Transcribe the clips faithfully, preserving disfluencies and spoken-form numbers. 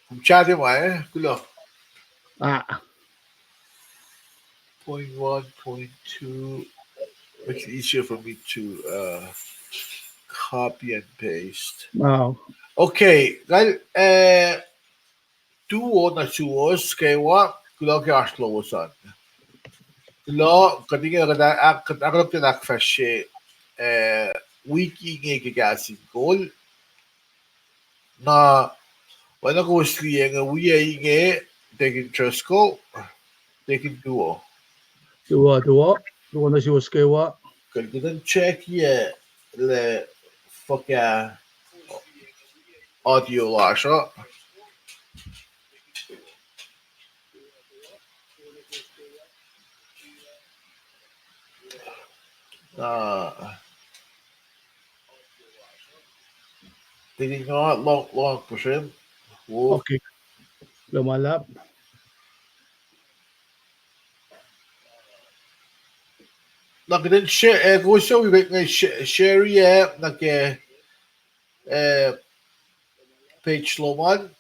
Kom chat-i ma, eh? Kuloh. Ah. Point one, point two. Makes it easier for me to, uh, copy and paste. Wow. Okay, kal, eh, tuo na suwos kewa, kuloh ke oasr lowos an. Kuloh, kuht inge, kuht a-, kuht ahkfahsrye, eh, wik inge ke Kahs in Kol. Na, oacna kowos liye inge, wi inge, Deacon Driscoll, Deacon tuo. Tuo, tuo, tuo na suwos kewa. Kal kuht in check-i lah fuhkah audio lasr uh. Ah. Deacon, nga lohng, lohng puhsren. Wo. Okay. Kuloh ma luhlahp. Na kuht in share, eh, kowos wi, eh, sh-, share-i, eh, nuh ke, eh, page lom an.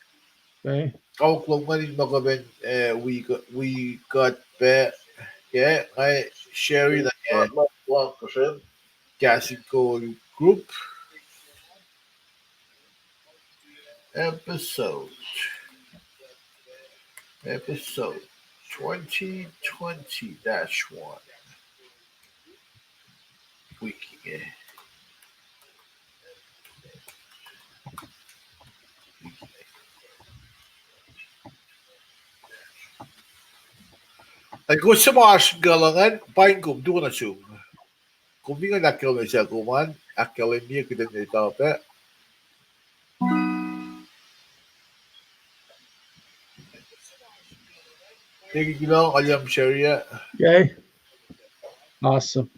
Okay. Kawuck lom an in ma kuh in, eh, wi kuht, wi kuht pac, ke, nga share-i nuh ke Kahs in Kol group. Episode, episode twenty twenty dash one. Wiki, eh. Ac kowos suc ma oasr kuloh ingacn, paing kom, tuh na sum. Kom fin ngan ahkkahlwemye sel kom an, ahkkahlwemye kuht in etuh pac. Thank you, kuloh, alu share-i. Okay. Awesome.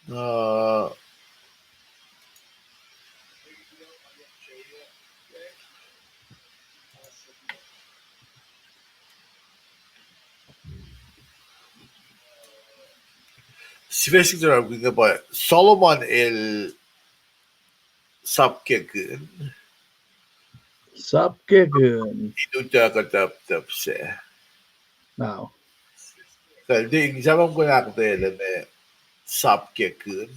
Uh, Sifac se inge pa Solomon el sapkekihn. Sapkekihn. In utuckuh tap tap se. Now. Kal ding, sa ma kom ahkuhtweyac lah meac sapkekihn,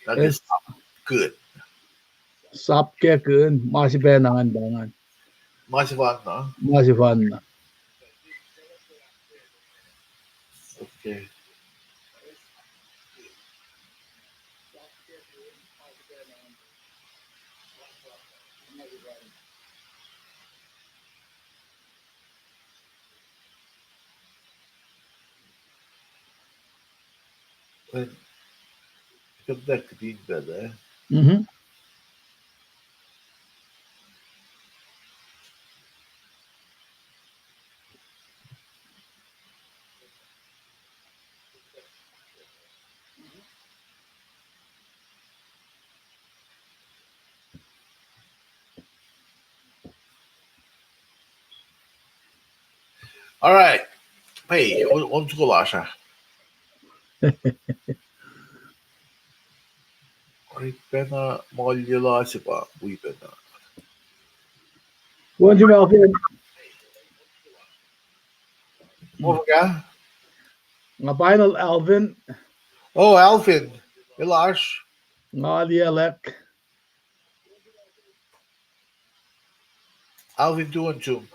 na ke sapkihn. Sapkekihn, ma sefanna ngan pa ngan. Ma sefanna? Ma sefanna. Okay. Come back to being better. Mm-hmm. All right. Hey, on, on to Lasha. Wi pacna, ma liyela se pa, wi pacna. Wi pacna, Alvin. Mo ka? Nga pa inel Alvin. Oh, Alvin. Elash. Nga liyelek. Alvin, tuh on Zoom.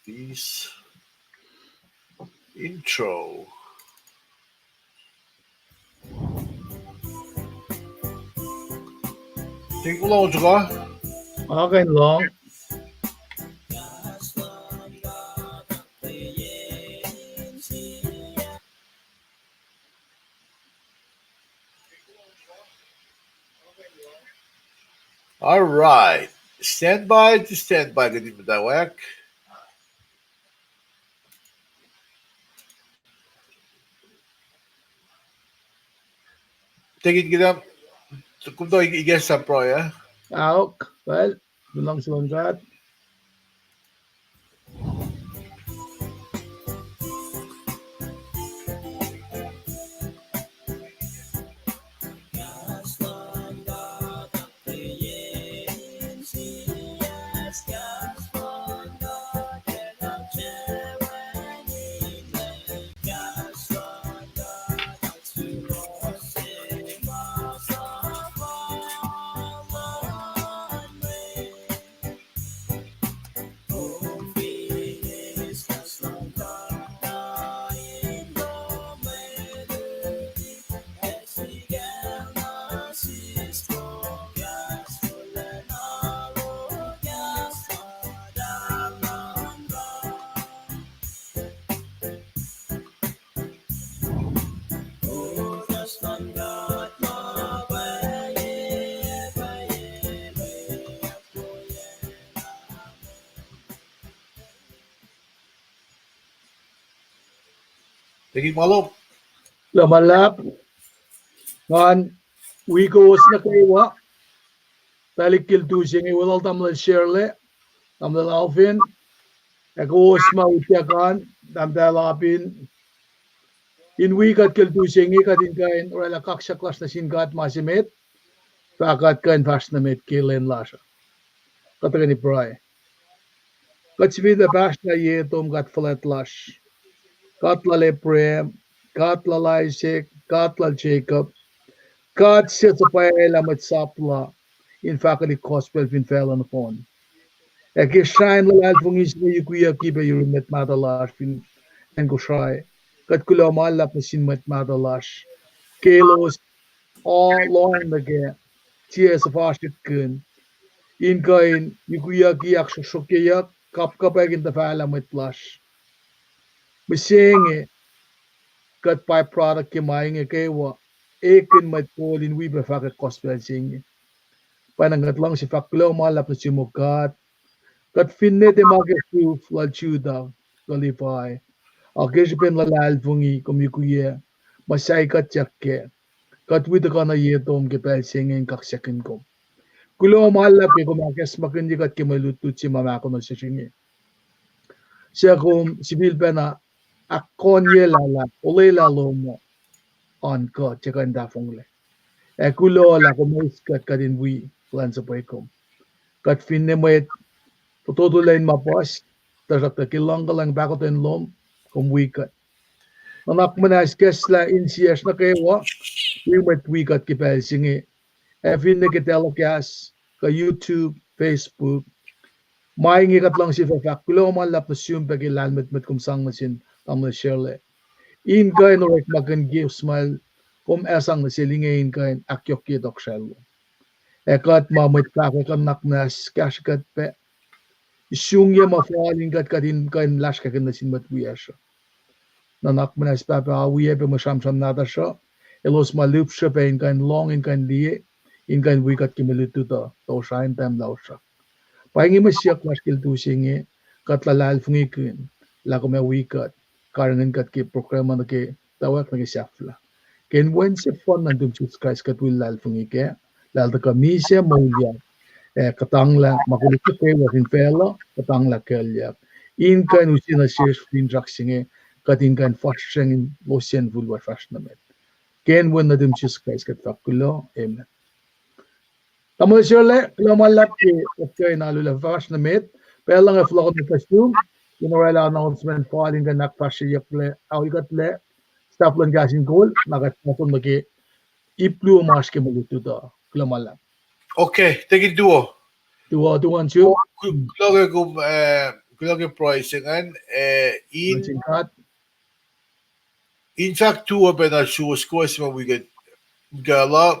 This intro. Take a long, Jaka. Okay, long. All right. Stand by to stand by, kuht in muhtwacwacack. Take it, get up. Kom tuh ikacslah pruhe, ah? Aok, well, luhngse luhn God. Kuloh ma luhlahp. Ngan wi kowos nuh kwewa. Pacl ke lutu se inge, weluhl tamuhlwel Shirley, tamuhlwel Alvin, ac kowos ma utyak an, tahmtahel Abin, in wi kuht ke lutu se inge, kuht in kuh in oraclah kaksak lasr nuh sin God ma se met, fah kuht kuh in fahsr nuh met ke lwen lasr uh. Kuht tuhkweni pruhe. Kuht sifilpac pahsrna ye tom God fuhlwact lasr, God lal Abraham, God lal Isaac, God lal Jacob, God se suhpwaclah mwet sap la in fahkwelihk gospel fin facluh nohfohn. Ac ke srihpen luhlahlfongi se inge yukwiyucki pac yurin mwet mahtuh lasr fin acn Kosrae, kuht kuloh ma luhlahp nuh sin mwet mahtuh lasr ke elos lohacng nuh ke tiac suhfasrihkkihn in kuh in yukwiyucki ahksruhksruhkyeyuck, kapkapwack in tuhfahlah mwet lasr. Mihsenge, kuht by-product ke ma inge kwewa, ekihn mwet kol in wi pac fahkwack gospel se inge. Pwacnwacng kuht luhngse fahk kuloh ma luhlahp nuh sum, O God. Kuht finne tiac ma ke sruf lal Judah kuh Levi, a ke srihpen luhlahlfongi kom yukiyac, muhsahi kuht yak kac. Kuht wi tuhkuh nuh ye tom ke pacl se inge in kaksakihn kom. Kuloh ma luhlahp ke kom ahkacsmakihnye kuht ke mwe lutlut se ma mahkohn sesr inge, suc kom sifilpacna ahkkohnyelah lah olwelah lom uh oan kuht ac kuh in tahfonglac. Ac kuloh lah kom eis kuht, kuht in wi kuhlwacnsapuh kom. Kuht finne mwet fototo lacn ma puhs, tuhsruhktuh ke luhngkuhlwacng pahkotwen lom, kom wi kuht. Nuhnak muhnahs ikacslah insiyacsr nuh kwewa, wi mwet wi kuht ke pacl se inge, ac finne ke telecast, kuh YouTube, Facebook. Ma inge kuht luhngse fahk kuloh ma luhlahp nuh sum pac ke lahlmwetmwet kom sang nuh sin tamuhlwel Shirley, in kuh in orekmakihn gifts ma el, kom ac sang nuh sel inge in kuh in ahkyohkye tohkohsrahi lom. Ac kuht ma mwet fahkwack, nuhnak muhnahs kahsrwe kuht pac, isungye ma fal in kuht, kuht in kuh in lasrkakihn nuh sin mwet wiyacsr uh. Nuhnak muhnahs Pahpah, wiyac pac mwe sramsram nahtuhsr uh, elos ma lihpsrwe pac in kuh in lohng, in kuh in liye, in kuh in wi kuht ke mwe lutlut uh, tohkohsrahi in time lasr uh. Pa inge mwe siyuck lasr ke lutu se inge, kuht luhlahlfongikihn lah kom ac wi kuht, karihngihn kuht ke program uh nuh ke towack nuh ke sahflah. Ke inen Wen sefanna nuhtum Jisus Kraist kuht wi luhlahlfongi kac, lah el tuhkuh misac, moulyak, ac kuhtanglah ma koluk nuh kwewa fin facluh, kuhtanglah kuclyuck, in kuh in use nuh sesr finsrak se inge, kuht in kuh in fahsracng in losyacn fihl lasr fahsr nuh met. Ke inen Wen nuhtum Jisus Kraist kuht fahk kuloh, amen. Tamuhlwel Shirley, kuloh ma luhlahp ke kuht kuh in alu lah fahsr nuh met. Pacl luhn fohlohkohn nuh sum, in oraclah announcement fal in kuh in ahkfahsryeyucklac, aolkuhtlac, staff luhn Kahs in Kol, na kuht fahsr nuh ke ip luo ma oasr ke mwe lutlut uh. Kuloh ma luhlahp. Okay, tekin tuo. Tuo, tuo an sum. Kuloh ke kom, eh, kuloh ke pruhe se ingacn, eh, in, in fahk tuo pacna suwos kowos ma wi kuht, kuh la,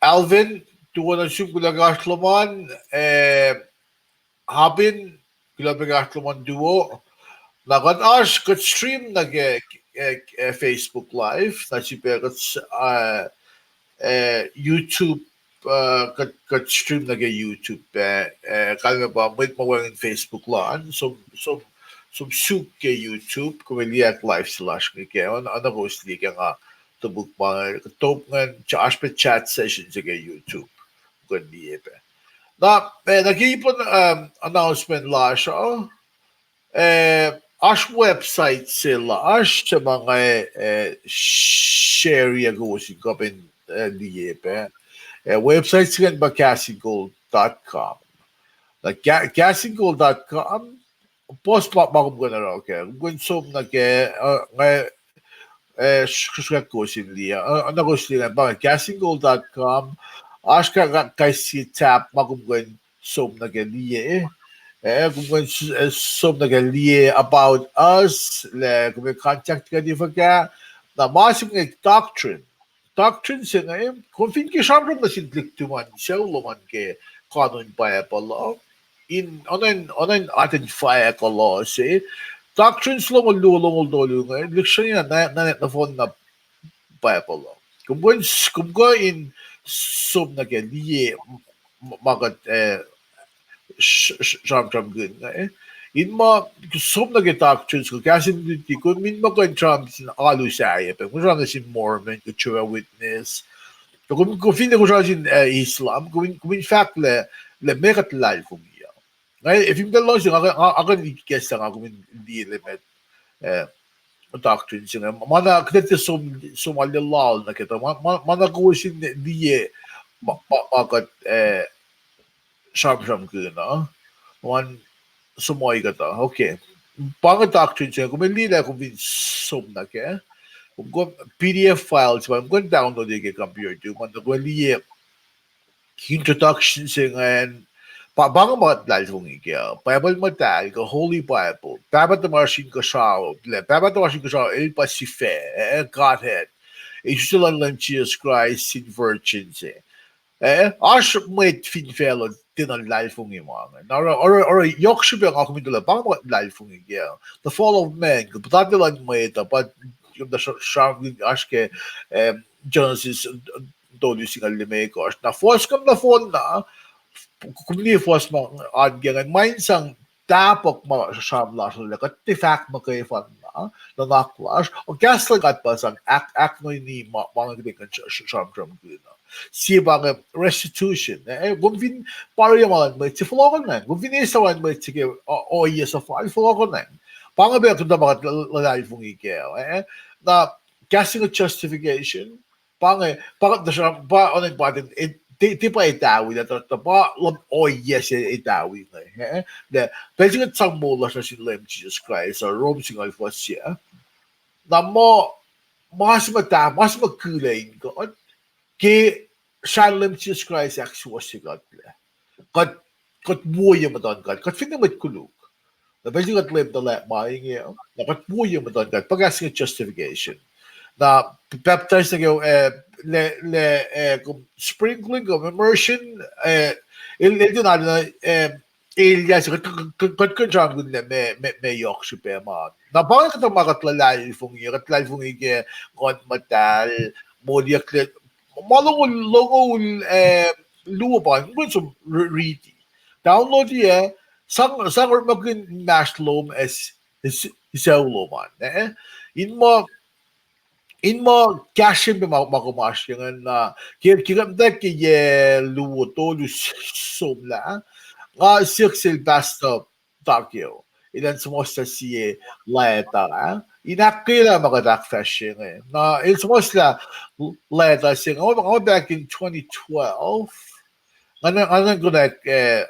Alvin, tuo nuh sum, kuloh ke oasr lom an, eh, Abin, kuloh pac ke oasr lom an tuo. Na kuht oasr, kuht stream nuh ke, eh, eh, Facebook Live, na srihpac kuht, eh, eh, YouTube, eh, kuht, kuht stream nuh ke YouTube, eh, eh, kalmac pa mwet ma wacngihn Facebook lal an, som, som, som suk ke YouTube, kom liye live se lasr inge kac, oacna kowos liye ke nga topuk ma inge, top ingacn, oasr pac chat session se ke YouTube. Kom kuh in liye pac. Na, eh, nuh ke ipon, um, announcement lasr uh, eh, oasr website se lasr, se ma nga, eh, share-i ac kowos in kuh in, eh, liye pac. Eh, website se ingacn pa castinggold dot com. Na ca-, castinggold dot com, puhs ma, ma kom kuh in oruh kac, kom kuh in som nuh kac, uh, nga, eh, sh-, srihk kowos in liye, uh, na kowos liye ingacn pa inge castinggold dot com, oasr kais sie tab ma kom kuh in som nuh kac liye, eh, kom kuh in s-, eh, som nuh kac liye about us, lah kom ac contact kuht in fuhkah, na ma se inge doctrine. Doctrine se inge, kom fin ke sramsram nuh sin tuhlihk tuhmwacn sucu lom an ke kanon Bible uh, in oacna in, oacna in atacn fahk uh se, doctrines longoul luo, longoul tolu inge, lihksreni na, na, na nohfohn na Bible uh. Kom kuh in s-, kom kuh in som nuh kac liye ma kuht, eh, sh-, sh-, sramsramkihn inge. In ma som nuh ke doctrines kuh kahs in luti, kom in ma kuh in sramsram sin alu sahyac pac, kom sramsram sin Mormon, kuh Jehovah Witness, kuh kom, kom fin kom sramsram sin, eh, Islam, kom in, kom in fahk lah, lah meac kuht luhlahlfongi uh. Nga, eh, fin pacl luhngse, nga, nga, nga kuh in ikacslah nga kom in liye lah meac, eh, doctrine se inge. Ma na kuht tiac som, som arlac lal nuh kac, ma, ma, ma na kowos in liye ma, ma, ma kuht, eh, sramsramkihn uh. Wan som ohi kuhtuh. Okay. Pa inge doctrine se inge, kom liye lah kom fin som nuh kac, kom, kom P D F file se pa, kom kuh in download-i ke computer, ma na kom liye introduction se ingacn, pa, pa inge ma kuht luhlahlfongi kac, Bible muhtahl, kuh Holy Bible, Pahpah tuhmasr Inkuhsrao, lah Pahpah tuhmasr Inkuhsrao el pa sifac, eh, Godhead. Isuslac luhn Leum Jisus Kraist sin virgin se. Eh, oasr mwet fin facluh tiacna luhlahlfongi ma inge. Na oruh, oruh, oruh yohk srihpac nga kom in tuh lah pa inge ma kuht luhlahlfongi kac. The fall of man, kuh puhtatlac luhn mwet uh, pa, kom tuh sra-, sramsram oasr ke, em, Genesis, eh, tolu singucul limekohsr. Na fuhs kom nohfohn na, kom liye fuhs ma an ke ingacn, ma in sang tahpuhk ma sram lasr uh lah kuht tiac fahk muhkwena, nuhnak lasr uh, kahs luhn God pa sang ahk-, ahknoini ma, ma inge kuht in kuh in sr-, sr-, sramsramkihn uh. Sie pa inge restitution. Eh, kom fin pariya ma luhn mwet se, fohlohkohnacng. Kom fin eslah ma luhn mwet se ke, uh, ohiyac suhfal, fohlohkohnacng. Pa inge pac kuhtuh ma kuht l-, l-, luhlahlfongi kac. Eh, na kahs inge justification, pa inge, pa, pa oacna in pa, eh, tiac, tiac pa etawi lah, tuh, tuh pa luhn ohiyac se etawi inge, eh, lah pacl se kuht sang moul lasr nuh sin Leum Jisus Kraist, uh, Rom singucul fuhs yac. Na muh, ma se muhta, ma se muhta kihla in kuht, ke srah Leum Jisus Kraist ahksuwohsye kuht lac. Kuht, kuht woiyac muhtuhn God, kuht finne mwet koluk. Na pacl se kuht leum tuhlac ma inge, na kuht woiyac muhtuhn God, pa kahs inge justification. Na baptize nuh ke, eh, lah, lah, eh, kom sprinkling, kom immersion, eh, el, el tiacna, eh, elyah se, kuht, kuht, kuht, kuht kuh in sramsramkihn lah meac, meac, meac yohk srihpac ma. Na pa inge kuhtuh ma kuht luhlahlfongi, kuht luhlahlfongi ke Nguhn Muhtahl, moliyucklac, ma longoul, longoul, eh, luo pa, kom kuh in som r-, riti. Download-i, eh, sang, sang orekmakihn inmahsrlom ac s-, s-, sucu lom an, eh? In muh, in muh kahsrwen pac ma, ma kom oasr ke ingacn na, ke, ke kuht muhta ke yac luo tolu s-, somlah, nga siyuck sel Pastor Takeo, elan suhmuhslah sie leta, ah? In ahkkweyelah ma kuht ahkfahsrye inge. Na el suhmuhslah leta se inge, nga, nga back in twenty twelve. Nga, nga, nga konwacack, eh,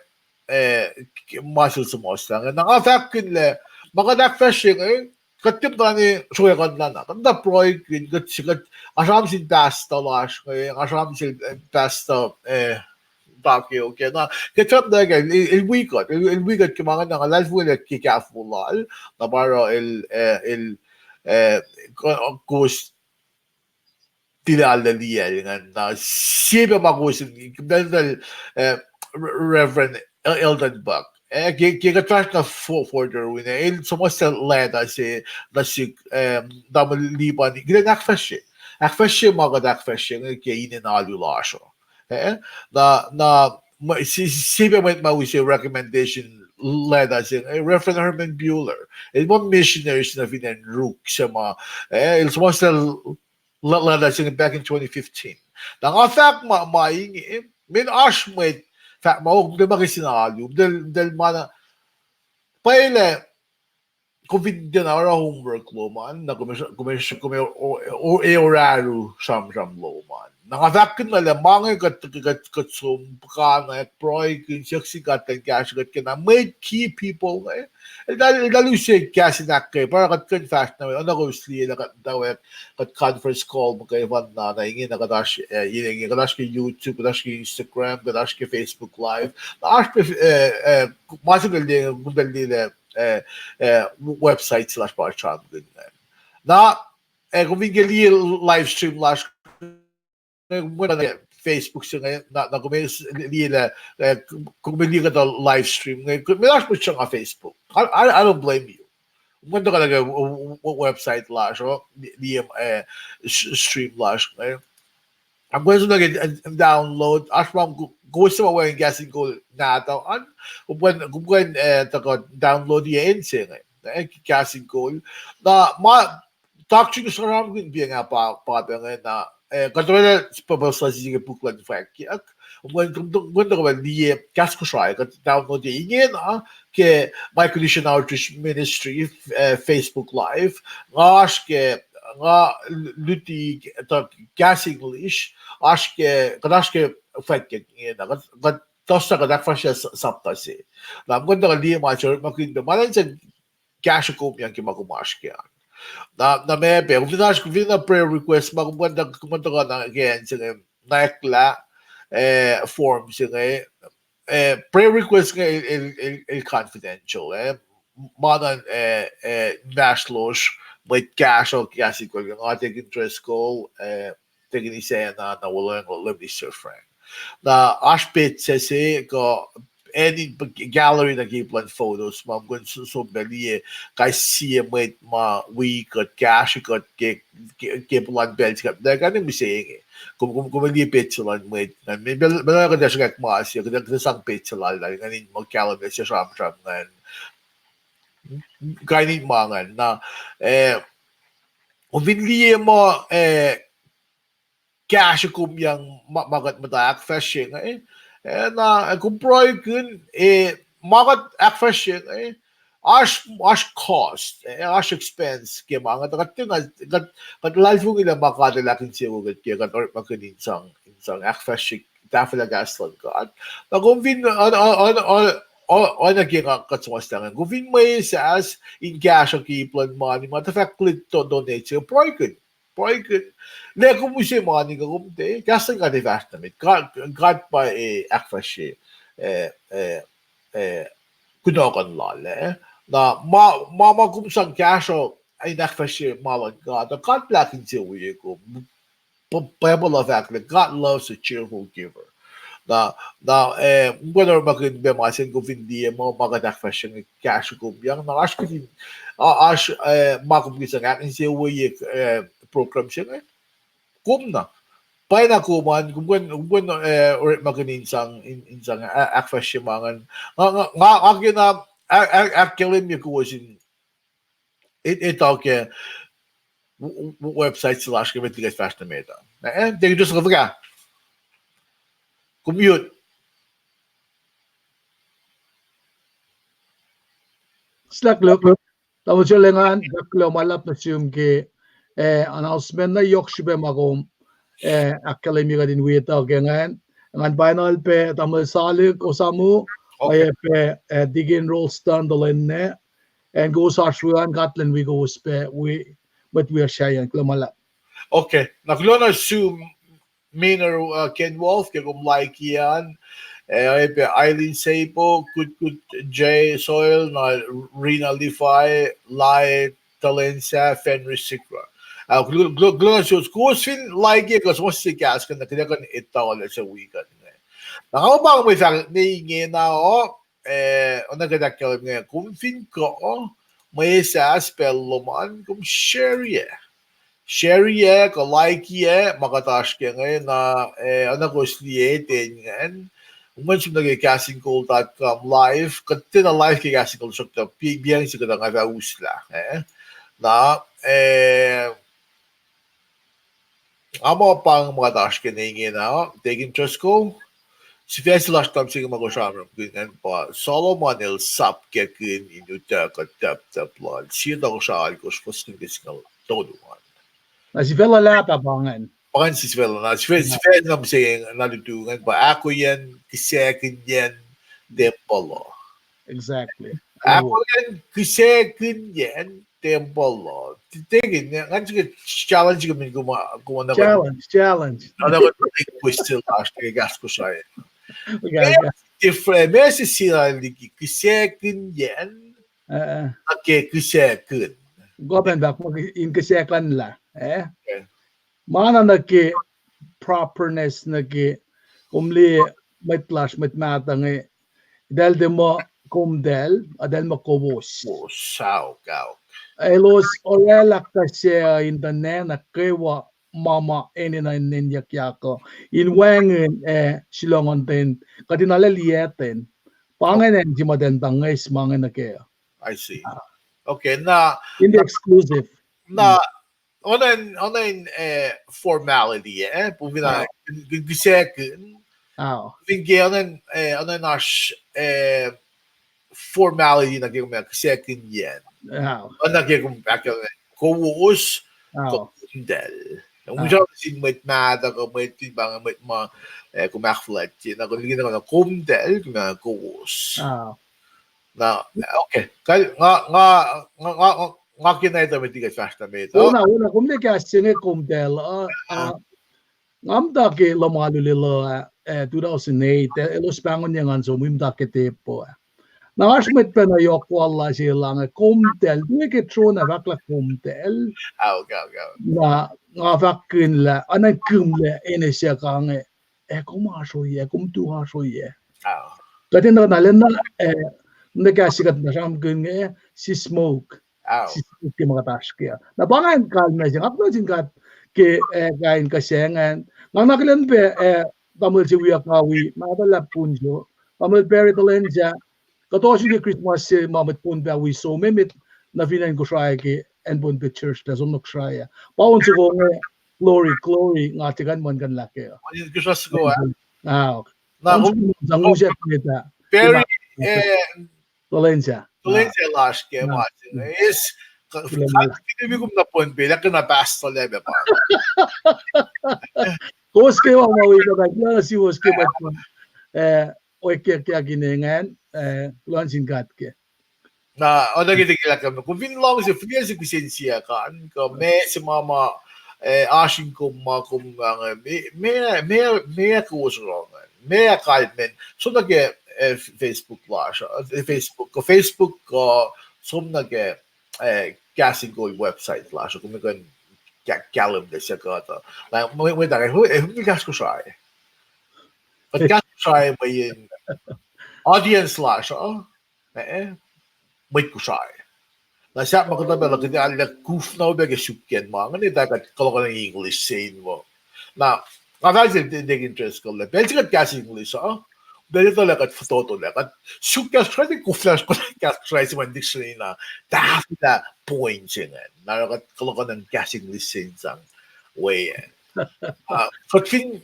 eh, ma sel suhmuhslah inge. Na nga fahkkihn lah, ma kuht ahkfahsrye inge, kuht tiac muhta ne sruhkakuhnlah na. Kuht muhta pruhe, kuht, kuht, nga sramsram sin pastor lasr inge, nga sramsram sel, eh, pastor, eh, Takeo ke na, ke sramsram ke, el, el wi kuht, el, el wi kuht ke ma inge na nga luhlahlfongi lah ke kahfo lal, na pa oruh el, eh, el, eh, ko-, kowos tilac liyacl ingacn, na sie pac ma kowos in, pacl, eh, Re-, Reverend El-, Eldon Buck. Eh, ke, ke kuht fahsr na fo-, Fort Irwin, eh, el suhmuhslah leta se, na sik, eh, tamuhlwel Lipan, kuht in ahkfahsrye. Ahkfahsrye ma kuht ahkfahsrye inge ke inen alu lasr uh. Eh, na, na, ma, si-, si-, sie pac mwet ma use recommendation leta se, eh, Reverend Herman Buehler. El pa missionary se nuh fin acn Ruk se ma, eh, el suhmuhslah la-, leta se inge back in twenty fifteen. Na nga fahk ma, ma inge, men oasr mwet, fahk ma, oh, mdel ma ke sin alu, mdel, mdel ma na, pwacye, kom fin tiacna oruh homework lom an, na kom, kom, kom, e, o, e, oruh sramsram lom an. Na nga fahk kihn na lah ma inge kuht, kuht, kuht som puhkantwen, pruhe kihn, siyuck sin God in kahsruh kuht ke na mwet key people inge. Eltahl, eltahl use kahs in ahkkweye, pa kuht kuh in fahsr na, oacna kowos liye lah kuht, kuht conference call muhkwena, na inge na kuht oasr, e, inge kuht oasr ke YouTube, kuht oasr ke Instagram, kuht oasr ke Facebook Live. Na oasr pac, e, e, ma se kuht liye, kuht liye lah, e, e, website se lasr pa sramsramkihn inge. Na, e, kom fin ke liye live stream lasr, e, kom ke Facebook se inge, na, na kom liye lah, e, kom liye kuhtuh live stream inge, kom oasr mwet sruhnga Facebook. I, I, I don't blame you. Kom kuh in tuhkuh nuh ke, e, e, website lasr uh, liye, e, s-, stream lasr inge. Kom kuh in som nuh ke, e, download, oasr ma, kowos suc ma wacngihn Kahs in Kol nahtuhl an, kom kuh in, kom kuh in, e, tuhkuh download-i acn se inge, e, Kahs in Kol. Na ma, doctrine sramsramkihn pa inge pa, pa inge na, e, kuht orwaclah Bible study se ke puk luhn Fwackyuck. Kom kuh in, kom kuh in tuhkuh liye Kahs Kosrae, kuht download-i ingena ke My Christian Outreach Ministry, e, Facebook Live. Nga oasr ke, nga luti tuh Kahs English, oasr ke, kuht oasr ke Fwackyuck ingena, kuht, kuht tuh sa kuht ahkfahsrye s-, sapta se. Na kom kuh in tuhkuh liye ma se orekmakihn pac ma na in sang kahsruh kom yang ke ma kom oasr ke an. Na, na ma pac, kom fin oasr, kom fin na prayer request ma, kom kuh in tuh, kom kuh in tuhkuh nuh ke acn se inge, nwacklah, e, form se inge, e, prayer request inge el, el, el, el confidential, e. Ma na, e, e, inmahsrlosr, mwet kahsruh Kahs in Kol, nga Deacon Driscoll, e, Deacon Isacna, na Wolacng, Minister Frank. Na oasr petsac se kuh acn in gallery nuh ke ip luhn photos ma kom kuh in s-, som pac liye kais sie mwet ma wi kuht, kahsruh kuht ke, ke, ke puhlan pacl se kuht, na kain mihsenge. Kom, kom, kom liye petsac luhn mwet. Na, me, me, me, kuht sruhkwack ma se, kuht, kuht sang petsac lal, lal, ingacn in muh kahlwem lah se sramsram ingacn. Kain in ma ingacn. Na, e, kom fin liye muh, e, kahsruh kom yang ma, ma kuht muhta ahkfahsrye inge, e, na, e, kom pruhekihn, e, ma kuht ahkfahsrye inge, oasr, oasr cost, e, oasr expense ke ma inge, kuht, kuht, kuht luhlahlfongi lah ma God El ahkinsewowoye kuht ke, kuht orekmakihn in sang, in sang ahkfahsrye tahfwelah kahs luhn God. Na kom fin, o, o, oacna ke nga kuht suhmuhslah ingacn, kom fin mwesahs in kahsruh ke ip luhn mani ma tuh fahk click donate se, pruhekihn. Pruhekihn. Lah kom use mani kuh kom tiac, kahs luhn God ac fahsr nuh met. God, God pa, e, ahkfahsrye, e, e, e, kunohkohn lal, e. Na ma, ma, ma kom sang kahsruh in ahkfahsrye ma luhn God, God El ahkinsewowoye kom. Bible uh fahk lah God loves a cheerful giver. Na, na, e, kom kuh in orekmakihn pac ma se kom fin liye muh ma kuht ahkfahsrye inge, kahsruh kom yang, na oasr kihtin, oasr, e, ma kom kuh in sang ahkinsewowoye, e, program se inge, kom na. Pwacyena kom an, kom kuh in, kom kuh in, e, orekmakihn in sang, in, in sang ahkfahsrye ma ingacn. Nga, nga, nga, nga kena ahkkahlwemye kowos in, e, etuh ke website se lasr ke met liki kuht fahsr nuh met uh. E, tiac just kuh fuhkah. Kom mute. Slack look. Tamuhlwel Lengan, kuloh ma luhlahp nuh sum ke, e, announcement na yohk srihpac ma kom, e, ahkkahlwemye kuht in wi etuh ke ingacn. Ngan final pac Tamuhlwel Salik Osamu, oacyacpac, e, Deacon Rolston Dolenne, acn kowos oasr we an, God El in wi kowos pac, wi mwet wiyacsr sahyac an, kuloh ma luhlahp. Okay, na kuloh nuh sum Miner, uh, Ken Wolf, ke kom like-i an, e, oacyacpac Eileen Seipo, Kutkut J Soil, na Rina Levi, Lai Talensa, Fenris Sikra. Uh, kuloh, kuloh, kuloh nuh suwos, kowos fin like-i kuh suhmuhslah kahs kuh na kuht ac kuh in etuh lah suc wi kuht inge. Na nga pa mwe fahk ne ingena uh, e, oacna kuht ahkkahlwem inge, kom fin kuh, mwesahs pacl lom an, kom share-i. Share-i kuh like-i ma kuht oasr ke inge, na, e, oacna kowos liye ten ingacn. Kom kuh in som nuh ke Kahs in Kol dot com live, kuht tiacna live ke Kahs in Kol, tuhsruhktuh pi-, piacng se kuht ac nga fah uslah, e. Na, e, Nga muh pa inge ma kuht oasr ke ne ingena, Deacon Driscoll. Sifac se lasr tam se inge ma kosr amram kihn an pa Solomon el sapkakihn in utuckuh tacptacp lal. Sie Tohkohsrah alkosr, fuhs kihn ke singucul tolu an. Na sifac luhlahp ah pa ingacn. Pa ingacn sifac luhlahp, na sifac, sifac na mihsenge na lutu ingacn pa ahkoeyacn kihsackuhnyacn tempuhl uh. Exactly. Ahkoeyacn kihsackuhnyacn tempuhl uh. Deacon, ngan srihke challenge kom in kom, kom an challenge, challenge. An question lasr ke kahs Kosrae. Different, ma se sila liki kihsackuhnyacn nuh ke kihsackuhn. Kom an fahk muh in kihsackuhnlah, eh? Ma na nuh ke properness nuh ke, kom liye mwet lasr, mwet mahtuh inge, eltahl tiac muh komtacl, eltahl muh kowos. Elos orwaclah kihsac uh in tuh nacna kwewa ma ma enenuh in nenyuckyak uh, in wacngihn, eh, silohng on ten, kuht in arlac liyaten. Pa ingacn acn se muhtwacn tuh ngwes ma inge nuh kac. I see. Okay, na in the exclusive. Na, onan, onan, eh, formality, eh, pufina, kihsackuhn. Fin ke onan, eh, onan oasr, eh, formality nuh ke kom kihsackuhnyacn. Oan nuh ke kom ahkkahlwemye kowos, komtacl. Kom srihke sin mwet mahtuh kuh mwet fin pa inge mwet ma, eh, kom ahkfuhlwactye. Na kom liki na komtacl, kom kowos. Na, okay. Nga, nga, nga, nga, nga kena etuh met liki kuht fahsr nuh met uh. Ona, ona, kom liye kahs se inge komtacl uh, uh, nga muhta ke lohm alu lal uh, eh, two thousand eight, eh, elos pahngonyuck ngan som wi muhta ke tepuh. Na oasr mwet pacna yohk wal lasr se lah inge komtacl, tuwe ke tron ah fahk lah komtacl. Na, nga fahkihn lah, anakihmlac ene se ka inge, ac kom oasr ohiyac, kom tu oasr ohiyac. Kuht enenuh na lwen na, eh, na kahs se kuht na sramkihn inge, si smoke. Si smoke ke ma kuht oasr kac. Na pa ingacn kalmac se, nga kuloh sin God ke, eh, kain kihsac ingacn. Nga na akihlen pac, eh, tamuhlwel se wiyuck nga wi, ma tuh lap punso. Tamuhlwel Perry Tolenza, kuht ohsun ke Christmas se ma mwet Pohnpei wi som emet nuh fin acn Kosrae ke acn Pohnpei church lah som nuh Kosrae ah. Pa on soko inge, glory, glory, nga tiac kuh in muhlkuhnlah kac. Perry, eh, Tolenza. Tolenza lasr ke ma se inge. Yes, kuht, kuht, kuht kom na Pohnpei, lah kuht na pastor lah pa. Kowos kwewa ma wi kuht, kuht na siwos ke ma, eh, oekyuckyuck in engan, eh, kuloh sin God ke. Na, oacna ke tiac lah kom fin luhngse, fin se kihsen siyuck an, kuh ma se ma ma, eh, oasr in kom ma kom, ma, ma, ma kowos oruh ingacn, ma kalmacn, som nuh ke, eh, Facebook lasr, eh, Facebook, kuh Facebook, kuh som nuh ke, eh, Kahs in Kol website lasr, kom kuh in kahlwem lah suc kuht uh. Na, mwe, mwe, eh, mwe kahs Kosrae. Kuht kahs Kosrae mweyen audience lasr uh, eh, mwet Kosrae. Na sahp ma kuhtuh pacl uh kuht arlac kuf na upac ke suk ke ma inge, tuh kuht kuloh kuh in English se inge. Na, nga fahk sel Deacon Driscoll lah pacl se kuht kahs English uh, pacl etuh lah kuht fototo lah kuht suk kahs Kosrae, koflah kahs Kosrae se ma dictionary na, tahfwelah point se ingacn. Na kuht kuloh kuh in kahs English se in sang we, ah, kuht fin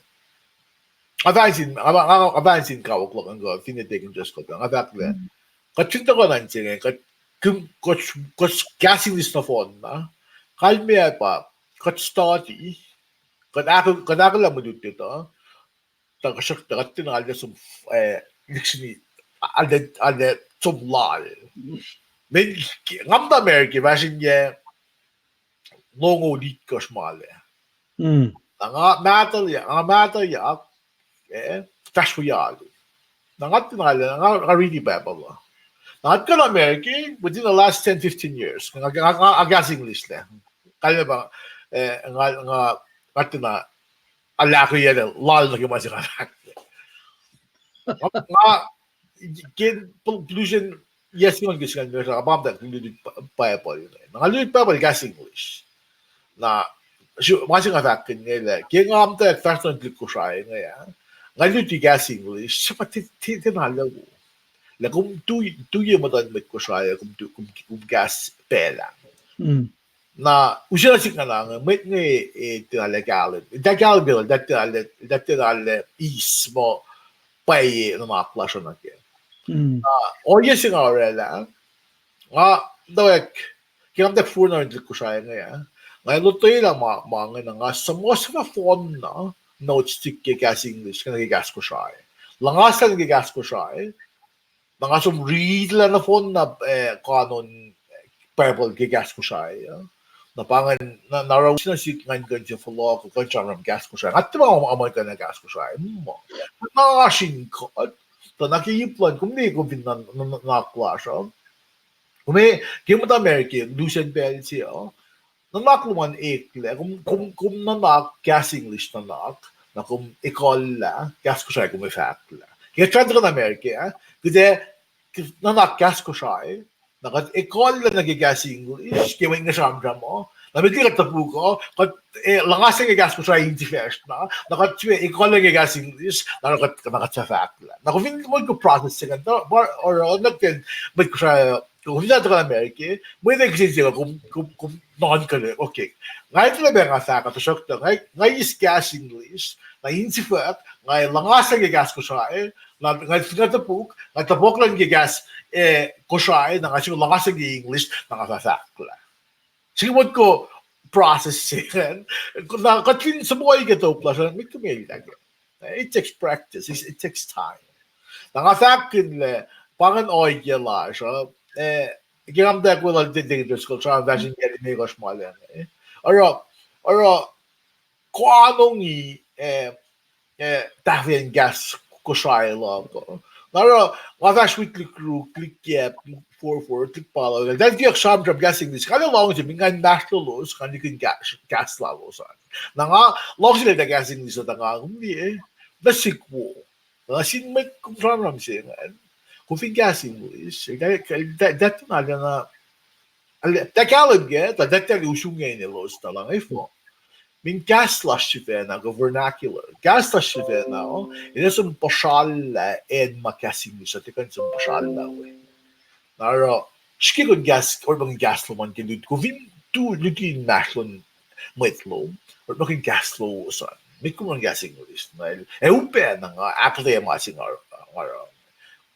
nga fahk sin, nga fahk sin kawuck luhk an kuh finne Deacon Driscoll, nga fahk lah kuht fin tuhkuh nuh se inge, kuht, kuht kahs English nohfohn na, kalmac pa kuht study, kuht ahk-, kuht ahkolah mwe lutlut uh, tuhsruhktuh kuht tiacna arlac som, eh, dictionary, arlac, arlac som lal. Mweyen nga muhta America fahsr in yac longoul itkohsr ma lac. Na nga mahtuhyak, nga mahtuhyak, eh, fahsr wi alu. Na nga tiacna, nga, nga riti Bible uh. Na nga tuhkuh nuh America within the last ten, fifteen years, nga, nga, nga kahs English lac. Kalmac pa, eh, nga, nga, nga tiacna ahkolah lal nuh ke ma se nga fahk. Nga, ke pol-, pollution, yes, ngan ke singucul, nga pa muhta lutlut Bible inge. Nga lutlut Bible kahs English. Na, ma se nga fahk inge lah ke nga muhtwacwacack fahsr nuh lutlut Kosrae inge ah, nga luti kahs English, se pa tiacna luo. Lah kom tu-, tuyak muhtuhn mwet Kosrae, kom tu-, kom, kom kahs pacl ah. Na use nuh sihk na inge, mwet inge, e, tilac kahlwem. Tilac kahlwem ke, tilac, tilac, tilac eis muh pwacye nuhnak lasr uh nuh ke. Na ohiyac se nga orwaclah, nga, tawek, ke nga muhta forna in tuhlihk Kosrae inge, ah, nga lotwelah ma, ma inge na nga suhmuhslah nohfohn na notes tuh ke kahs English, ke kahs Kosrae. Luhngaslah nuh ke kahs Kosrae, na nga som riti lah nohfohn na, eh, kanon, eh, Bible ke kahs Kosrae, ah. Na pa ingacn, na, na oruh use nuh sihk ngan kuh in se fohlohk, kuh in sramsram kahs Kosrae. Nga tiac ma, ma, ma kuh na kahs Kosrae, mm. Na oasr in kuht, tuh na ke ip luhn, kom ne kom fin na, na, na, nuhnak lasr uh. Kom e, ke muhta America, lusen pacl se uh. Nuhnak lom an eklac, kom, kom, kom nuhnak kahs English nuhnak, na kom ekuhllah, kahs Kosrae kom e fahklah. Ke kuht tuhkuh nuh America, ah, kuht e, nuhnak kahs Kosrae, na kuht ekuhllah nuh ke kahs English, ke mwet inge sramsram uh, na met liki kuht topuk uh, kuht, eh, luhngaslah ke kahs Kosrae in sifacsr na, na kuht sifil ekuhllah ke kahs English, na kuht, na kuht fah fahklah. Na kom fin motko process se ingacn, tuh, pa, oruh, na kuht in, mwet Kosrae, kom fin tuhkuh nuh America, mwet inge kihsen se kom, kom, kom nuhnkuh lah, okay. Nga etuh lah pa nga fahk uh, tuhsruhktuh, nga, nga eis kahs English, na in sifac, nga luhngaslah ke kahs Kosrae, na nga, nga topuk, nga topuk lah ke kahs, eh, Kosrae, na nga sifil luhngaslah ke English, na nga fah fahklah. Sihk motko process se ingacn, na kuht fin suhmuhi ke top lasr uh, met kom elyah ke. It takes practice, it, it takes time. Na nga fahkkihn lah, pa ingacn ohiyac lasr uh, eh, ke nga muhtwacwacack weluhl Deacon Driscoll, sramsram fahsr in yac limekohsr ma lacng, eh. Oruh, oruh, konungi, eh, eh, tahfweacng kahs Kosrae luhk uh. Na oruh, nga fahsr wi tuhlihk Ruk, tuhlihk Yap, forfor, tuhlihk Palau, eltahl kiyuck sramsram kahs English, nga lohng se, ingacn inmahsrlolos, nga nikihn kahs, kahs lalos an. Na nga lohng sel tuh kahs English uh tuh nga, kom liye, nuh sihk wo. Na sin mwet kom sramsram se ingacn, kom fin kahs English, that, that, that, na, na, tuh kahlwem ke, tuh that, that usung in elos tuh lah efuh. Min kahs lasr sifacna, kuh vernacular. Kahs lasr sifacna, oh, enenuh som puhsrallah acn ma kahs English uh tiac kuh in som puhsrallah we. Na oruh, srihke kom kahs, orekmakihn kahs lom an ke lut, kom fin tu luti inmahsrlon mwet lom, orekmakihn kahs lowos an. Met kom orekmakihn kahs English, na el, ac upac na nga ahkuhtweyac ma se nga, nga oruh.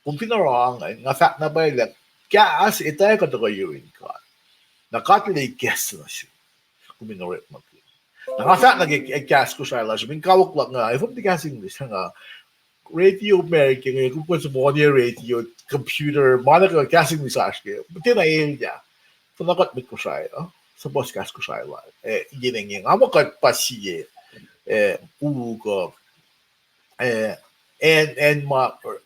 Kom fin oruh ingacn, nga fahk na pwacye lah kahs etwacack uh tuhkuh yurin God. Na God El ikacslah nuh sum. Kom in orekmakihn. Na nga fahk nuh ke kahs Kosrae lasr, min kawuck luhk nga, efuh tiac kahs English, nga radio America inge, kom kuh in som on radio, computer, ma nuh ke kahs English oasr ke, tiacna elyah. Fin na kuht mwet Kosrae uh, suhpuhs kahs Kosrae la, eh, yen inge, nga muh kuht pa sie, eh, u kuh, eh, acn, acn ma, or,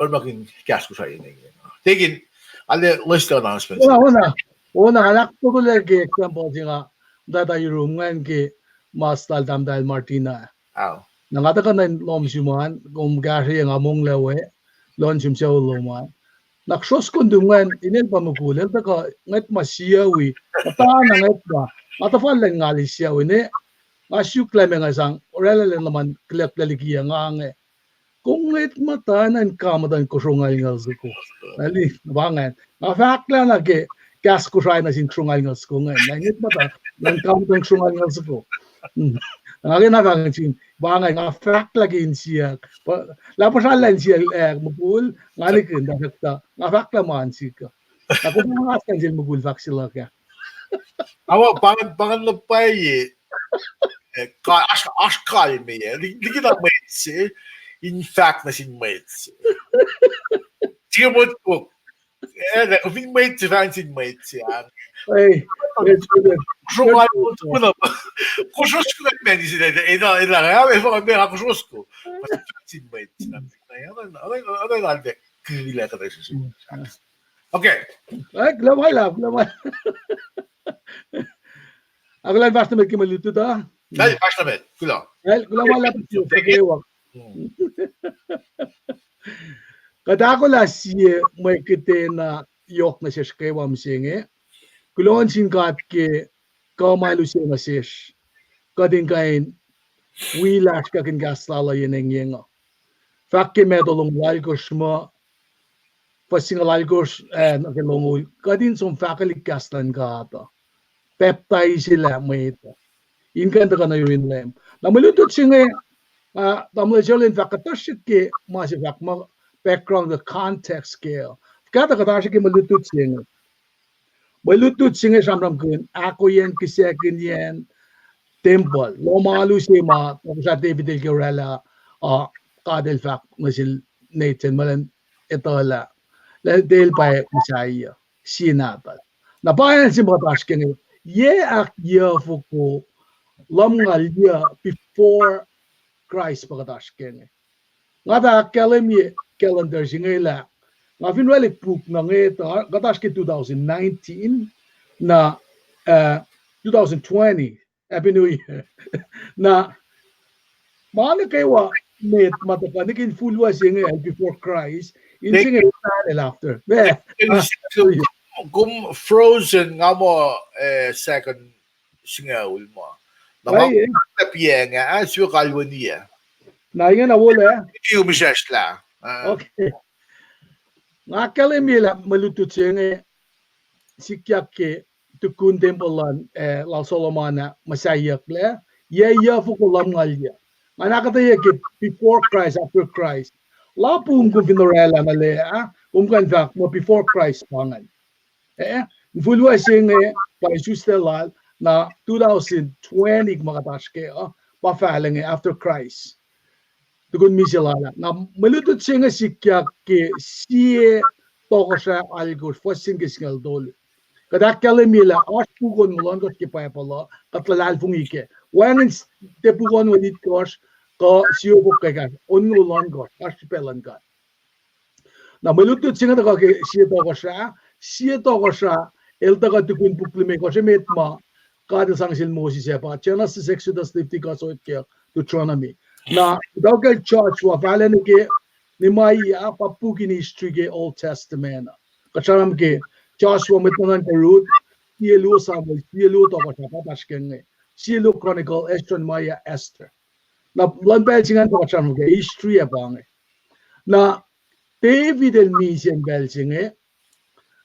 orekmakihn kahs Kosrae yen inge. Tekin, ale list announcements. Ona, ona, ona, nga ahkfokokoye ke example se nga, muhtwacta yurum ingacn ke mas lal tahmtahel Martina. Na nga tuhkuh nuh in lohm sum an, kom kahsrweyuc nga monglac we, lohn sum sucu lom an. Na kosro soko nuhtum ingacn, inel pa mukul, el tuhkuh ngwet ma sie wi, muhta na ngwet ma, nga tuhfahlah ngal sie wi ne, nga suk lah meac nga sang, oraclah lwen luhman kihlucklac liki nga inge. Kom ngwet muhta na in kamuhtuhn kosro ngalngal soko. Na li, pa ingacn. Nga fahklah na ke kahs Kosrae nuh sin kosro ngalngal soko ingacn. Na ngwet muhta na in kamuhtuhn kosro ngalngal soko. Nga ke na fahk sin, pa ingacn, nga fahklah ke insiyuck. Lah puhsrallah insiyuck, eh, mukul, nga nikihn, tuhsruhktuh nga fahklah ma in sik uh. Na kom fahk sel mukul fahk se luhk ah. Awa, pa ingacn, pa ingacn na pwacye. Eh, oasr kalmeyac, likina mwet se, in fact nuh sin mwet se. Tiac mwet kok. Eh, na kom fin mwet se, fahk nuh sin mwet se an. Kosro soko, man se, ena, ena, ena, kosro soko. Sin mwet se. Okay. Kuloh ma luhlahp, kuloh ma. Ahkolah in fahsr nuh met ke mwe lutlut uh. Fahsr nuh met, kuloh. Kuloh ma luhlahp, kwewa. Kuht ahkolah sie mwe kihtin yohk nuh sesr kwewa mihsenge. Kuloh nuh sin God ke kuh ma El use nuh sesr, kuht in kuh in wi lasr kahkin kahs lal uh yen engyeng uh. Fahk ke Matthew longoul alkosr muh, fuhs singucul alkosr, eh, nuh ke longoul, kuht in som fahkwelihk kahs luhn God uh. pacptaiselah mwet uh in kuh in tuhkuh nuh yurin Leum. Na mwe lutlut se inge, ah, tamuhlwel Sharlin fahk kuhtasrihk ke ma se fahk ma background, the context ke. Fuhkah tuh kuhtasrihk ke mwe lutlut se inge? Mwe lutlut se inge sramsramkihn ahkoeyacn kihsackihnyacn tempuhl, lohm alu se ma Tohkohsrah David el ke oraclah, uh, God el fahk nuh sel Nathan, ma elan etuh lah, lah el pa muhsahi, sie nahtuhl. Na pa acn se ma kuht oasr ke inge, yac ahkyucfoko, lumngaul yac before Christ pa kuht oasr ke inge. Nga tuh ahkkahlwemye calendar se inge lah, nga fin orwaclihk puk na inge tuh, kuht oasr ke two thousand nineteen, na, uh, two thousand twenty, Happy New Year. Na, ma nuh kwewa met ma tuhkuh nihk in infulwa se inge el before Christ, in se inge el after. Kom frozen nga muh, eh, second singucul ma. Na ma, eh, piacng ah, siwe kalweni ah. Na ingena wolac. Iu misrasrlah. Okay. Nga ahkkahlwemye lah mwe lutlut se inge sikyak ke tukun tempuhl luhn, eh, lal Solomon ah muhsahiyucklac, yac ahkyucfoko lumngaul yac. Nga na kuhtweye ke before Christ, after Christ. Lah pum kom fin orwaclah na lac ah, kom kuh in fahk muh before Christ pa ingacn. Eh, infulwa se inge pa isuslac lal, na two thousand twenty ma kuht oasr ke uh, pa fahlac inge after Christ. Tukun misac lal ah. Na mwe lutlut se inge sikyak ke sie Tohkohsrah alkosr, fuhs se ke singucul tolu. Kuht ahkkahlwemye lah oasr puk onngoul ohnkohsr ke Bible uh, kuht luhlahlfongi kac. Wacngihn tiac puk onngoul itkohsr, kuh siofok kuh ekahsr, onngoul ohnkohsr, oasr srihpac luhn God. Na mwe lutlut se inge tuhkuh ke sie Tohkohsrah, sie Tohkohsrah, el tuhkuh tukun puk limekohsr emet ma God el sang sel Moses ah pa Genesis, Exodus, Leviticus, Oet ke Deuteronomy. Na, kuhtuh kacl Joshua, fahlac nuh ke Nehemiah, pa puk in history ke Old Testament. Kuht sramsram ke Joshua, mwet nuhnuhnkuh Ruth, sie luo Samuel, sie luo Tohkohsrah, pa oasr ke inge, sie luo Chronicle, Ezra, Nehemiah, Esther. Na luhn pacl se ingacn pa kuht sramsram ke history ah pa inge. Na David el misac pacl se inge,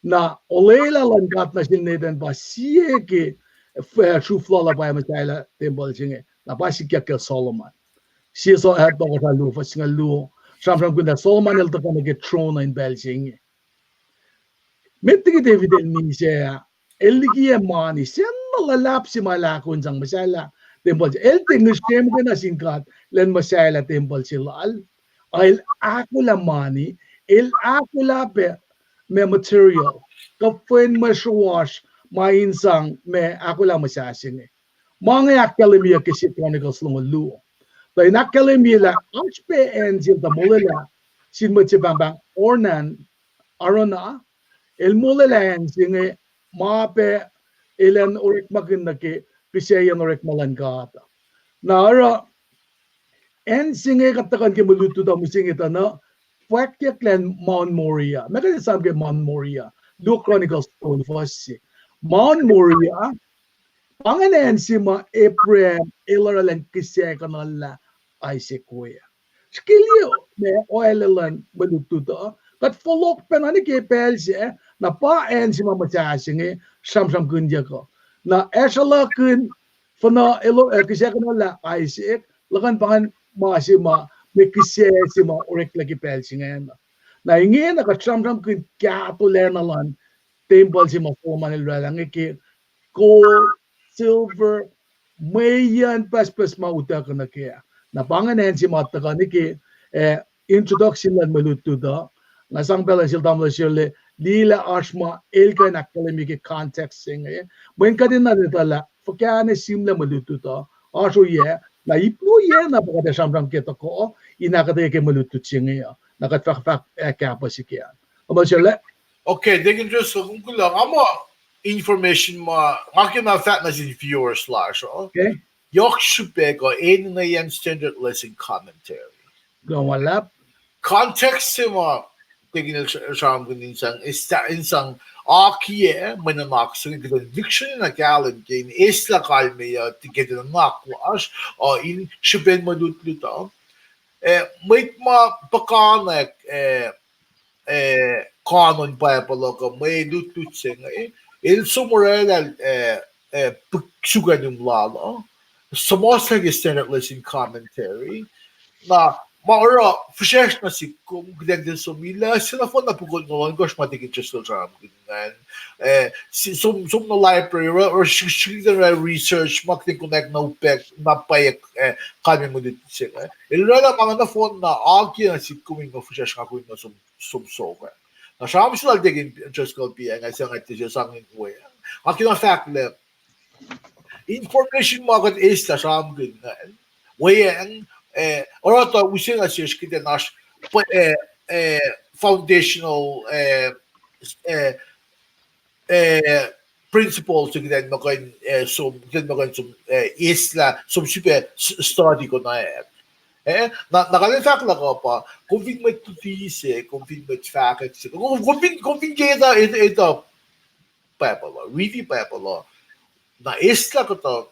na olwelah luhn God nuh sel Nathan pa sie ke, eh, sruhf lal ah pa muhsahilah tempuhl se inge, na pa sikyak kacl Solomon. Sie so, eh, Tohkohsrah luo, fuhs singucul luo, sramsramkihn lah Solomon el tuhkuh nuh ke throne in pacl se inge. Met liki David el misac ah, el likiyac mani, sacna luhlahp se ma el ahkoo in sang muhsahilah tempuhl se. El tiac ngihsre muhkwena sin God elan muhsahilah tempuhl se lal. El ahkolah mani, el ahkolah pac ma material, kuhfwen mwe sruhwohsr ma in sang ma ahkolah muhsahi se inge. Ma inge ahkkahlwemyeyuck ke sie Chronicles longoul luo. Tuh in ahkkahlwemye lah oasr pac acn se el tuh molwelah sin mwet se pahngpahng Ornan, Araunah, el molwelah acn se inge, ma pac elan orekmakihn nuh ke kihsaciyacn orekma luhn God. Na oruh acn se inge kuht tuhkuh nuh ke mwe lutlut uh mihsenge tuh na fwackyuck lah Mount Moriah. Ma kuht esam ke Mount Moriah, luo Chronicles tolu fuhs se. Mount Moriah, pa ingacn acn se ma Abraham el oruh elan kihsackuhnlah Isaac we ah. Srihke liye ma oaclac luhn mwe lutlut uh, kuht fohlohk pacna nuh ke pacl sac, na pa acn se ma muhsahi se inge sramsramkihnyuck uh. Na ahsrwelakihn fuhnuh el, eh, kihsackuhnlah Isaac, luhkuhn pa ingacn ma se ma, mwe kihsac se ma oreklac ke pacl se ingacn. Na ingena kuht sramsramkihn kahto lacna luhn tempuhl se ma Solomon el oraclah inge ke gold, silver, mweyen pucspucs ma utuckuh nuh kac. Na pa ingacn acn se ma tuhkuh nuh ke, eh, introduction luhn mwe lutlut uh. Nga sang pacl nuh sel tamuhlwel Sharlin, liye lah oasr ma el kuh in ahkkahlwemye ke context se inge, mweyen kuht enenuh in etuh lah fuhkah na sihmlac mwe lutlut uh, oasr ohiyac, na ip luo ohiyac na pa kuht ac sramsram ke tohkoh in ahkuhtweyac ke mwe lutlut se inge uh. Na kuht fahk, fahk, eh, kahpuh se ke an. Tamuhlwel Sharlin? Okay, Deacon Driscoll, kom kuloh, nga muh information ma nga ke ma fahk nuh sin viewers lasr uh. Yohk srihpac kuh enenuh in Standard Lesson Commentary. Context se ma Deacon el sramsramkihn in sang, in sang akiyac mwe nuhnak se inge, kuht in lihksreni na kahlwem ke in eslah kalmeyac ke nuhnak lasr uh in srihpen mwe lutlut uh. Eh, mwet ma puhkantwen, eh, eh, canon Bible uh kuh mwe lutlut se inge, el som orwaclah, eh, eh, puk-, sukanum lal uh, suhmuhslah ke standard lesson commentary. Na, ma oruh fihsracsr nuh sihk kom, kuht in tiac som ilah, se nohfohn na pukot na ohnkohsr ma tikin just sramsramkihn ingacn. Eh, si-, som, som nuh library, or, or srihk-, srihk-, research, ma kuht in connect na upac, na pwacye, eh, kalmac mwe luti se inge. El oraclah ma inge nohfohn na akiyac nuh sihk kom in ma fihsracsr nga kom in ma som, som sokwack. Na sramsram se lal tikin just kal piac, nga se nga tiac sang in we. Nga kena fahklah, information ma kuht eislah sramsramkihn ingacn, weacng, eh, oruh tuh use nuh sesr kuht in oasr, eh, eh, foundational, eh, eh, eh, principles kuht in muh kuh in, eh, som, kuht in muh kuh in som, eh, eislah, som srihpac s-, study konwacack. Eh, na, na kalmac fahk luhk uh pa, kom fin mwet luti se, kom fin mwet fahkwack se, kom, kom fin, kom fin ke etuh, etuh, etuh Bible uh, riti Bible uh, na eislah kuhtuh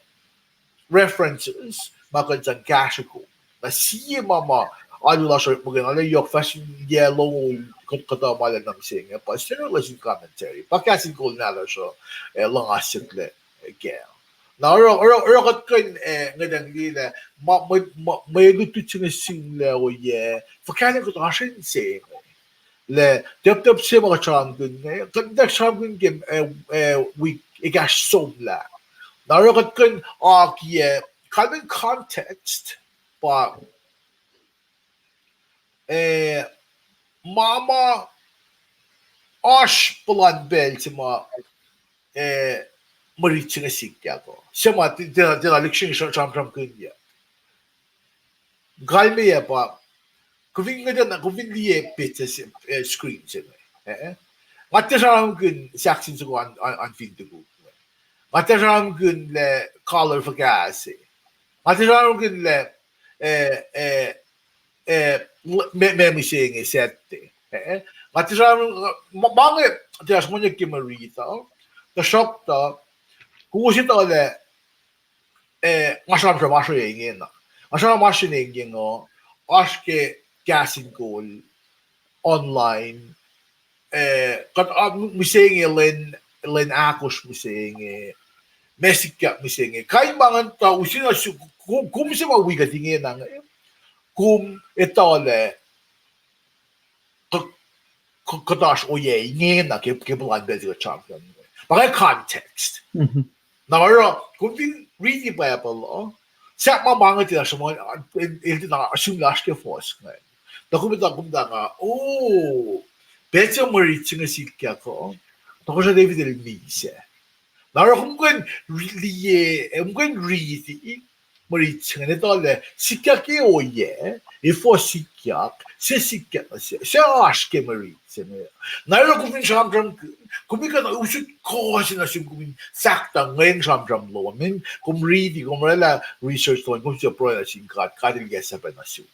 references ma kuh in sang kahsruh kom. Na sie ma ma alu lasr uh muhkwena lah yohk fahsr in yac longoul kuh-, kuhtuh ma lacna mihsenge pa standard lesson commentary, pa kahs in kol nahtuhsr uh, eh, luhngasyucklac, eh, kac. Na oruh, oruh, oruh kuht kuh in, eh, ngwetacng liye lah ma, mwe, mwe, mwe lutlut se inge sihmlac oyac, fuhkah kuht oasr in se inge. Lah, tap-, tap se ma kuht sramsramkihn inge, kuht in sramsramkihn ke, eh, eh, wik ekahsr somlah. Na oruh kuht kuh in akiyac, kalmen context, pa, eh, ma ma oasr puhlan pacl se ma, eh, mwe rit se inge sikyak uh. Se ma ti-, tiacna, tiacna lihksreni sra-, sramsramkihnyuck. Kalmeyac pa, kom fin ngwetacng, kom fin liye petsac se, eh, screen se inge, eh? Nga tiac sramsramkihn sahk sin soko an, an, an fin tukuk. Nga tiac sramsramkihn lah color fuhkah se. Nga tiac sramsramkihn lah, eh, eh, eh, l-, ma, ma mihsenge Saturday, eh? Nga tiac sramsram, ma, ma inge tiac sramsramkihn ke mwe rit uh, tuhsruhktuh, kowos etuh lah, eh, nga sramsram oasr ohiyac ingena. Nga sramsram oasr inge inge, oasr ke kahs in kol, online, eh, kuht, ah, m-, mihsenge lwen, lwen ahkosr mihsenge, ma sikyak mihsenge. Kain ma ingacn tuh use na su-, kom, kom se ma wi kuht ingena inge, kom etuh lah, kuh-, kuh-, kuht oasr ohiyac ingena ke, ke puhlan pacl se kuht sramsram inge. Pa inge context. Na oruh, kom fin riti Bible uh, sahp ma ma inge tiacna sruhmuhn, el, el tiacna sihmlac oasr ke fuhs ingacn. Tuh kom etuh, kom etuh nga, oh, pacl se mwe rit se inge sikyak uh, Tohkohsrah David el misac. Na oruh kom kuh in ri-, liye, eh, kom kuh in riti mwe rit se inge, etuh lah sikyak ke ohiyac, efuh sikyak, se sikyak nuh se, se oasr ke mwe rit se inge. Na oruh kom fin sramsramkihn, kom in kuh in usot kuh se nuh sum, kom in fahk tuh ngwetacng sramsram lom an, kom riti, kom oraclah research lom an, kom suc pruhe nuh sin God, God el yac sahp nuh sum.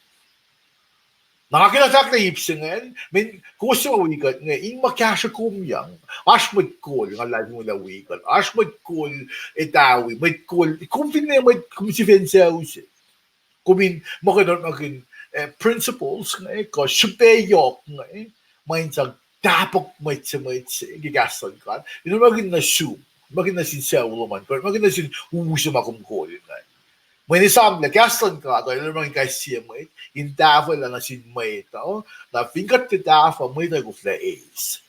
Na nga kena fahk lah ip se ingacn, men kowos suc ma wi kuht inge, in ma kahsruh kom yang, oasr mwet kol, nga luhlahlfongi lah wi kuht, oasr mwet kol, etawi, mwet kol, kom finne mwet, kom sifen sucu se. Kom in muh kuh in orekmakihn, eh, principles inge, kuh srihpac yohk inge, ma in sang tahpuhk mwet se mwet se ke kahs luhn God. In orekmakihn nuh sum, orekmakihn nuh sin sucu lom an, orekmakihn nuh sin u se ma kom kol ingacn. Mweyen esam lah kahs luhn God uh el orekmakihn kais sie mwet in tahfwelah nuh sin mwet uh, na fin kuht tiac tahfuh, mwet uh koflah eis.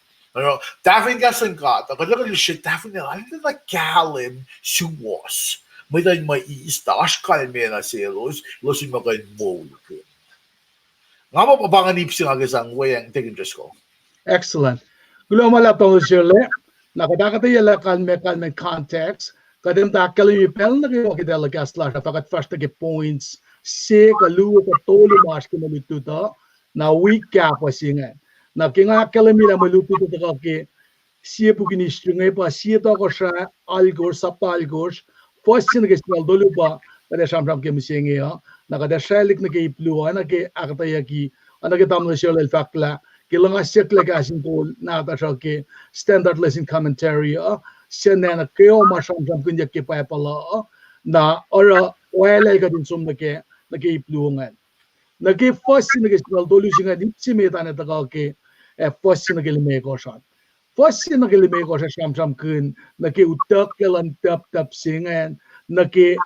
Tahfuh in kahs luhn God uh, kuht ac kuh in srihke tahfwelah, arulacna kahlwem suwohs. Mwet uh in muh eis, tuh oasr kalmac nuh selos, elos in muh kuh in moulkihn. Nga muh pa inge ip se nga ke sang weacng, tikin Driscoll. Excellent. Kuloh ma luhlahp, Doctor Sherle. Na kuht ahkuhtweyac lah kalmac, kalmac context. Kuht in muhta ahkkahlwemye pacl nuh kwewa ke telecast lasr uh, fah kuht fahsr nuh ke points se kuh luo kuh tolu ma oasr ke mwe lutlut uh, na wik kapwa se ingacn. Na ke nga ahkkahlwemye lah mwe lutlut uh tuhkuh ke sie puk in history inge pa sie tohkohsrah alkosr, sapta alkosr, fuhs se nuh ke singucul tolu pa kuht ac sramsram ke mihsenge uh, na kuht ac srwaclihk nuh ke ip luo uh, na ke ahkuhtweyucki, uh, nuh ke tamuhlwel Sherle el fahk lah ke luhngasyucklac kahs in kol nahtuhsr uh ke Standard Lesson Commentary uh, se na nuh kwewa ma sramsramkihnyuck ke Bible uh, na oruh oaclac kuht in som nuh ke, nuh ke ip luo ingacn. Nuh ke fuhs se nuh ke singucul tolu se ingacn, ip se met an tuhkuh ke, eh, fuhs se nuh ke limekohsr an. Fuhs se nuh ke limekohsr ah sramsramkihn nuh ke utucklac luhn tacptap se ingacn, nuh ke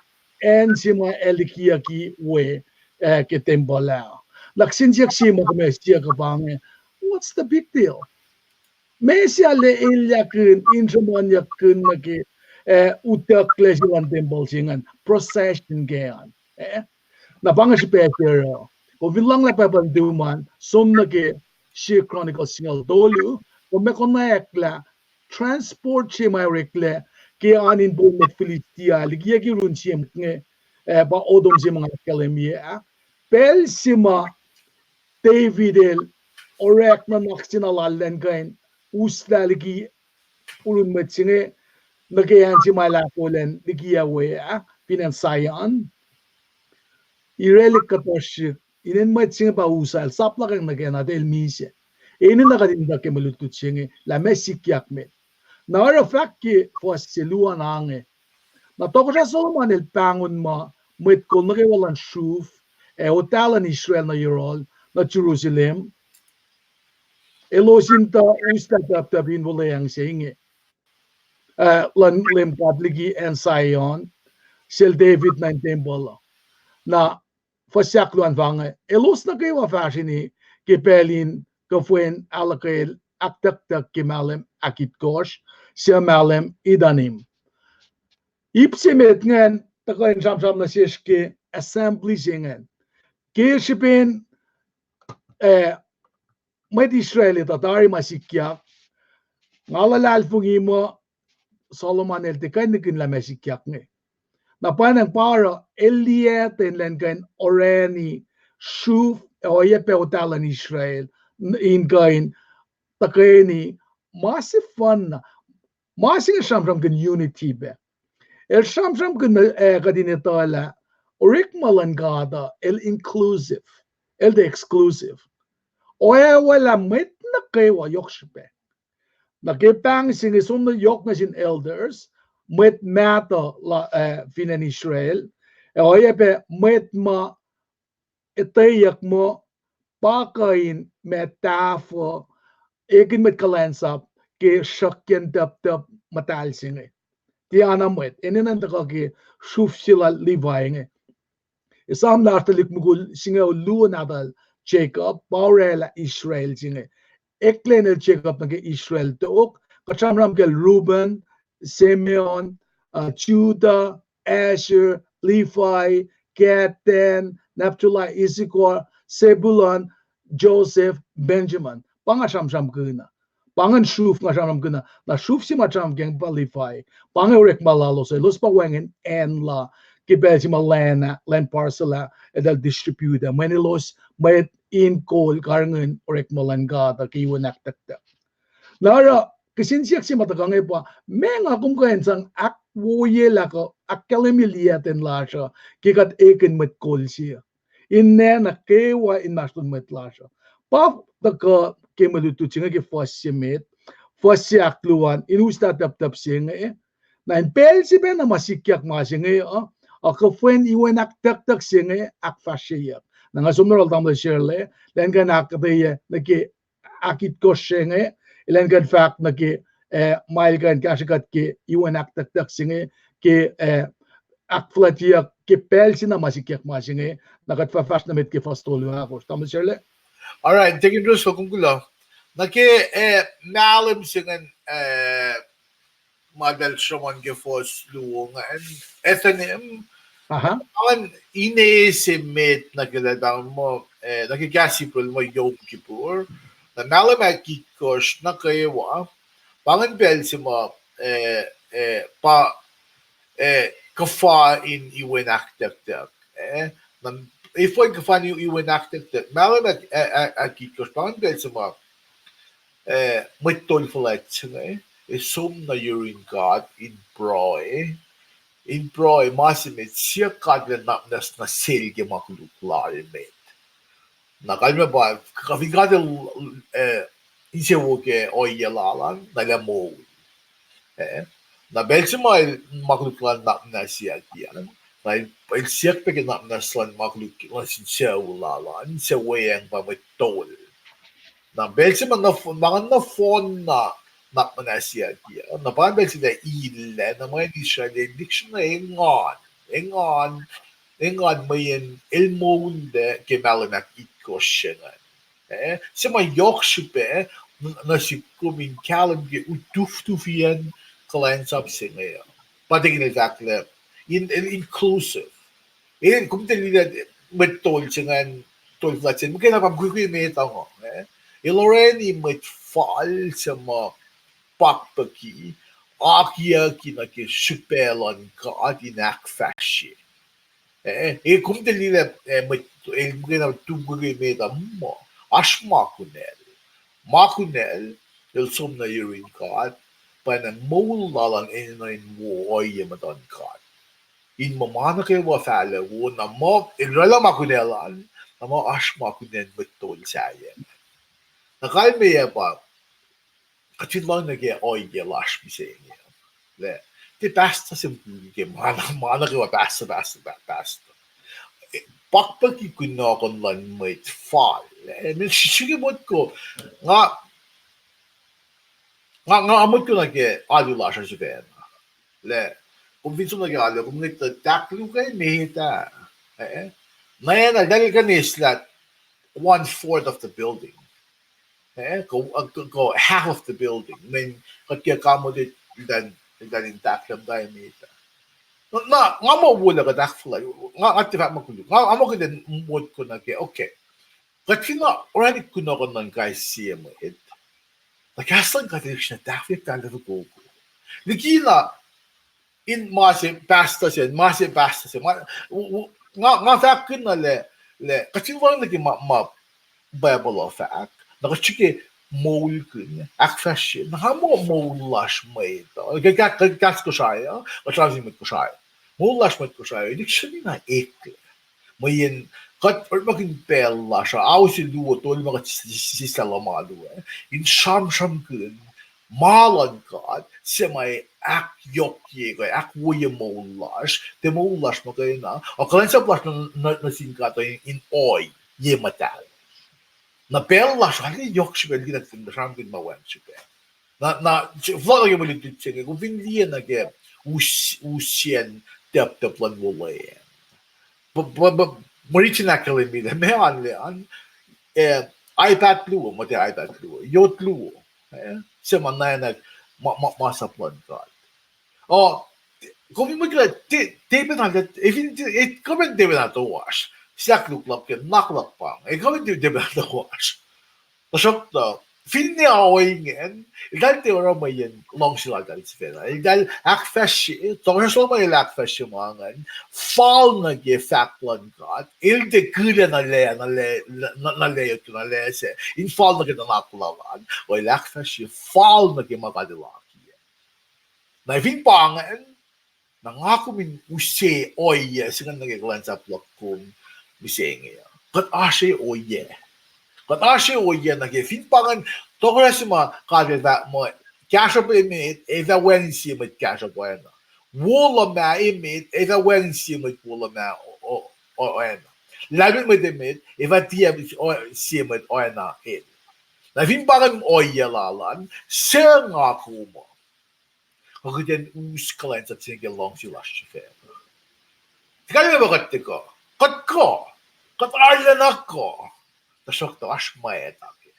acn se ma el likiyucki we, ah, ke tempuhl ah. Na kihsen siyuck se ma kom ac siyuck uh pa inge, what's the big deal? Meac se el elyahkihn, in sruhmuhnyuckkihn nuh ke, ah, utucklac se luhn tempuhl se ingacn, procession ke an, ah? Na pa inge srihpac se oruh, kom fin luhnglah Bible tuhman, som nuh ke Sie Chronicles singucul tolu, kom ac konwacack lah transport se ma oreklac ke an in pon mwet Philistia, likiyucki run sie inge, ah, pa otom se ma nga ahkkahlwemye ah. Pacl se ma David el orek nuhnak se na lal elan kuh in uslah liki urun mwet se inge nuh ke acn se ma el ahkolah in likiyucki we ah, fin acn Zion. Irelek kuhtuhsrihk, inen mwet se inge pa usail, sap luhk nuh ke na tuh el misac. Enenuh kuht in tuh ke mwe lutlut se inge lah meac sikyak met. Na oruh fahk ke fuhs se luo an ange. Na tohkohsrah Solomon el pahngon muh mwet kol nuh kwewa luhn sruf ac otah luhn Israel nuh yohrohl nuh Jerusalem, elos in tuh uslah tacptap in wuhlweacng se inge, ah, luhn Leum God liki acn Zion, sel David nuh in tempuhl uh. Na fuhs ahkluo an fahk inge, elos nuh kwewa fahsrweni ke pacl in kuhfwen ahluhkwelah ahktucktuck ke mahlwem ahkitkohsr, suc mahlwem Ethanim. Ip se met ingacn tuhkuh in sramsram nuh sesr ke assembly se ingacn. Ke srihpen, ah, mwet Israel etuh tari ma sikyak, nga luhlahlfongi muh Solomon el tiac kuh in nihkihn lah meac sikyak inge. Na pwacnwacng pa oruh el liyaten elan kuh in orani sruf ac oacyacpac otah luhn Israel in kuh in tuhkweni ma sefanna. Ma se inge sramsramkihn unity pac. El sramsramkihn, ah, kuht in etuh lah orekma luhn God uh el inclusive, el tiac exclusive. Oacwacack lah mwet nuh kwewa yohk srihpac. Na ke pahng se inge som nuh yohk nuh sin elders, mwet mahtuh la, ah, fin acn Israel, ac oacyacpac mwet ma etweyuck muh pa kuh in ma tahfuh ekihn mwet kuhlwacnsap ke sruhkyacn tacptap muhtahl se inge. Tiacna mwet, enenuh in tuhkuh ke sruf se lal Levi inge. Esam lah oasr tuhlihk mukul singucul luo nahtuhl Jacob, pa orwaclah Israel se inge. Eklac inel Jacob nuh ke Israel tok, kuht sramsram kacl Reuben, Simeon, uh, Judah, Asher, Levi, Gad, Dan, Naphtali, Issachar, Zebulun, Joseph, Benjamin. Pa nga sramsramkihn uh. Pa ingacn sruf nga sramsramkihn uh. Na sruf se ma sramsramkihn pa Levi. Pa inge orekma lalos uh. Elos pa wacngihn acn la ke pacl se ma land, land parcel ah, eltahl distribute ah. Mweyen elos mwet in kol karihngihn orekma luhn God uh ke iwen ahktucktuck. Na oruh, kihsen siyuck se ma tuhkuh inge pa, meac nga kom kuh in sang ahkwoyelah kuh ahkkahlwemye liyaten lasr uh ke kuht ekihn mwet kol se uh, in nacna kwewa inmahsrlon mwet lasr uh. Pa tuhkuh ke mwe lutlut se inge ke fuhs se met, fuhs se ahkluo an, in uslah tacptap se inge. Na in pacl se pacna ma sikyak ma se inge uh, a kuhfwen iwen ahktucktuck se inge ahkfahsryeyuck. Na nga som nuh yohrohl tamuhlwel Sharla, elan kuh in ahkuhtweyac nuh ke ahkitkohsr se inge, elan kuh in fahk nuh ke, ah, ma el kuh in kahsrwe kuht ke iwen ahktucktuck se inge, ke, ah, ahkfuhlwactyeyuck ke pacl se na ma sikyak ma se inge, na kuht fah fahsr nuh met ke fuhs tolu ahkosr. Tamuhlwel Sharla? All right, take it, Russell, kom kuloh. Na ke, ah, mahlwem se ingacn, ah, ma eltahl sruhmuhn ke fuhs luo ingacn, Ethanim, pa ingacn ine se met nuh ke eltahl pahngon muh, ah, nuh ke kahs Hebrew muh Yom Kippur. Na mahlwem ahkitkohsr nuh kwewa, pa ingacn pacl se ma, ah, ah, pa, ah, kuhfa in iwen ahktucktuck. Ah, na efuh in kuhfa in iwen ahktucktuck? Mahlwem ahk-, ah, ah, ahkitkohsr, pa ingacn pacl se ma, ah, mwet tol fuhlwact se inge, ac som nuh yurin God in pruhe, in pruhe ma se met, siyuck God elan nwacsnwacs nuh sel ke ma koluk lal met. Na kalmac pa, kuh fin God el, ah, insewowo ke ohiyac lal an, na el ac moul. Ah, na pacl se ma el ma koluk lal an nwacsnwacsiyucki an, na el, el siyuck pac ke nwacsnwacs luhn ma koluk nuh sin sucu lal an, suc weacng pa mwet tol. Na pacl se ma, ma ingacn nohfohn na, Nuhnak muhnahs siyuck uh. Na pa pacl se lah illac, na mweyen Israel el lihksreni engan, engan, engan mweyen el moul ke mahlwem ahkitkohsr se ingacn. Eh, se ma yohk srihpac nuh sihk kom in kahlwem ke utuftufiyen kuhlwacnsap se inge uh. Pa tekin el fahk lah, in, in inclusive. El, kom tiac liye mwet tol se ingacn, tol fuhlwact se, muhkwena pa mukwikwi met uh, eh? El orani mwet fal se ma pakpucki, akiyucki nuh ke srihpac luhn God in ahkfahsrye. Eh, eh, kom tiac liye, eh, mwet, el muhkwena tu mukwikwi met uh muh, oasr ma kunacl. Ma kunacl, el som nuh yurin God, pa na moul lal an enenuh in wo ohiyac muhtuhn God. In muh ma nuh kwewa fahlah wo, na muh, el oraclah ma kunacl an, na muh oasr ma kunacl mwet tol sahyac. Na kalmeyac pa, kuht fin lohng nuh ke ohiyac lasr mihsenge. Lah, tiac pastor se mukwikwi ke ma, ma nuh kwewa pastor, pastor, pa-, pastor. Pakpucki kunohkohn luhn mwet fal. Eh, mweyen srihke motko, nga, nga, nga motko nuh ke alu lasr uh sifacna. Lah, kom fin som nuh ke alu, kom ngwet tuh tahk luo ke met ah. Eh, na ena, eltahl kuh in eislah one fourth of the building. Eh, kuh, kuh, kuh half of the building. Mweyen kuht ke accommodate eltahl, eltahl in tahk luhn taimeta. Na, na, nga muh wolac kuht ahkfuhlwact, nga, nga tiac fahk ma koluk. Nga, nga muh kuht in motko nuh ke, okay. Kuht fin orani kunohkohn luhn kais sie mwet, na kahs luhn God el sifacna tahfwelah fokoko. Likina in ma se pastor se, ma se pastor se, ma, nga, nga fahkkihn na lah, lah, kuht fin lohng nuh ke ma, ma Bible uh fahk, na kuht srihke moulkihn, ahkfahsrye, na nga muh moul lasr mwet uh, ke, ke, ke, kahs Kosrae uh, kuht sramsram sin mwet Kosrae. Moul lasr mwet Kosrae uh, lihksreni na eklac. Mweyen kuht orekmakihn pacl lasr uh, ao se luo tolu ma kuht sislah luhmalu, eh, in sramsramkihn ma luhn God, se ma ahkyohkye kuh ahkwoye moul lasr, tiac moul lasr muhkwena, ac kuhlwacnsap lasr nuh, nuh, nuh sin God uh in, in ohiyac muhtahl. Na pacl lasr uh arlac yohk srihpac liki na kuht fin sramsramkihn ma wacngihn srihpac. Na, na, fohlohk nuh ke mwe lutlut se inge, kom fin liye nuh ke us-, usacn teptep luhn wolweacng. Mwe rit se ahkkahlwemye lah meac an, lah an, eh, iPad luo, muhta iPad luo, yot luo, eh, se ma na, na, ma, ma, masap luhn God. Oh, kom in mwet lah, te-, tepen ah, e fin, e, kom in tepen ah toasr. Siyuck luhk luhk ke nuhnak luhk pang. E kom in te-, tepen ah toasr. Tuhsruhktuh, finne ohinge, eltahl tiac oruh mweyen luhngse laltahl sifacna. Eltahl ahkfahsrye, tohkohsrah Solomon el ahkfahsrye ma ingacn, fal nuh ke fahk luhn God, el tiac kihla na lah, na lah, na, na lah yot, na lah se, in fal nuh ke nuhnak lal an, el ahkfahsrye fal nuh ke ma God el akiyac. Na fin pa ingacn, na nga kom in use ohiyac se ingacn nuh ke kuhlwacnsap luhk kom mihsenge uh. Kuht oasr ohiyac. Kuht oasr ohiyac nuh ke fin pa ingacn tohkohsrah se ma God el fahk muh, kahsruhp emet, ac fah wacngihn sie mwet kahsruhp oacna. Wo luhmah emet, ac fah wacngihn sie mwet wo luhmah o-, o-, o-, oacna. Lahlmwetmwet emet, ac fah tiac o-, sie mwet oacna el. Na fin pa ingacn ohiyac lal an, se nga kom uh. Kuht in us kuhlwacnsap se inge ke luhngse lasr sifacna. Kalmac pa kuht tiac kuh. Kuht kuh. Kuht arulacna kuh. Tuhsruhktuh oasr mwacta ke.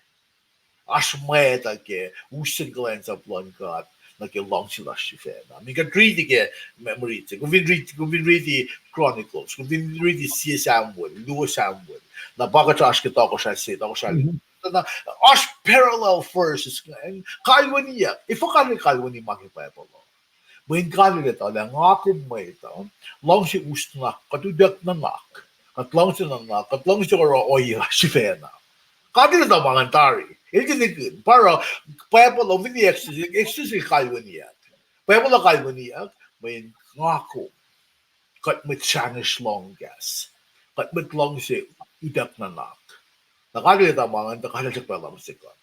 Oasr mwacta ke usen kuhlwacnsap luhn God nuh ke luhngse lasr sifacna. Mweyen kuht riti ke, mwe riti, kom fin riti, kom fin riti Chronicles, kom fin riti sie Samuel, luo Samuel, na pa kuht oasr ke tohkohsrah se, tohkohsrah na oasr parallel verses ingacn, kalweniyuck. Efuh God el kalweni ma ke Bible uh? Mweyen God el etuh lah nga kom mwet uh, luhngse us nuhnak, kuht utuck nuhnak, kuht luhngse nuhnak, kuht luhngse oruh ohiyac sifacna. God el etuh ma ingacn tari. El tiac nihkihn. Pa oruh Bible uh, fin Exodus, Exodus el kalweniyuck. Bible uh kalweniyuck, mweyen nga kom kuht mwet srahngwesr lohng kahs. Kuht mwet luhngse utuck nuhnak. Na God el etuh ma ingacn, tuh God el suk pa luhngse kuht.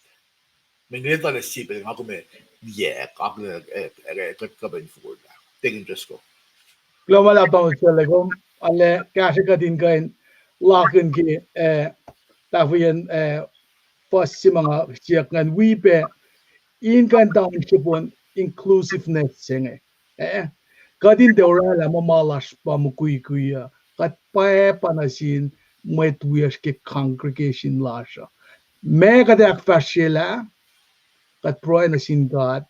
Mweyen el etuh lah sie pacl nga kom ac niyac, akihlen, eh, eh, kuht kuh pac in forlah. Tekin Driscoll. Kuloh ma luhlahp, Doctor Sele, kom arlac kahsrwe kuht in kuh in lakihn ke, eh, tahfweyacn, eh, fuhs se ma nga siyuck ingacn wi pac in kuh in township on inclusiveness se inge. Eh, kuht in tiac orwaclah muh ma lasr pa mukwikwi uh, kuht pwacpa nuh sin mwet wiyacsr ke congregation lasr uh. Ma kuht ahkfahsryelah, kuht pruhe nuh sin God,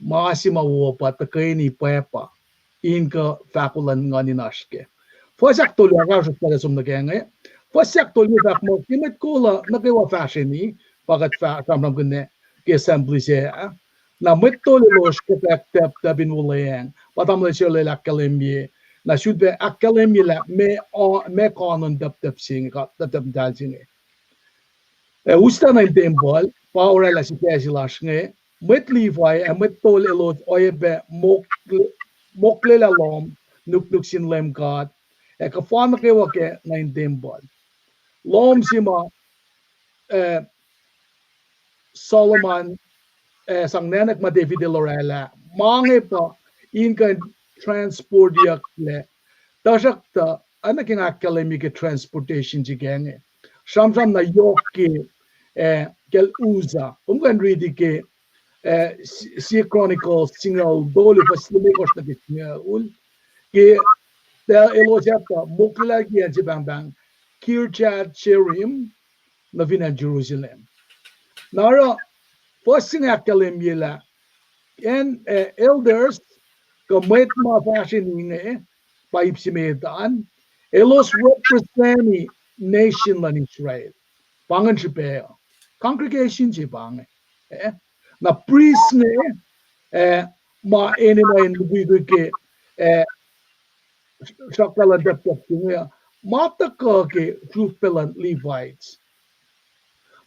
ma se ma wo pa tuhkweni pwacpa in kuh fahko luhn nguhn in oasr kac. Fuhs ahktolu, ahkosr, ahkosr, som nuh kac inge. Fuhs ahktolu fahk muh ke mwet kol uh nuh kwewa fahsrweni, pa kuht fah-, sramsramkihn ke assembly se ah, na mwet tolu elos kuh pac tacptap in wuhlweacng, pa tamuhlwel se lal ahkkahlwemye, na sulpac ahkkahlwemye lah meac, meac kanon tacptap se inge, ka-, tacptap muhtahl se inge. Ac us tuh nuh in tempuhl, pa orwaclah sifac se lasr inge, mwet Levi ac mwet tol elos oacyacpac mokle-, moklelah lohm nuknuk sin Leum God, ac kuhfa nuh kwewa kac nuh in tempuhl. Lohm se ma, eh, Solomon, eh, sang nacnwack ma David el orwaclah, ma inge pa in kuh in transportyucklac. Tuhsruhktuh, oacna ke nga ahkkahlwemye ke transportation se kac inge, sramsram na yohk ke, eh, kacl Uzzah. Kom kuh in riti ke, eh, s-, sie Chronicles singucul tolu, fuhs limekohsr nuh ke singucul. Ke, tuh elos ac tuh moklelah ke acn se pahngpahng Kirjath Jearim, nuh fin acn Jerusalem. Na oruh, fuhs se inge ahkkahlwemye lah, acn, eh, elders, kuh mwet ma fahsrweni inge, pa ip se met an, elos represent nation luhn Israel. Pa ingacn srihpac uh. Congregation se pa inge. Eh? Na priest inge, eh, ma enenuh in mukwikwi ke, eh, sruhklah luhn tacptap se inge, ma tuhkuh ke srufpac luhn Levites.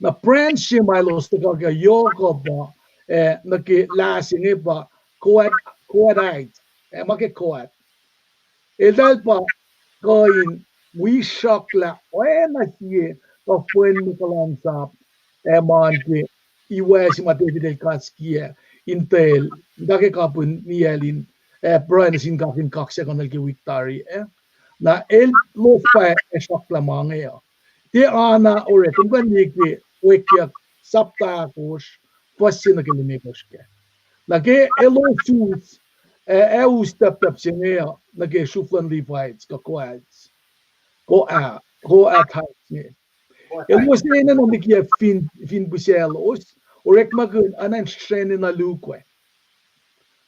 Na branch se ma elos tuhkuh ke yohk uh pa, eh, nuh ke lah se inge pa Kohat-, Kohathites, eh, ma ke Kohat. Eltahl pa kuh in wi sruhklah oacna sie kuhfwen muh kuhlwacnsap, ac ma ke iwac se ma David el kaskiyac in tuh el, muhta ke kapihn niyacl in, ac pruhe nuh sin God in kaksakihnuhl ke wik tari, eh? Na elos pa ac sruhklah ma inge uh. Tiac ana orek, kom kuh in liye ke Wekyuck sapta ahkosr, fuhs se nuh ke limekohsr kac. Na ke elos us, ac, ac us tacptap se inge uh nuh ke sruhf luhn Levites kuh Kohathites. Ko-, ah, Kohathites inge. Elos enenuh liki fin, fin pihsaclos, orekmakihn anan sreni na lukwe.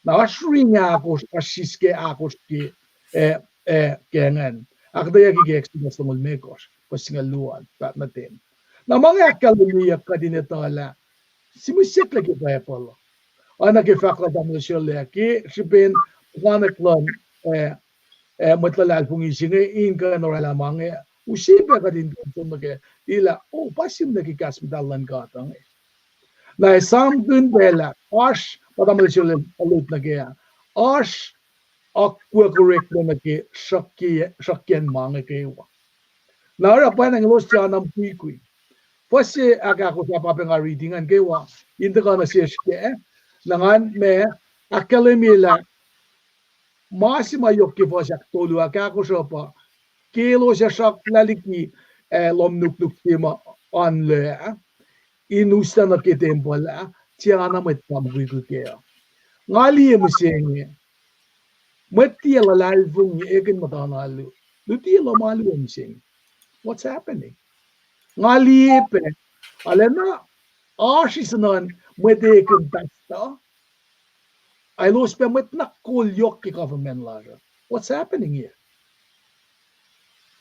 Na oasr ring ahkosr, oasr siskac ahkosr ke, eh, eh, ke ingacn. Ahkuhtweyucki ke Exodus longoul limekohsr, fuhs singucul luo an, paht nuh ten. Na ma inge ahkkahlwemyeyuck kuht in etuh lah, simuhsyucklac ke Bible uh. Oacna ke fahk lal tamuhlwel Sherle, ke srihpen plwacn luhn, eh, eh, mwet luhlahlfongi se inge in kuh in orwaclah ma inge, use pac kuht in kuh in som nuh ke, lah, oh, pa sihmlac ke kahs muhtahl luhn God uh inge. Na esamkihn pac lah oasr, pa tamuhlwel Sherle alut nuh ke ah, oasr akwuck orekma nuh ke sruhkye-, sruhkyacn ma inge kwewa. Na oruh pwacnwacng elos tiac na mukwikwi. Fuhs se ahkahkosr ah pa pac nga riti ingacn kwewa, in tuhkuh nuh sesr kac, na ngan ma ahkkahlwemye lah, ma se ma yohk ke fuhs ahktolu ahkahkosr uh pa, ke elos ac sruhklah liki, eh, lohm nuknuk se ma oan lac ah, in uslah nuh ke tempuhl ah, tiac na mwet pa mukwikwi kac uh. Nga liye mihsenge, mwet tiac luhlahlfongi ekihn muhtuhn alu. Luti lohm alu uh mihsenge. What's happening? Nga liye pac, arulacna oasr isuhnuhn mwet ekihn pastor, ac elos pac mwet na kol yohk ke government lasr uh. What's happening here?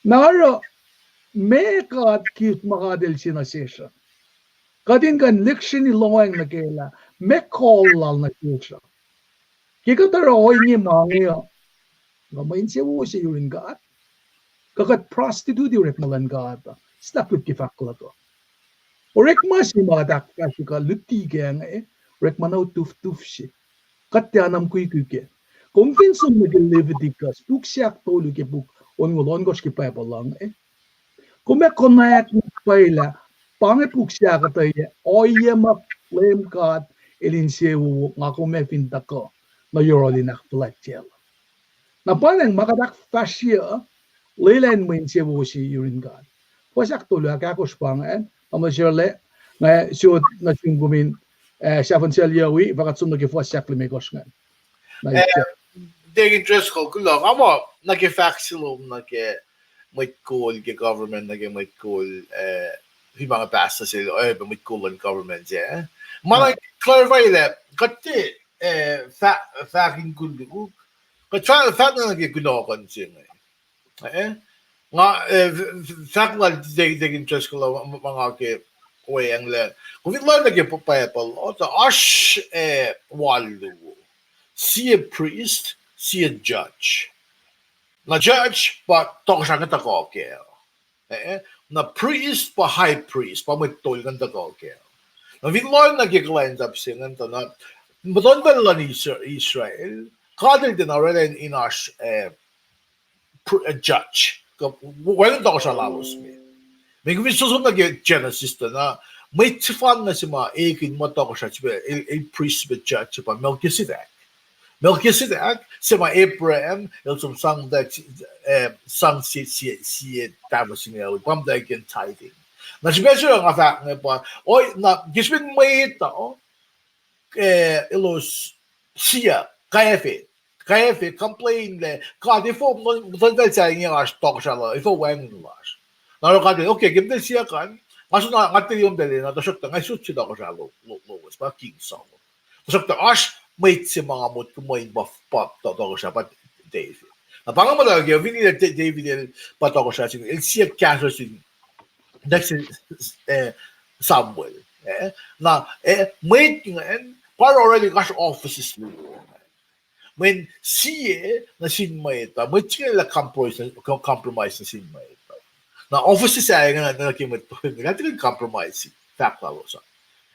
Na oruh, meac God kihs ma God el se nuh sesr uh? Kuht in kuh in lihksreni lohacng nuh ke lah, meac kol lal nuh sesr uh? Ke kuht oruh ohinge ma inge uh, kuh mwe insewowo se yurin God? Kuh kuht prostitute orekma luhn God uh? Sahp ke fahk luhk uh. Orekma se ma kuht ahkfahsrye kuh luti kac inge, orekma na utuftuf se. Kuht tiac na mukwikwi kac. Kom fin som nuh ke Leviticus, puk se ahktolu ke puk onngoul ohnkohsr ke Bible uh inge, kom ac konwacack na pwacye lah, pa inge puk se ahkuhtweyac, ohiyac ma Leum God el insewowo, nga kom ac fin tuhkuh nuh yohrohl in ahkfuhlwactyacl. Na pwacnwacng ma kuht ahkfahsrye uh, lwelah in mwe insewowo se yurin God. Fuhs ahktolu ahkahkosr pa ingacn, tamuhlwel Sherle, nga sot nuh sin kom in Eh, sahfin sel yawi, fahk kuht som nuh ke fuhs ahklimekohsr ingacn. Na, eh, Deacon Driscoll, kuloh, nga muh nuh ke fahk se lom nuh ke mwet kol ke government, nuh ke mwet kol, eh, fin ma nga pastor sel, eh, mwet kol luhn government, eh. Ma na clarify lah, kuht, eh, fah-, fahk in koluk, kuht fah-, fahk nuh ke kunohkohn se inge. Eh, nga, eh, f-, f-, fahk lal Deacon Driscoll ma nga ke weacng lah, kom fin lohng nuh ke Bible, oasr, eh, wal luo. Sie priest, sie judge. Na judge pa tohkohsrah inge tuhkuh kac. Eh, na priest pa high priest, pa mwet tol ingacn tuhkuh kac. Na fin lohng nuh ke kuhlwacnsap se ingacn tuh na, muhtuhnfacl luhn Is-, Israel, God El tiacna orwaclah in oasr, eh, pr-, eh, judge. Kuh, wacngihn tohkohsrah lalos me. Mweyen kom fin som nuh ke Genesis tuh na, mwet sefanna se ma ekihn ma tohkohsrah se pa, el, el priest se pa judge se pa Melchizedek. Melchizedek, se ma Abraham el som sang, eh, sang sie, sie, sie tahfuh singucul, pa muhtwacwacack in tithing. Na srihpac se nga fahk inge pa, oi, na ke srihpen mwet uh, eh, elos siyuck, kwacfe, kwacfe complain lah, God, efuh muhtuhnfacl sahyac inge oasr tohkohsrah la, efuh wacngihn lasr. Na oruh God, okay, ke kom tiac siyuck an, nga soenna, nga tiac liyom tacl na, tuhsruhktuh nga sot sie tohkohsrah lo-, lo-, lowos, pa King Saul. Tuhsruhktuh oasr mwet se ma nga motko muh in pa, pa to-, tohkohsrah pa David. Na pa inge muhta ke, fin liye Da-, David el pa tohkohsrah se inge, el siyuck kahsruh sin next, eh, Samuel, eh, na, eh, mwet ingacn pa orwaclah oasr offices luo. Mweyen sie nuh sin mwet uh, mwet se inge lah compromise, compromise nuh sin mwet uh. Na offices ah ingacn nuh ke mwet uh, lah tikin compromise fahk lalos an.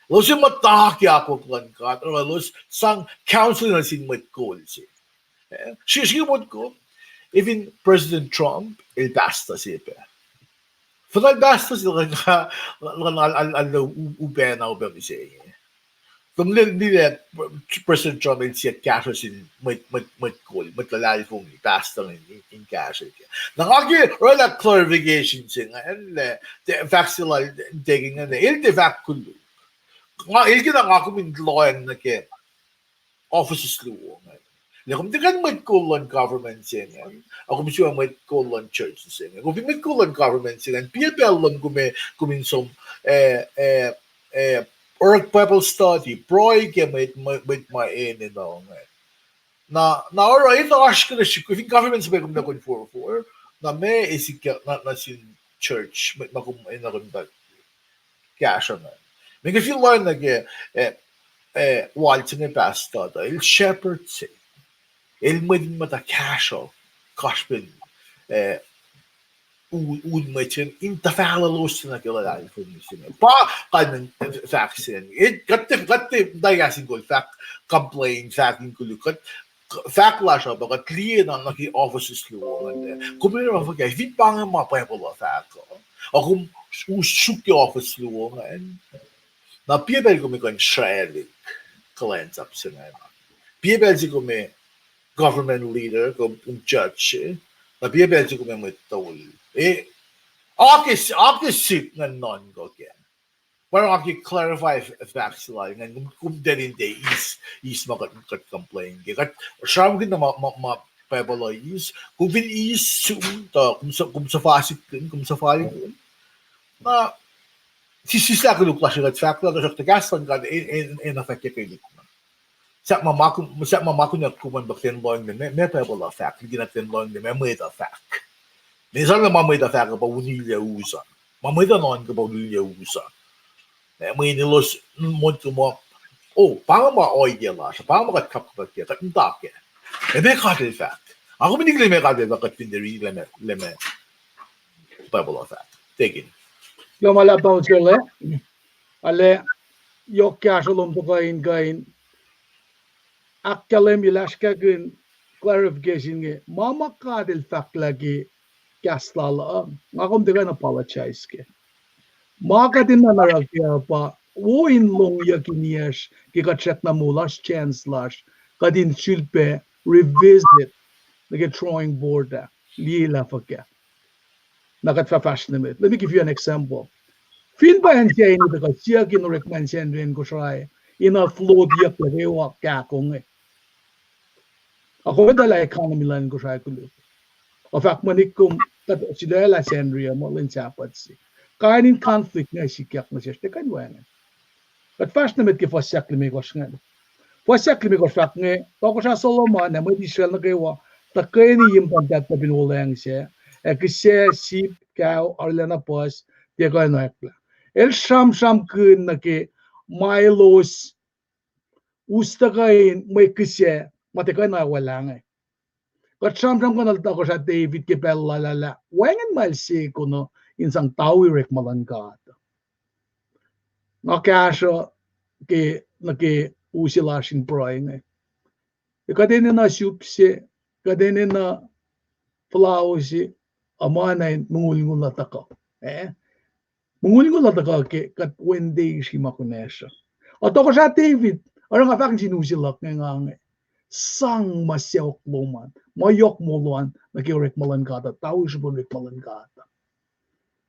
Elos in muhta ke akwuck luhn God, oruh elos sang counsel nuh sin mwet kol se. Eh, sri-, srihke motko, efin President Trump el pastor se pac. Fuhnuhl pastor se luhn, luhn al-, al-, al-, u-, upac na upac mihsenge. Kom liye, liye President Trump el siyuck kahsruh sin mwet, mwet, mwet kol, mwet luhlahlfongi, pastor in, in, in kahsruh ke. Na nga ke orwaclah clarification se ingacn lah, fahk se lal Deacon ingacn, el tiac fahk koluk. Nga, el kena nga kom in lohacng nuh ke offices luo ingacn. Lah kom tiac kuh in mwet kol luhn government se ingacn, ac kom sifilpac mwet kol luhn church se ingacn. Kom fin mwet kol luhn government se ingacn, piac pacl lom kom, kom in som, eh, eh, eh, oruh Bible study, pruhe ke mwet, mwet, mwet ma enenuh ingacn. Na, na oruh etuh oasr kuhtuh srihk, fin government se pa kom na kom forfor, na meac sikyak na, nuh sin church, mwet ma kom enenuh kom kahsruh ingacn. Mweyen ke fin lohacng nuh ke, eh, eh, wal se inge pastor tuh, el shepherd se. El mwet in muhta kahsruh, gospel, eh, u-, un mwet se in tuhfahlah elos nuh ke luhlahlfongi se inge. Pa kalmen fahk se inge. Kuht tiac, kuht tiac muhta kahs in kol fahk complain, fahk in koluk, kuht fahk lasr uh pa kuht liye na nuh ke offices luo ingacn. Kom liye ma fuhkah, fin pa inge ma Bible uh fahk uh, ac kom us suk ke office luo ingacn, na piac pacl kom in kuh in sraclihk kuhlwacnsap se ingacn. Piac pacl se kom government leader, kom, kom judge, na piac pacl se kom mwet tol. Eh, ake, ake sik ingacn nuhnkuh kac. Pa nga ke clarify fahk se lal ingacn, kom, kom tiac in tiac eis, eis ma kuht, kuht complain ke. Kuht sramsramkihn na ma, ma, ma Bible uh eis, kom fin eis sum, tuh kom su-, kom suhfal sikihn, kom suhfal sikihn. Na, sis, sislah koluk lasr kuht fahk lah, tuhsruhktuh kahs luhn God, e, e, enenuh fahk ke lihk na. Sahp ma, ma kom, sahp ma, ma kunuhk kom an pa kuht in lohacng lah, ma, ma Bible uh fahk, liki na kuht in lohacng lah, ma mwet uh fahk. Meac sa lah ma mwet uh fahk uh pa unilac us an. Ma mwet uh nuhnkuh pa unilac us an. Eh, mweyen elos motko muh, oh, pa inge ma ohiyac lasr, pa inge ma kuht kapkapwack kac, kuht muhta kac. Ac meac God El fahk. Ac kom in liye meac God El fahk, kuht fin tiac riti lah ma, lah ma Bible uh fahk. Tekin. Kuloh ma luhlahp Doctor Sele. Arlac, yohk kahsruh lom tuhkuh in kuh in ahkkahlwemye lasr, kahkihn clarification inge. Ma ma God El fahk lah ke kahs lal uh, nga kom tiac kuh in apologize kac. Ma kuht enenuh in oruh kac uh pa, wo in lohngyuck in yacsr ke kuht srackna moul, oasr chance lasr kuht in sulpac revisit nuh ke drawing board ah, liye lah fuhkah. Na kuht fah fahsr nuh met. Let me give you an example. Fin pa acn se inge tuhkuh siyuck in orekma in Sacnri acn Kosrae, in uh float-iyucklac kwewa kahko inge. Ac kom etuh lah economy luhn Kosrae koluk. Ac fahk mwe nick kom, kuht sulaclah Sacnri uh muh lwen Sahpuht se. Kain in conflict inge sikyak nuh sesr, tiac kuh in wacngihn. Kuht fahsr nuh met ke fuhs ahklimekohsr inge. Fuhs ahklimekohsr fahk inge, Tohkohsrah Solomon ac mwet Israel nuh kwewa tuhkweni ye muhtuhn tahptahp in wolacng sac, ac kihsac, sip, kao, arulacna puhs, tiac kuh in oacklah. El sramsramkihn nuh ke ma elos us tuhkuh in mwe kihsac ma tiac kuh in oacwalah inge. Kuht sramsramkihn nuh Tohkohsrah David ke pacl lal ah lah wacngihn ma el seko nuh in sang tui orekma luhn God. Nga kahsruh ke, nuh ke u se lasr in pruhe inge. Kuht enenuh sip se, kuht enenuh fuhlao se, ac ma na in mongulngul uh tuhkuh. Eh? Mongulngul uh tuhkuh ke kuht wende isi ma kunacsr uh. Ac Tohkohsrah David, oruh nga fahk nuh sin u se luhk inge nga inge, sang ma sacohk lom an, ma yohk moul an nuh ke orekma luhn God uh, tui srihpen orekma luhn God uh.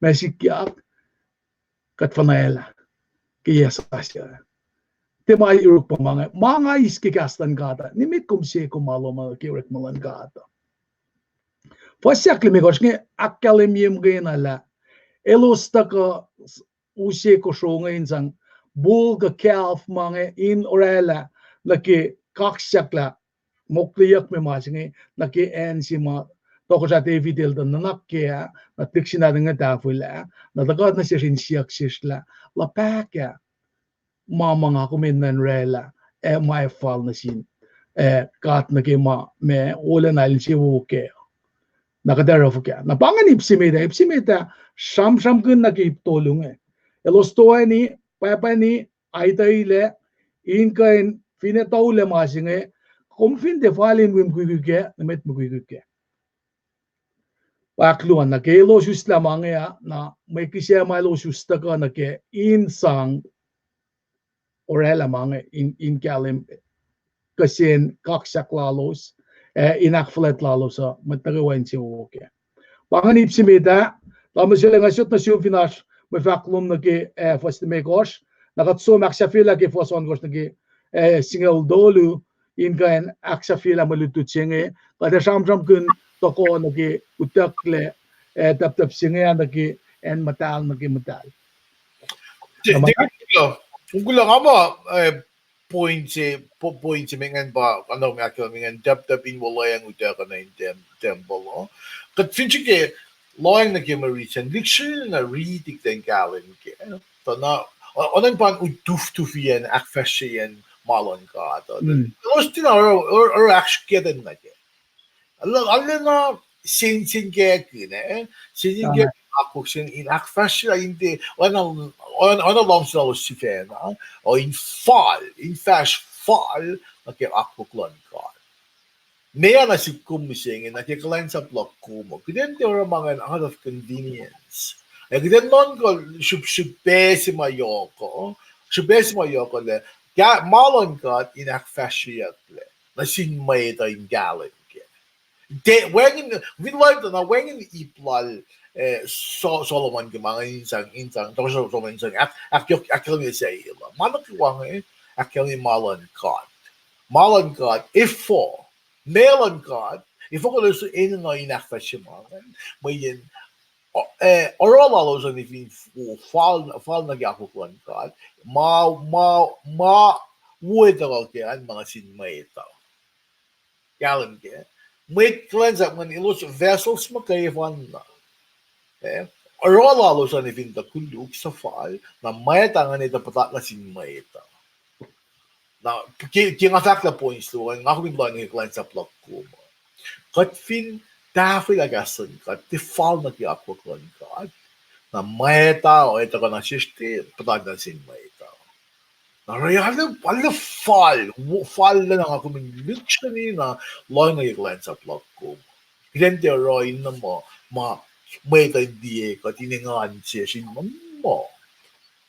Ma sikyak, kuht fuhnaclah ke yac sasuc. Tiac ma yuruk pa ma inge, ma nga eis ke kahs luhn God uh, nimet kom seko ma lom an nuh ke orekma luhn God uh. Fuhs ahklimekohsr inge ahkkahlwemye muhkwena lah elos tuhkuh use kosro inge in sang bull kuh calf ma inge in oraclah nuh ke kaksak lah mokleyuck me ma se inge nuh ke acn se ma Tohkohsrah David el tuh nuhnak kac ah, na lihksreni inge tahfwelah, na tuhkuh nuh sesr in siyuck sesr lah, luhpahkah ma ma nga kom enenuh in oraclah, ac ma ac fal nuh sin, eh, God nuh ke ma, ma wolacna el insewowo kac. Na kuht ac oruh fuhkah? Na pa ingacn ip se met ah, ip se met ah, sramsramkihn nuh ke ip tolu inge. Elos toeni, pwacpwacni, aituhlac, in kuh in finne toulac ma se inge, kom fin tiac fal in wi mukwikwi kac, nimet mukwikwi kac. Pa ahkluo an, na ke elos uslah ma inge ah, na mwe kihsac ma elos us tuhkuh nuh kac in sang oraclah ma inge in, in kahlwem kihsen kaksak lalos, ac in ahkfuhlwact lalos uh, mwet nuh kwewa insewowo kac. Pa ingacn ip se met ah, tamuhlwel, nga sot nuh sum fin oasr mwe fahk lom nuh ke, eh, fuhs limekohsr, na kuht som ahksahfyelah ke fuhs ohnkohsr nuh ke, eh, singucul tolu, in kuh in ahksahfyelah mwe lutlut se inge, kuht ac sramsramkihn tohkoh nuh ke utucklac, eh, tahptahp se inge ah nuh ke acn muhtahl nuh ke muhtahl. Kuloh, nga muh, eh, point se, point se me ingacn pa, kunom ahkkahlwemye ingacn, tahptahp in wuhlweacng utuckuh nuh in tempuhl uh. Kuht fin srihke lohacng nuh ke mwe riti sacn, lihksreni na riti kuht in kahlwem kac. Tuh na, onan pa in utuftufiyacn ahkfahsryeyacn ma luhn God uh. Elos tiacna oruh, oruh ahksrihkye nuh kac. Arulacna sensenkackihn, eh? Sensenkackihn akwuck se in ahkfahsryelah in tiac, oacna luhngse lalos sifacna, uh, in fal, in fahsr fal nuh ke akwuck luhn God. Meac na sihk kom mihsenge, nuh ke kuhlwacnsap luhk kom uh, kuht in tiac oruh ma ingacn out of convenience. Ac kuht in nuhnkuh srihpac se ma yohk uh, srihpac se ma yohk uh lah, ma luhn God in ahkfahsryeyucklac nuh sin mwet uh in kahlwem kac. Wacngihn, fin lohacng tuh na wacngihn ip lal, eh, Solomon ke ma inge in sang, in sang, Tohkohsrah Solomon in sang ahkkahlwemye sahyac lal. Ma nuh kwewa inge ahkkahlwemye ma luhn God. Ma luhn God, efuh, meac luhn God, efuh kuh elos enenuh in ahkfahsrye ma ingacn, mweyen, eh, oruh lalos an fin fal, fal nuh ke akwuck luhn God, ma, ma, ma wo etuh ke an ma nuh sin mwet uh. Kahlwem kac. Mwet kuhlwacnsap ingacn elos vessels muhkwena. Eh, oruh lalos an fin tuh koluk suhfal, na mwet ingacn etuh puhtat nuh sin mwet uh. Na ke, ke nga fahk lah point se luo, nga kom in lohacng ke kuhlwacnsap luhk kom uh. Kuht fin tahfwelah kahs luhn God, tiac fal nuh ke akwuck luhn God, na mwet uh etuh kuh nuh sesr tiac puhtat nuh sin mwet uh. Na arlac, arlac fal, fal lacna nga kom in lihksreni na lohacng ke kuhlwacnsap luhk kom. Kuht in tiac oruh in muh, ma mwet uh in tiac kuht in engan sesr in muh, muh.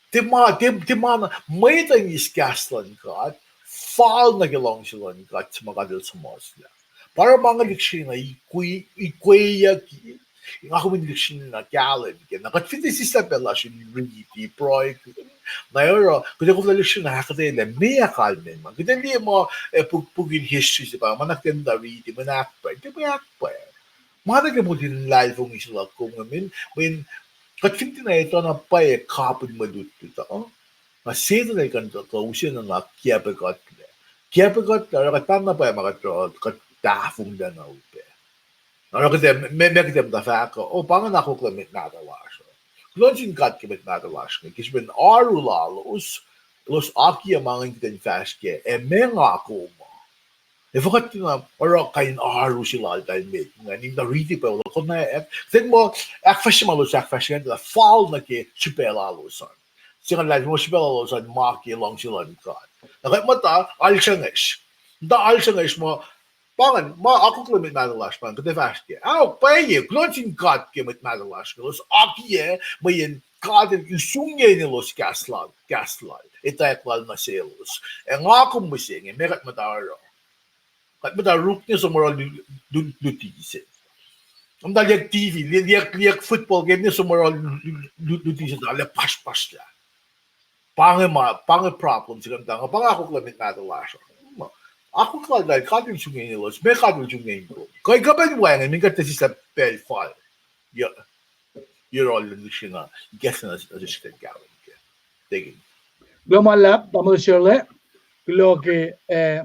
Tiac ma, tiac, tiac ma na, mwet uh in eis kahs luhn God, fal nuh ke luhngse luhn God, suc ma God El suhmuhslah. Pa oruh ma inge lihksreni na ikwe, ikweyucki, nga kom in lihksreni na kahlwem kac. Na kuht fin tiac sislah pacl lasr in riti, pruhe, Na oruh, kuht ac koflah lihksreni ahkuhtweyac lah meac kalmacn ma. Kuht ac liye ma, eh, puk-, pukin history se pa, ma na kuht in tuh riti, mwe ahkpwacr, tiac mwe ahkpwacr. Ma nuh ke motin luhlahlfongi se luhk kom, mweyen, mweyen kuht fin tiacna etuh na pwacye kapihn mwe lutlut uh, na Setuhn el kuh in tuh use nuhnak kiacpwe kuhtlac. Kiacpwe kuhtlac, oruh kuht pahng na pwacye ma kuht, kuht tahfonglac na upac. Oruh kuht, ma, ma kuht muhta fahk uh, oh, pa ingacn akwuck luhn mwet mahtuh lasr uh. Kuloh nuh sin God ke mwet mahtuh lasr inge, ke srihpen oaru lalos, elos akiyac ma ingacn kuht in fahsr kac, ac meac nga kom uh. Efuh kuht tiacna oruh kain in oaru se laltahl met ingacn, in tuh riti pac orekmakihn, kuht in muh ahkfahsrye ma elos ahkfahsrye ingacn, tuh fal nuh ke srihpac lalos an. Se ingacn lah muh srihpac lalos an ma ke luhngse luhn God. Na kuht muhta alsruhngesr. Muhta alsruhngesr muh, pa ingacn, ma akwuck luhn mwet mahtuh lasr pa ingacn, kuht ac fahsr kac. Ahok, pwacye, kuloh nuh sin God ke mwet mahtuh lasr inge, elos akiyac, mweyen God el usrnguck in elos kahs lal, kahs lal, etwacack lal nuh selos. Ac nga kom mihsenge, meac kuht muhta oruh? Kuht muhta ruk ne som oruh lu-, lu-, luti se. Kom muhta liye T V, liye, liye, liye football game ne som oruh lu-, lu-, lu-, luti se, na lah pahspahslah. Pa inge ma, pa inge problem se kuht muhta, pa inge akwuck luhn mwet mahtuh lasr uh. Akwuck laltahl, God el usrnguck in elos, meac God el usrnguck in kom? Kuh kuh pacl wacngihn, min kuht tuh sislah pacl fal. Yohrohl luhn lihksre nga, ikacslah nuh sesr kuht in kahlwem kac. Kuloh ma luhlahp, tamuhlwel Sharla, kuloh ke, eh,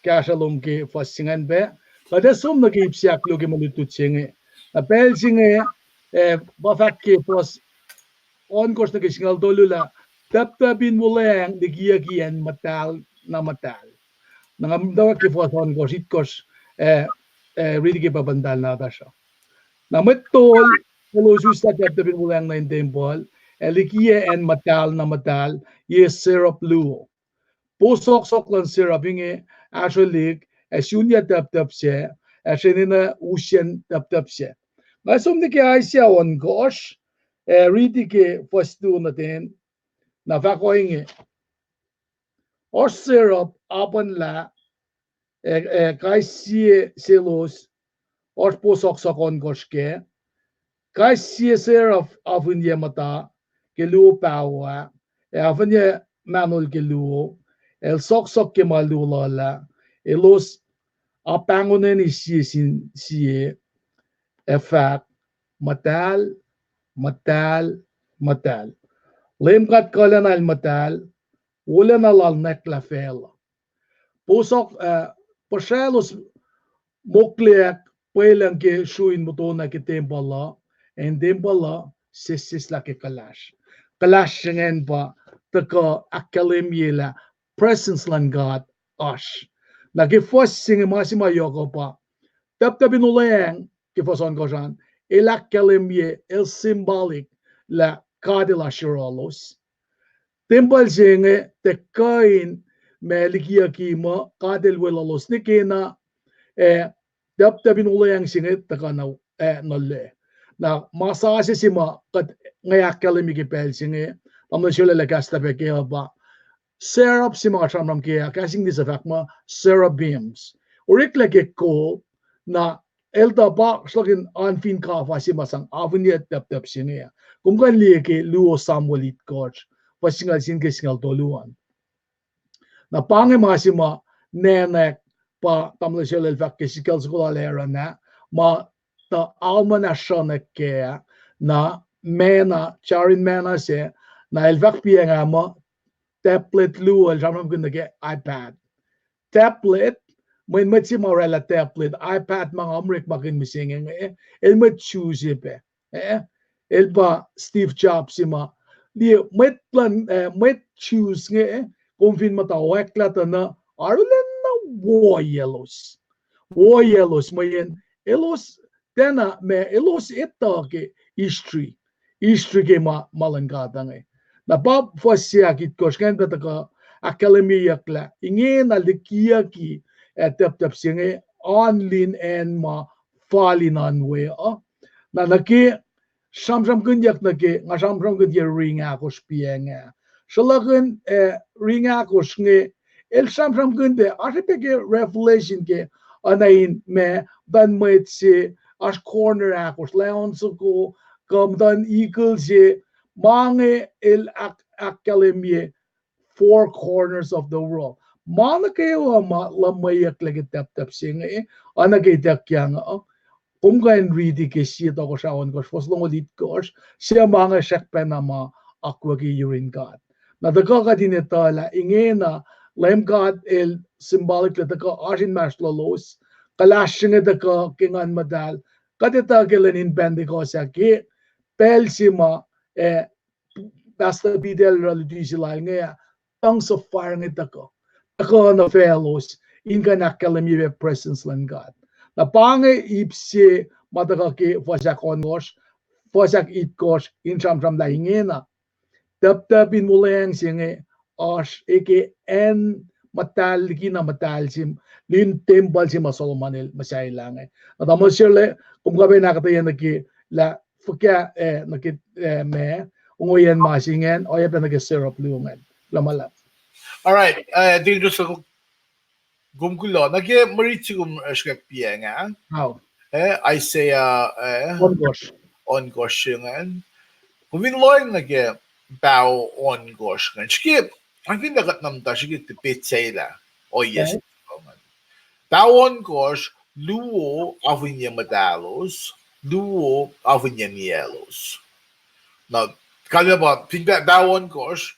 kahsruh lom ke fuhs se ingacn pac. Kuht ac som nuh ke ip se ahkluo ke mwe lutlut se inge. Na pacl se inge, eh, pa fahk ke fuhs ohnkohsr nuh ke singucul tolu lah, tacptacp in wuhlweacng likiyucki acn muhtahl na muhtahl. Na nga muhtwacwacack ke fuhs ohnkohsr, itkohsr, eh, eh, riti ke pahpah muhtahl nahtuhsr uh. Na mwet tol elos uslah tacptacp in wuhlweacng nuh in tempuhl, ac likiyac acn muhtahl na muhtahl, ye serap luo. Posohksohk luhn serap inge ahsrwelihk, ac sunyuc tacptacp sac, ac srenenuh usyen tacptacp sac. Nga som nuh ke Isaiah ohnkohsr, ac riti ke fuhs luo nuh ten, na fahk ohinge. Oasr serap apuhnlah, ac, ac kais sie selos, oasr posohksohk ohnkohsr kac, kais sie serap afinyac muhta ke luo paho ah, ac afinyac mahnol ke luo, el sohksohk ke ma luo lal ah, elos apahngoneni sie sin sie, ac fahk, muhtahl, muhtahl, muhtahl. Leum God kuhlacna el muhtahl, wolacna lal nwacklah facluh. Posohk, ah, puhsralos mokleyuck pwelucng ke sruin motona ke tempuhl uh, ac in tempuhl uh sesseslah ke kuhlahs. Kuhlahs se ingacn pa tuhkuh ahkkahlwemye lah presence luhn God oasr. Na ke fuhs se inge ma se ma yohk uh pa, tacptacp in wuhlweacng ke fuhs ohnkohsr an, el ahkkahlwemye, el symbolic lah God el oasr yohrohlos. Tempuhl se inge tiac kuh in ma likiyucki muh God el weluhlos nuh kena, ac tacptacp in wuhlweacng se inge tuhkuh na, ah, nuh lac. Na ma sasuc se ma kuht inge ahkkahlwemye ke pacl se inge, tamuhlwel Sharla el kahslah pac kac uh pa, serap se ma sramsram kac ah, kahs English uh fahk muh cherubims. Oreklac ke kol, na el tuh pa sruhlahkihn oan fin kafas se ma sang afinyac tacptacp se inge ah. Kom kuh in liye ke luo Samuel itkohsr, fuhs singucul sie nuh ke singucul tolu an. Na pa inge ma se ma nacnack pa tamuhlwel Sharla el fahk ke sikucl soko lal Aaron ah, ma tuh Alma ah sruhnack kac ah, na manna, jar in manna sac, na el fahk piacng ah muh tablet luo, el sramsramkihn nuh ke iPad. Tablet, mweyen mwet se ma oraclah tablet, iPad ma nga orekmakihn mihsenge inge, el mwet Jew se pac. Eh, el pa Steve Jobs se ma, liye, mwet luhn, eh, mwet Jews inge, eh, kom fin muhta oacklac tuh na, arulacna woiyaclos. Woiyaclos, mweyen elos, tiacna ma elos etuh ke history, history ke ma, ma luhn God inge. Na pa fuhs se ahkitkohsr ingacn pac tuhkuh ahkkahlwemyeyuck lah ingena likiyucki, ah, tacptacp se inge oan lin acn ma fal in oan we uh. Na nuh ke sramsramkihnyuck nuh ke, nga sramsramkihn ke ring ahkosr piacng ah. Sruhlahkihn, ah, ring ahkosr inge, el sramsramkihn pac, oasr pac ke Revelation ke, oacna in ma, muhtuhn mwet se, oasr corner ahkosr, lion soko, kuh muhtuhn eagle se, ma inge el ahk-, ahkkahlwemye four corners of the world. Ma nuh kwewa ma luhmweyucklac ke taptap se inge, oacna ke ituckyang uh, kom kuh in riti ke sie tohkohsrah ohnkohsr, fuhs longoul itkohsr, sie ma inge srackpacna ma akwucki yurin God. Na tuhkuh kuht in etuh lah ingena, Leum God el symbolic lah tuhkuh oasr inmahsrlolos, kuhlahs se inge tuhkuh ke Nguhn Muhtahl, kuht etuh ke lwen in Pentecost ah ke pacl se ma, eh, Pastor Peter el oruh luti se lal inge ah, tongues of fire inge tuhkuh. Tuhkuh nuh faclos, in kuh in ahkkahlwemye presence luhn God. Na pa inge ip se ma tuhkuh ke fuhs ahkohnkohsr, fuhs ahkitkohsr, in sramsram lah ingena taptap in wuhlweacng se inge oasr eke acn muhtahl liki na muhtahl se, lun tempuhl se ma Solomon el muhsahelah inge. Na tamuhlwel Sherle, kom kuh pac in ahkuhtweyac nuh ke lah fuhkah, eh, nuh ke, eh, ma, ongoiyacn ma se ingacn, oacyacpac nuh ke serapluo ingacn. Kuloh ma luhlahp. All right, eh, Deacon Driscoll, kom kuloh. Nuh ke mwe rit se kom, eh, srackpacng ah. Isaiah, eh, ohnkohsr se ingacn. Kom fin lohacng nuh ke paho ohnkohsr ingacn, srihke, akihlen kuht na muhta srihke petsac lah ohiyac se ingacn. Paho ohnkohsr, luo afinye muhtahlos, luo afinye niyaclos. Na kalmac pa fin pa, paho ohnkohsr,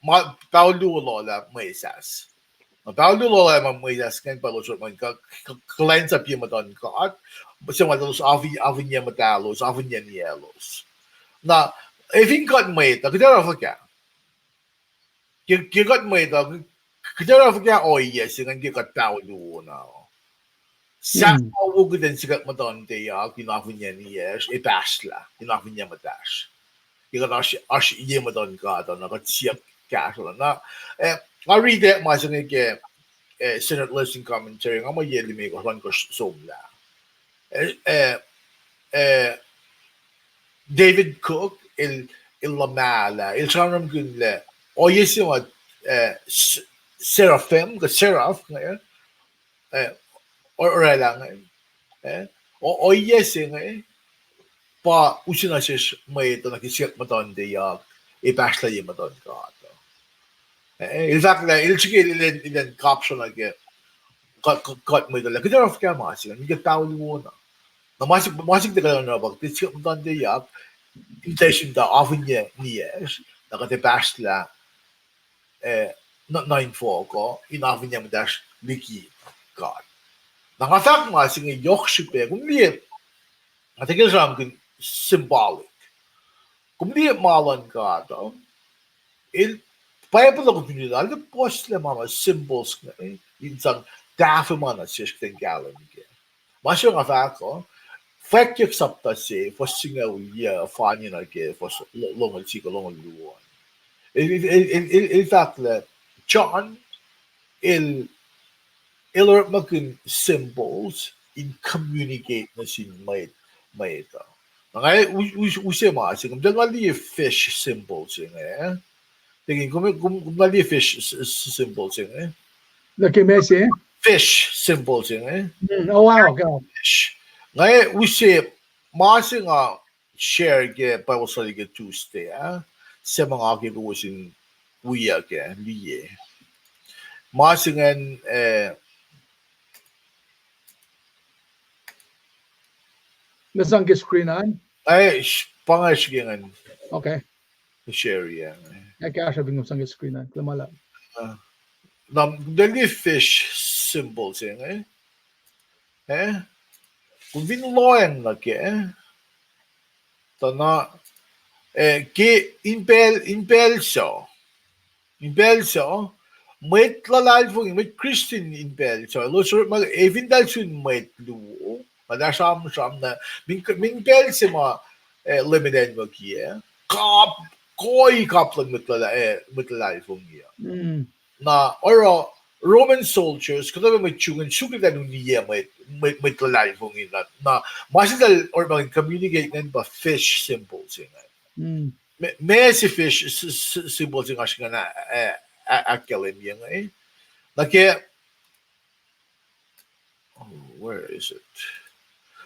ma, paho luo lal ah mwesahs. Na paho luo lal ah ma mwesahs ingacn pa elos orekma kuh, kuhlwacnsap ye muhtuhn God, se ma elos afi-, afinye muhtahlos, afinye niyaclos. Na, e fin kuht mwet uh, kuht oruh fuhkah? Ke, ke kuht mwet uh, kuht oruh fuhkah ohiyac se ingacn ke kuht paho luo na? Sahp ma wo kuht in sikyak muhtuhnteyak in afinye niyacsr, e pahsrlah in afinye muhtahsr. Ke kuht oasr, oasr ye muhtuhn God uh, na kuht siyuck kahsruh na. Eh, nga riti ma se inge ke, eh, Standard Lesson Commentary, nga muh ye limekohsr, ohnkohsr somlah. Eh, eh, eh, David Cook el, el luhmahlah, el sramsramkihn lah ohiyac se ma, eh, s-, seraphim, kuh seraph inge, eh, or-, orwaclah inge, eh, o-, ohiyac se inge pa use nuh sesr mwet uh nuh ke sikyak muhtuhnteyak, e pahsrlah ye muhtuhn God uh. Eh, el fahk lah el srihke el, el, el in kapsra nuh ke kuht, kuht, kuht mwet uh lah kuht oruh fuhkah ma se inge, kuht paho luo na. Na ma se, ma se kuht ac kuh in oruh pa kuht sikyak muhtuhnteyak, in tiac sun tuh afinye niyacsr, na kuht ac pahsrlah, eh, nuh, nuh infohk uh, in afinye muhtahsr liki God. Na nga fahk ma se inge yohk srihpac, kom liye, nga tiac ke sramsramkihn symbolic. Kom liye ma luhn God uh, el, Bible uh kom fin liye, el puhslac ma ma symbols inge, in sang tahfwelah ma nuh sesr kuht in kahlwem kac. Ma se nga fahk uh, Fwackyuck sapta se, fuhs singucul yuc, fani nuh ke fuhs lo-, longoul sie kuh longoul luo. El, el, el, el, el fahk lah John, el, el orekmakihn symbols in communicate nuh sin mwet, mwet uh. Na nga u-, u-, use ma se inge, nga liye fish symbol se inge. Tekin, kom, kom, kom na liye fish s-, s-, symbol se inge? Nuh ke ma se? Fish symbol se inge. Mm, oh, wow, okay. Fish. Nga use ma se nga share ke Bible study ke Tuesday ah, se ma nga ke kowos in wiyuck ke liye. Ma se ingacn, eh, na sang ke screen an? Ai, sh-, pa nga srihke ingacn. Okay. Share, yeah. Ac kahsruh fin kom sang ke screen an, kuloh ma luhlahp. Uh, na, the fish symbol se inge. Eh? Kom fin lohacng nuh ke, tuh na, eh, ke in pacl, in pacl so. In pacl so, mwet luhlahlfongi, mwet Christian in pacl so, elos orekma, e fin tahl sun mwet luo, ma na sramsram na, min, min pacl se ma, eh, Leum el acnwucki ah, kap, koi kap luhn mwet luhla-, eh, mwet luhlahlfongi uh. Mm. Na oruh Roman soldiers, kuhtuh mwet Jew ingacn suk eltahl uniyac mwet, mwet, mwet luhlahlfongi na, na ma se eltahl orekma in communicate ingacn pa fish symbol se ingacn. Mm. Ma, ma se fish s-, s-, symbol se inge oasr ingacn a, a, a, ahkkahlwemye inge. Na ke, oh, where is it?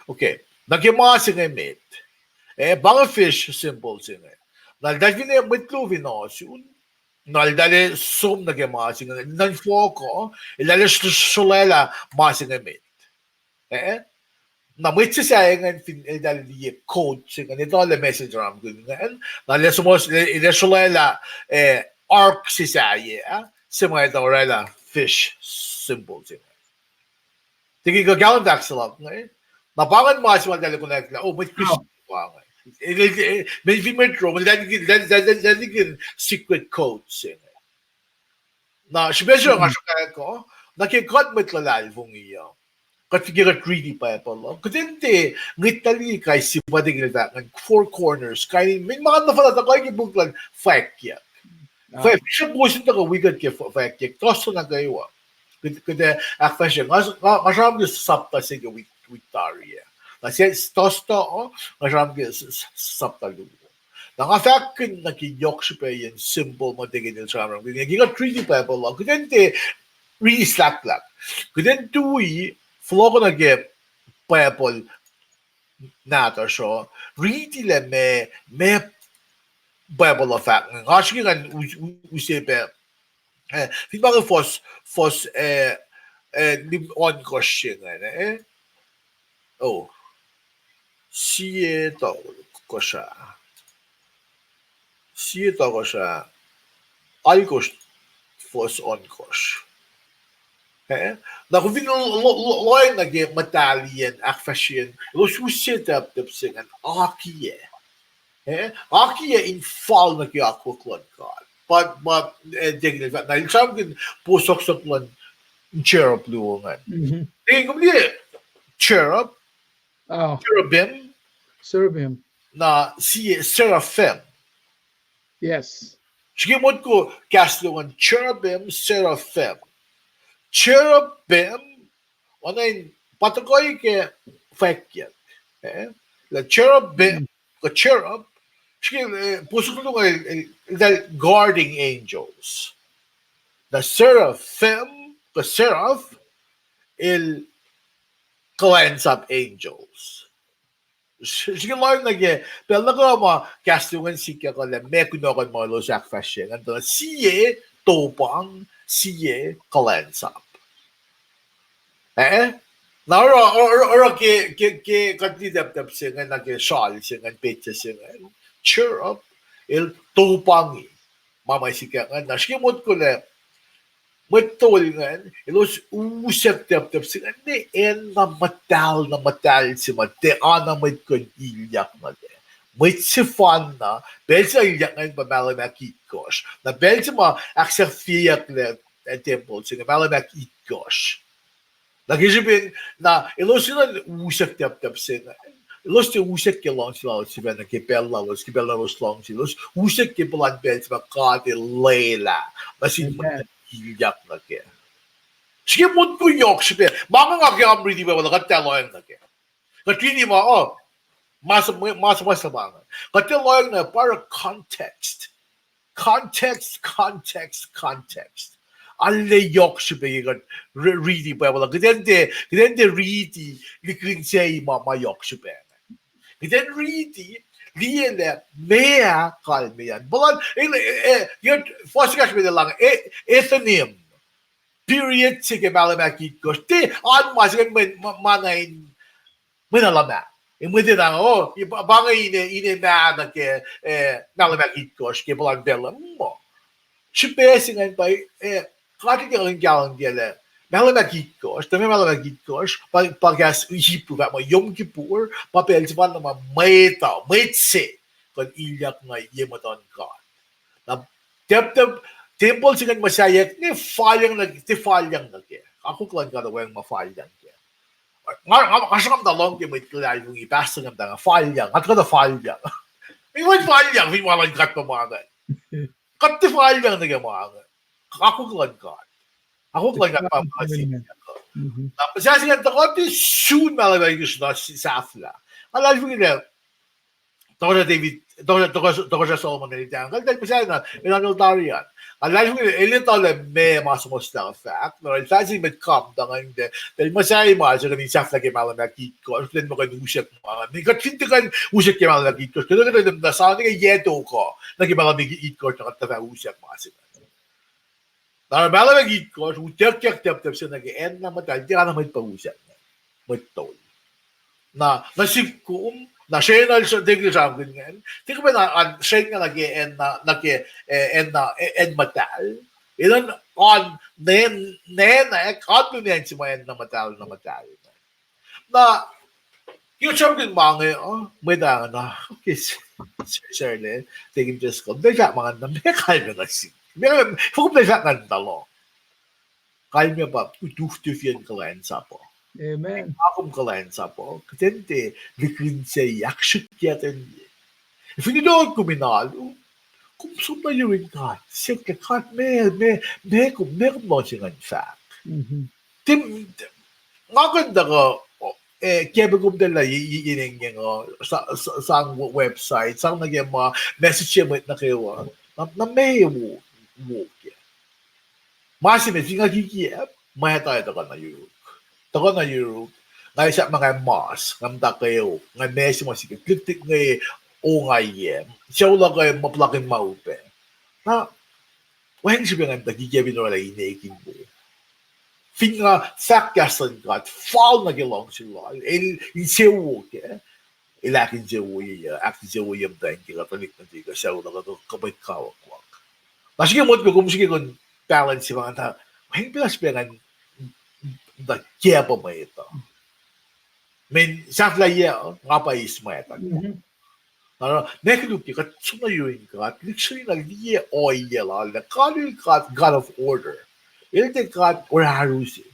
Okay. Na ke ma se inge met. Eh, pa inge fish symbol se inge. Na eltahl fin mwet luo fin ohsun, na eltahl som nuh ke ma se inge, nuhn fohk uh, eltahl srolwaclah ma se inge met. Eh? Na mwet se sahyac ingacn fin eltahl liye code se ingacn, etuh lah message sramsramkihn ingacn, na el sruhmuhs, el srolwaclah, eh, ark se sahyac, ah, se ma etuh orwaclah fish symbol se inge. Tiac kuh kahlwem fahk se luhk inge. Na pa ingacn ma se ma eltahl konwacack lah, oh, mwet Christian pa inge. Mweyen fin mwet Rome, eltahl, eltahl secret code se inge. Na srihpac se nga sruhkwack uh, na ke kuht mwet luhlahlfongi uh, kuht fin ke kuht riti Bible uh, kuht in tiac ngwetlah liki kais sie pa tiac ke fahk ingacn four corners, kain in, mweyen ma na fahk tuhkuh ke puk luhn Fwackyuck. Fwackyuck, srihpac Moses tuhkuh wi kuht ke Fwackyuck, tuhstuh nuh kwewa. Kuht, kuht ahkfahsrye, nga, nga sramsram ke sapta se ke wik, wik tari ah. Na se tuhstuh uh, nga sramsram ke sapta luo. Na nga fahkkihn nuh ke yohk srihpac in symbol ma tiac ke el sramsram. Ke kuht riti Bible uh, kuht in tiac riti slaklak. Kuht in tui, fohlohk nuh ke Bible nahtuhsr uh, riti lah meac, meac Bible uh fahk. Nga srihke ngan use pac, eh, fin pa ke fuhs, fuhs, eh, eh, lim ohnkohsr se ingacn, eh? Oh. Sie tohkohsrah. Sie tohkohsrah. Alkohsr, fuhs ohnkohsr. Eh? Na kom fin lohacng nuh ke muhtahliyacn ahkfahsryeyacn, elos use tacptap se ingacn akiyac. Eh? Akiyac in fal nuh ke akwuck luhn God. But, but, eh, tiac ke el fahk, na el sramsramkihn po soksok luhn cherub luo ingacn. Kom liye cherub, cherubim, na sie seraphim. Srihke motko kahs luo ingacn, cherubim, seraphim. Cherubim, oacna in pa tuhkuh ke Fwackyuck, eh? Lah cherubim, kuh cherub, srihke, eh, po soksok luo ingacn, el, el, eltahl guardian angels. Na seraphim, kuh seraph, el kuhlwacnsap angels. Srihke lohacng nuh ke pacl nuh kwewa ma kahs luo ingacn sikyak uh lah meac kunohkohn ma elos ahkfahsrye ingacn, tuh sie topang, sie kuhlwacnsap. Eh? Na oruh, oruh, oruh ke, ke, ke kuht riti tacptap se ingacn, na ke sral se ingacn, petsac se ingacn, cherub, el topangi ma ma sikyak ingacn. Na srihke motko lah mwet tol ingacn, elos usack tacptap se ingacn, ne acn na muhtahl, na muhtahl se ma tiac oacna mwet kuh in ilyak nuh kac. Mwet sefanna, pacl se ilyak ingacn pa Malem ahkitkohsr. Na pacl se ma ahksahfyeyucklac, eh, tempuhl se inge, Malem ahkitkohsr. Na ke srihpen, na elos in usack tacptap se inge, elos tiac usack ke luhngse lalos sifacna, ke pacl lalos, ke pacl lalos luhngse, elos usack ke puhlan pacl se ma God El lwelah nuh sin mwet ilyak nuh kac. Srihke motko yohk srihpac, ma nga ke am riti pa kuht tiac lohacng nuh kac. Kuht riti ma, oh, ma suhmuhslah pa inge. Kuht tiac lohacng nuh pa oruh context. Context, context, context. Arlac yohk srihpac ke kuht riti Bible uh. Kuht in tiac, kuht in tiac riti lihkihnsac ma, ma yohk srihpac. Kuht in riti, liye lah meac kalmeyac. Puhlan, eh, eh, fuhs kahs me lang, eh, ethnim. Period se ke Malem ahkitkohsr. Tiac oan ma se ingacn, ma na in, mwe na luhmah. Mwet na, oh, pa inge ine, ine ma nuh ke, eh, Malem ahkitkohsr ke puhlan pacl uh, muh srihpac se ingacn pa, eh, God El kahlwem kac lah Malem ahkitkohsr, tuh meac Malem ahkitkohsr, pa, pa kahs Hebrew fahk muh Yom Kippur, pa pacl sefanna ma mwet uh, mwet se kuh in ilyak nuh ye muhtuhn God. Na tep, tep, tempuhl se ingacn muhsaheack, ne falyang nuh, tiac falyang nuh kac. Akwuck luhn God uh weacng ma falyang kac. Nga, nga, nga sramsram tuh lohng ke mwet luhlahlfongi, pastor ingacn tuh nga falyang, nga tuh kuhtuh falyang. Mwet falyang fin ma luhn God pa ma ingacn. Kuht tiac falyang nuh ke ma ingacn. Akwuck luhn God. Akwuck luhn God pa ma se. Na muhsaheack se ingacn tuh kuht tiac sun Malem ahkitkohsr na sahflah. Nga luhlahlfongi lah Tohkohsrah David, tohkohsrah, tohkohsrah, tohkohsrah Solomon el tang. Kal tal muhsahi na, el anol tari an. Nga luhlahlfongi el etuh lah meac ma suhmuhslah fahk, na el fahk sin mwet kam tangin te, el muhsahi ma se kuh in sahflah ke mahlwem ahkitkohsr, kuht in muh kuh in usack ma. Ni kuht fin tiac kuh in usack ke mahlwem ahkitkohsr, kuht kuh in muhta sa nuh ke yac tok uh, nuh ke mahlwem ahkitkohsr, na kuht tuhfah usack ma se. Na oruh mahlwem ahkitkohsr, utuckyak teptep se nuh ke acn na muhtahl, tiac na mwet pa usack, mwet tol. Na, na sihk kom, na srenal tekil sramkihn ingacn, tiac kom na an srenal nuh ke acn na, nuh ke, eh, acn na, eh, acn muhtahl. Elan an, nen, nen, eh, an lunen se ma acn na muhtahl, na muhtahl. Na, ke sramkihn ma inge, uh, mwet ah na, okay, s-, s-, sarle, tekin just kom. Tiac fahk ma inge, na meac kalmac nuh sihk. Meac, fokoko tiac fahk ingacn tuh lom. Kalmac pa utuftufiyen kuhlwacnsapuh. Amen. Nga kom kuhlwacnsapuh, kuht in tiac likin se ahksrihkye ten. Fin elos kom in alu, kom som nuh yurin God, siyuck lah God, meac, meac, meac kom, meac kom lohng se ingacn fahk. Tim, nga kuh in tuhkuh, eh, kacpwe kom tala ye, ye, ye nengeng uh, sa-, sa-, sang website, sang nuh ke ma message se mwet nuh kwewa. Na, na meac wo, wo ke. Ma se met fin nga kikiacp, mwet ah tuhkuh nuh yuruk. Tuhkuh nuh yuruk, nga sahp ma nga mas, nga muhta kweok, nga message ma sikyak, lihktik inge ongaiyac, sucu luhk uh ma puhlakihn ma upac. Na, wacngihn srihpac ngan tuh kikiacp in orwaclah ine kin wo. Fin nga fahk kahs luhn God, fal nuh ke luhngse lal, el insewowo kac, el ahkinsewowoye, ahkinsewowoye muhtwacn ke kuht tuhlihk nuhtihk uh, sucu luhk uh, kuh mwet kawuck luhk. Na srihke motko kom srihke kom balance se ma ngan tuh, wacngihn pacl ah srihpac ngan tuh kiacp mwet uh. Mweyen sahflahiyac, nga pa eis mwet uh. Na, na, meac koluk ke kuht som nuh yurin God, lihksreni na liye ohiyac lal, lah kalul God, God of order. El tiac God orahru se.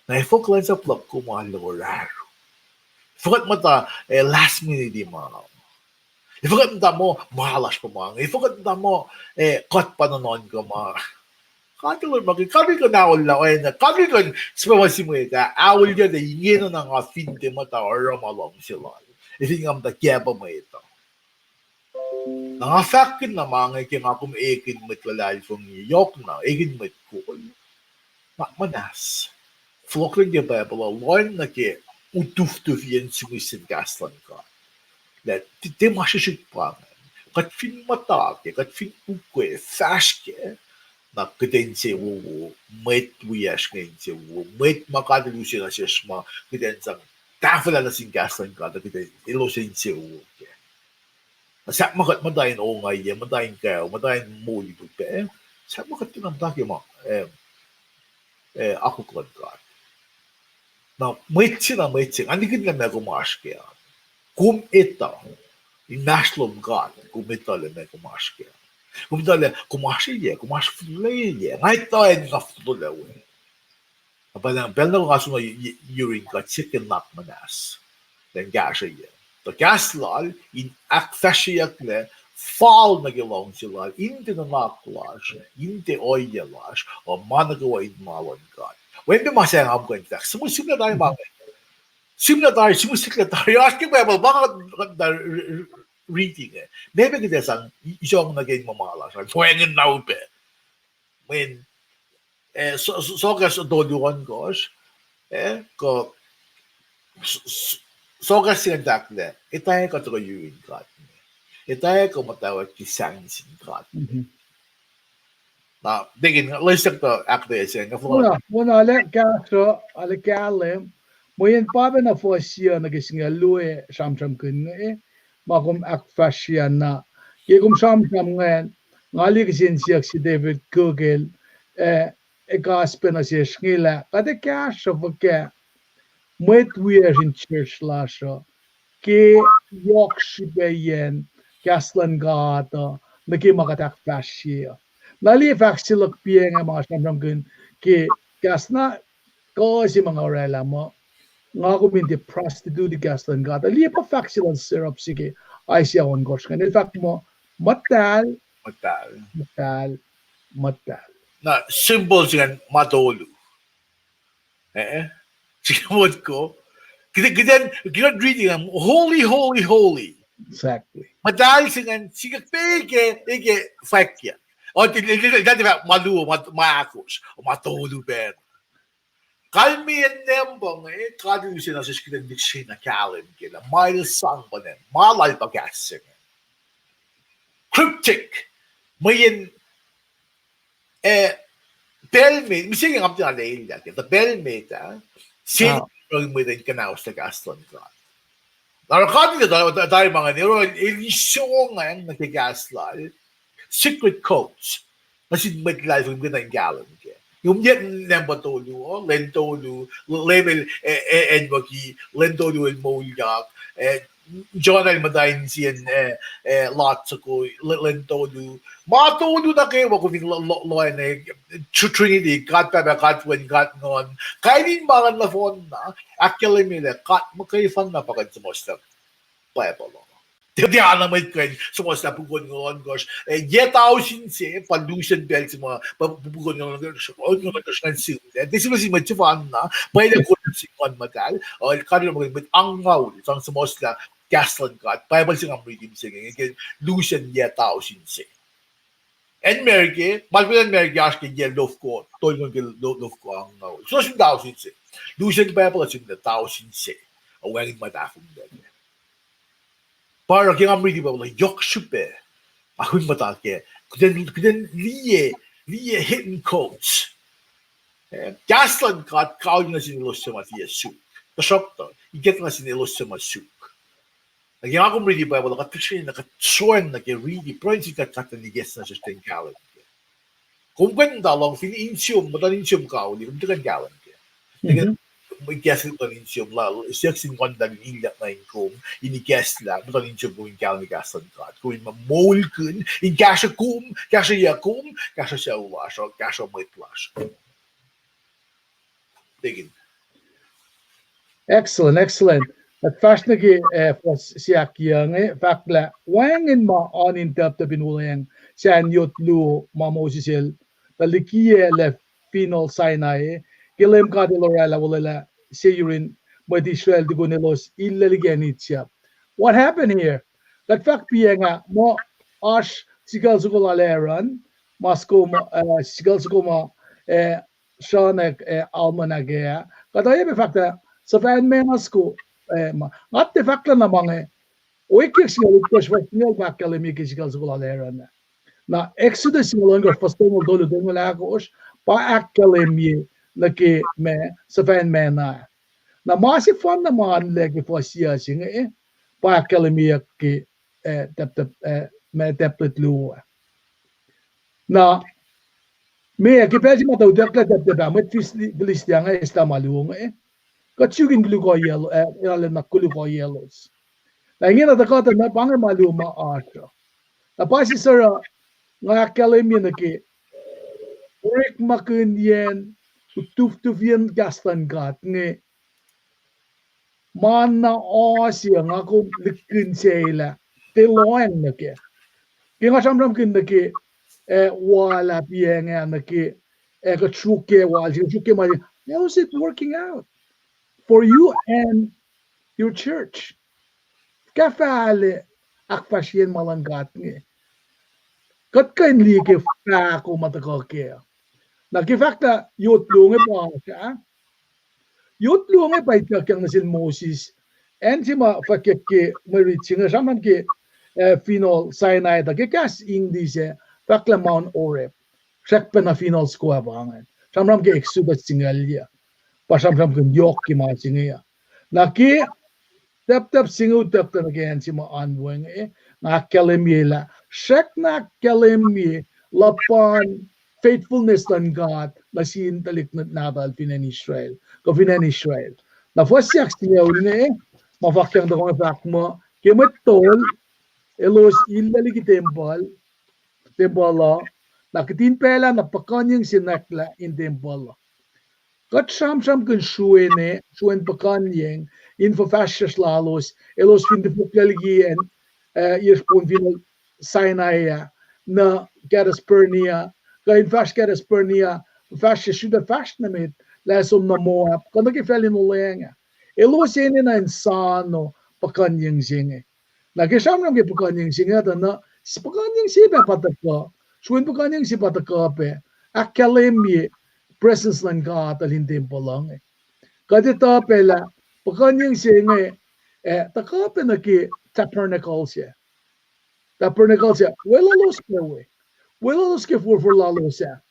Na efuh kuhlwacnsap luhk kom arlac orahru? Efuh kuht muhta, eh, last minute ma. Efuh kuht muhta muh ma lasr pa ma inge. Efuh kuht muhta muh, eh, kuht pa nuhnuhnkuh ma. God El orekmakihn, God El kuh in aollah oacna, God El kuh in sifacna si mwet ah, aollah lah ingena na nga fin tiac muhta oruh ma luhngse lal. Ac fin nga muhta kiacp mwet uh. Na nga fahkkihn na ma inge ke nga kom ekihn mwet luhlahlfongi, yohk na, ekihn mwet kol. Nuhnak muhnahs. Fohlohkihn ke Bible uh, lohacng nuh ke utuftufiyen sihmihs sin kahs luhn God. Lah, tiac, tiac ma srihsrihk pa ingacn. Kuht fin muhta kac, kuht fin ukwe, fahsr kac, na kuht in insewowo, mwet wiyacsr inge insewowo, mwet ma God El use nuh sesr ma kuht in sang tahfwelah nuh sin kahs luhn God, kuht in, elos insewowo kac. Na sahp ma kuht muhta in ongaiyac, muhta in kac, muhta in moli upac, sahp ma kuht tiacna muhta ke ma, eh, eh, akwuck luhn God. Na mwet se, na mwet se, nga nikihn lah meac kom oasr kac an. Kom etuh, inmahsrlon God, kom etuh lah meac kom oasr kac an. Kom etuh lah kom oasr eye, kom oasr fototolac, nga etuh in nga fototolac we. Na pacl, pacl na nga som nuh yurin God, siyuck ke nuhnak muhnahs, lah in kahsrweyuc. Tuh kahs lal in ahkfahsryeyucklac fal nuh ke luhngse lal, in tiac nuhnak lasr, in tiac ohiyac lasr, uh, ma nuh kwewa in ma luhn God. Wacngihn pac ma sahngweng kuh in fahk, sihmlac, sihmlac tari ma, sihmlac tari, sihmlac tari, oasr ke Bible, ma kuht, kuht, kuht reading ah. Meac pac kuht ac sang isong nuh ke in muh ma lasr an, wacngihn na upac. Mweyen, eh, so, so, Soakas tolu ohnkohsr, eh, kuh, s-, s-, Soakas se ingacn fahk lah, etwacack kuht tuhkuh yurin God. Etwacack kuht muhtwacwacack ke sahngweng sin God. Na, tikin, lesak tuh ahkuhtweyac se ingacn, fona, fona, ale kahsruh, ale kahlwem, mweyen pa pacna fuhs yuc nuh ke singucul luo sramsramkihn inge, ma kom ahkfahsrye na. Ke kom sramsram ingacn, nga liye kihsen siyuck se David Cook el, eh, ekahsr pacna sesr inge lah, kuht ac kahsruh fuhkah mwet wiyacsr in church lasr uh, ke yohk srihpaciyacn kahs luhn God uh, nuh ke ma kuht ahkfahsrye uh. Na liye fahk se luhk piacng ma sramsramkihn ke kahs na kuh se ma nga orwaclah muh, nga kom in tiac prostitute kahs luhn God. Liye pa fahk se lal Seraph se ke Isaiah ohnkohsr ingacn. El fahk muh, muhtahl, muhtahl, muhtahl. Na symbol se ingacn ma tolu. Eh, eh. Sike motko. Kihtin, kihtin, kihtin reading, holy, holy, holy. Exactly. Muhtahl se ingacn sikyak pac ke, ke fwackyuck. Oruh, el, el, el, el, ma luo, ma, ma ahkosr, ma tolu pacna. Kalmeyac nampa inge, God El use na sesr kuht in liksrena kahlwem ke lah ma El sang pa ingacn, ma lal pa kahs se inge. Cryptic, mweyen, eh, pacl met, mihsenge nga muhta lwelah ke, tuh pacl met ah, Setan el mwet in kuhnahoslah kahs luhn God. Na oruh God El ta-, ta-, tari ma inge, oruh El isongacng nuh ke kahs lal, secret codes nuh sin mwet luhlahlfongi kuht in kahlwem ke. Kom liye nampa tolu uh, lwen tolu, Leum El, eh, eh, acnwucki, lwen tolu El moulyak, eh, Jonah el muhta insiyacn, eh, eh, lat soko, lwen, lwen tolu. Ma tolu nuh kwewa kom fin lo-, lo-, lohacng, eh, Tr-, Trinity, God Pahpah, God Wen, God Nguhn. Kain in ma ingacn nohfohnna, ahkkahlwemye lah God muhkwena pa kuh in suhmuhslah Bible uh. Tiac, tiac na mwet kuh in suhmuhslah Puk luhn Nguhn ohnkohsr, eh, yac tausin se pa lusen pacl se ma pa Puk luhn Nguhn ohnkohsr, Nguhn ohnkohsr ingacn sihmlac. Tiac sihmlac sin mwet sefanna, pwacye lah kol sin Nguhn Muhtahl, uh, God El muhkwena mwet angngaul sang suhmuhslah kahs luhn God. Bible se nga riti mihsenge, ke lusen yac tausin se. Acn America, ma lusen America oasr ke yac lofko, tolngoul ke lo-, lofko angngaul. So sin tausin se. Lusen Bible uh sihmlac tausin se. Ac wacngihn ma tahfonglac. Pa oruh ke nga riti Bible uh yohk srihpac, nga kom muhta ke, kuht in, kuht in liye, liye hidden codes. Eh, kahs luhn God kauli nuh sin elos suc ma tiac suk. Tuhsruhktuh ikacklah nuh sin elos suc ma suk. Na ke nga kom riti Bible uh, kuht tuhsreni na kuht soenna ke riti, pruhe sin God, God in ikacklah nuh sesr ten kahlwem ke. Kom kuh in muhta lohng fin insiom, muhtuhn insiom kauli, kom tiac kuh in kahlwem ke. Tiac kuh in ikacklah muhtuhn insiom lal, siyuck sin Nguhn Muhtahl in ilyak nuh in kom, in ikacklah muhtuhn insiom kom in kahlwem ke kahs luhn God. Kom in moulkihn, in kahsruh kom, kahsrweyuc kom, kahsruh sucu lasr uh, kahsruh mwet lasr uh. Excellent, excellent. Kuht fahsr nuh ke, eh, fuhs se ahkyohk inge, fahk lah wacngihn ma oan in taptap in wuhlweacng sahn yot luo ma Moses el tuh likiyac lac Final Sinai, ke Leum God El oraclah olwelah se yurin mwet Israel tukun elos illaclihk acn Egypt. What happened here? Kuht fahk piyacng ah, muh oasr sikucl soko lal Aaron, ma soko ma, eh, sikucl soko ma, eh, sruhnack, eh, almanac ah. Kuht oacyacpac fahk lah suhfahn mena soko, eh, ma, nga tiac fahk lah na ma inge, Oekyuck singucul itkohsr fuhs singucul pa ahkkahlwemye ke sikucl soko lal Aaron ah. Na Exodus singucul ohnkohsr fuhs tolngoul tolu, tolngoul ahkosr, pa ahkkahlwemye nuh ke ma suhfahn mena. Na ma sefanna ma oanlac ke fuhs yuc se inge, pa ahkkahlwemyeyuck ke, eh, taptap, eh, ma taplet luo ah. Na, meac, ke pacl se ma tuh utucklah taptap ah, mwet Philist-, Philistia inge eslah ma luo inge, kuht suk in kolukoiyalos, eh, elan na kolukoiyalos. Na ingena tuh kuhtuh na pa inge ma luo ma oasr uh. Na pa se suruh nga ahkkahlwemye nuh ke orekmakihnyacn, utuftufiyacn kahs luhn God inge, ma na oasr uh nga kom lihkihn sel ah, tiac lohacng nuh kac. Ke nga sramsramkihn nuh ke, eh, wal ah piyacng ah nuh ke, eh, kuht sruokyac wal se, sruokyac ma se, how's it working out for you and your church? Fuhkah fahlah ahkfahsryeyacn ma luhn God inge? Kuht kuh in liye ke fahko ma tuhkuh kac. Na ke fahk lah yot luo inge pa oasr ah, yot luo inge pa ituckyang nuh sel Moses, acn se ma fwackyuck ke mwe rit se inge, sramsram ke, eh, Final Sinai, tuh ke kahs English ah fahk lah Mount Horeb. Srackpacna Final soko ah pa ingacn. Sramsram ke Exodus singucul yuc. Pa sramsramkihn yohk ke ma se inge uh. Na ke taptap se inge utucklac nuh ke acn se ma oan we inge, nga ahkkahlwemye lah srackna ahkkahlwemye luhpan faithfulness luhn God nuh sin tuhlihk nuhtin Nahtuhl fin acn Israel, kuh fin acn Israel. Na fuhs se ahksingucul inge, ma fahkyang tuhkuh inge fahk muh, ke mwet tol elos illaclihk tempuhl, tempuhl uh, na kihtin pacl ah na puhkuhnyeng se nwacklah in tempuhl uh. Kuht sramsramkihn sruen, sruen puhkuhnyeng in fuhfahsryucsr lalos, elos fin tifoklac liki acn, eh, iesr pon Final Sinai ah, nuh Kadesh Barnea, kuh in fahsr Kadesh Barnea, fuhfahsryucsr, sruhta fahsr nuh met, lah som nuh Moab, kuh nuh ke facl in olweacng ah. Elos enenuh in sano puhkuhnyeng se inge. Na ke sramsram ke puhkuhnyeng se inge tuh na, puhkuhnyeng se pac pa tuhkuh, sruen puhkuhnyeng se pa tuhkuh pac ahkkahlwemye presence luhn God uh in tempuhl uh inge. Kuht etuh pac lah puhkuhnyeng se inge, eh, tuhkuh pac nuh ke tabernacle se. Tabernacle se, weluhlos pac we. Weluhlos ke forfor lalos ah.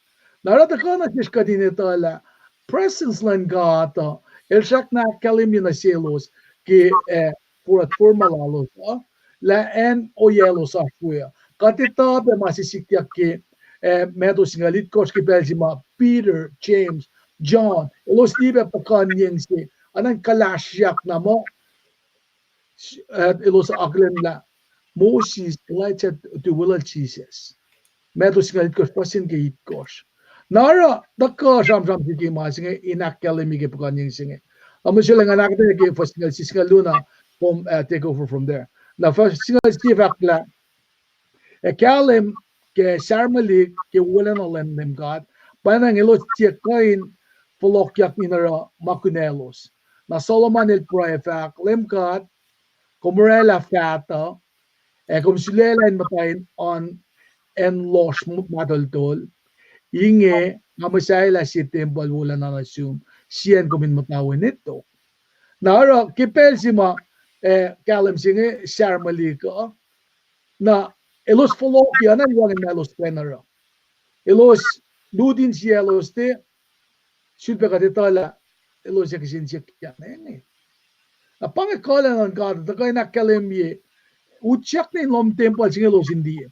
Na oruh tuhkuh nuh sesr kuht in etuh lah presence luhn God uh, el srackna ahkkahlwemye nuh selos ke, eh, forfor ma lalos uh, lah acn ohiyac elos oasr we uh. Kuht etuh pac ma se sikyak ke, eh, Matthew singucul itkohsr ke pacl se ma Peter, James, John, elos liye pac puhkuhnyeng se, anan kuhlahsyak na muh, eh, elos akihlen lah Moses, Elijah, tuh weluhl Jisus. Matthew singucul itkohsr, fuhs se ke itkohsr. Na oruh tuhkuh sramsram se ke ma se inge in ahkkahlwemye ke puhkuhnyeng se inge. Tamuhlwel se lwen nga ahkuhtweyac ke fuhs singucul sie, singucul luo na, from, uh, take over from there. Na fuhs singucul sie fahk lah, ac kahlwem ke sarmalik ke wolacna luhn Leum God, pwacnwacng elos tiac kuh in fohlohkyak in oruh ma kunaclos. Na Solomon el pruhe fahk, Leum God, kom orwaclah faht uh, ac kom sulaclah in muhta in oan acn lohsr muhtahltahl, inge nga muhsahelah sie tempuhl wolacna nuh sum, sie acn kom in muhta we nwe tok. Na oruh ke pacl se ma, eh, kahlwem se inge sarmalik uh, na elos fohlohkyak, na wacngihn ma elos pacna oruh. Elos lut insiyaclos, tiac sulpac kuht etuh lah elos ac kihsen siyuck inge. Na pa inge kuhlwacng luhn God tuhkuh in ahkkahlwemye, utyak nuh in lohm tempuhl se inge elos in liye.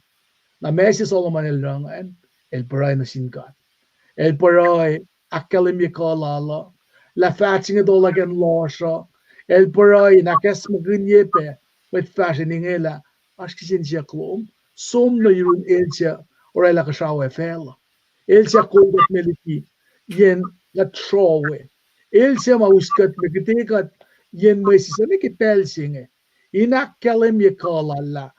Na ma se Solomon el oruh ingacn, el pruhe nuh sin God. El pruhe ahkkahlwemye kuh lal uh, lah faht se inge tohlak acn lohsr uh, el pruhe in ahkacsmakihnye pac mwet fahsruh inge lah oasr kihsen siyuck lom, som nuh yurum el suc orwaclah kuhsrao ac facluh. El suc kol kuht me liki yen kuht srowe. El suc ma us kuht me kihte kuht yen mwesis uh nuh ke pacl se inge. In ahkkahlwemye kuh lal lah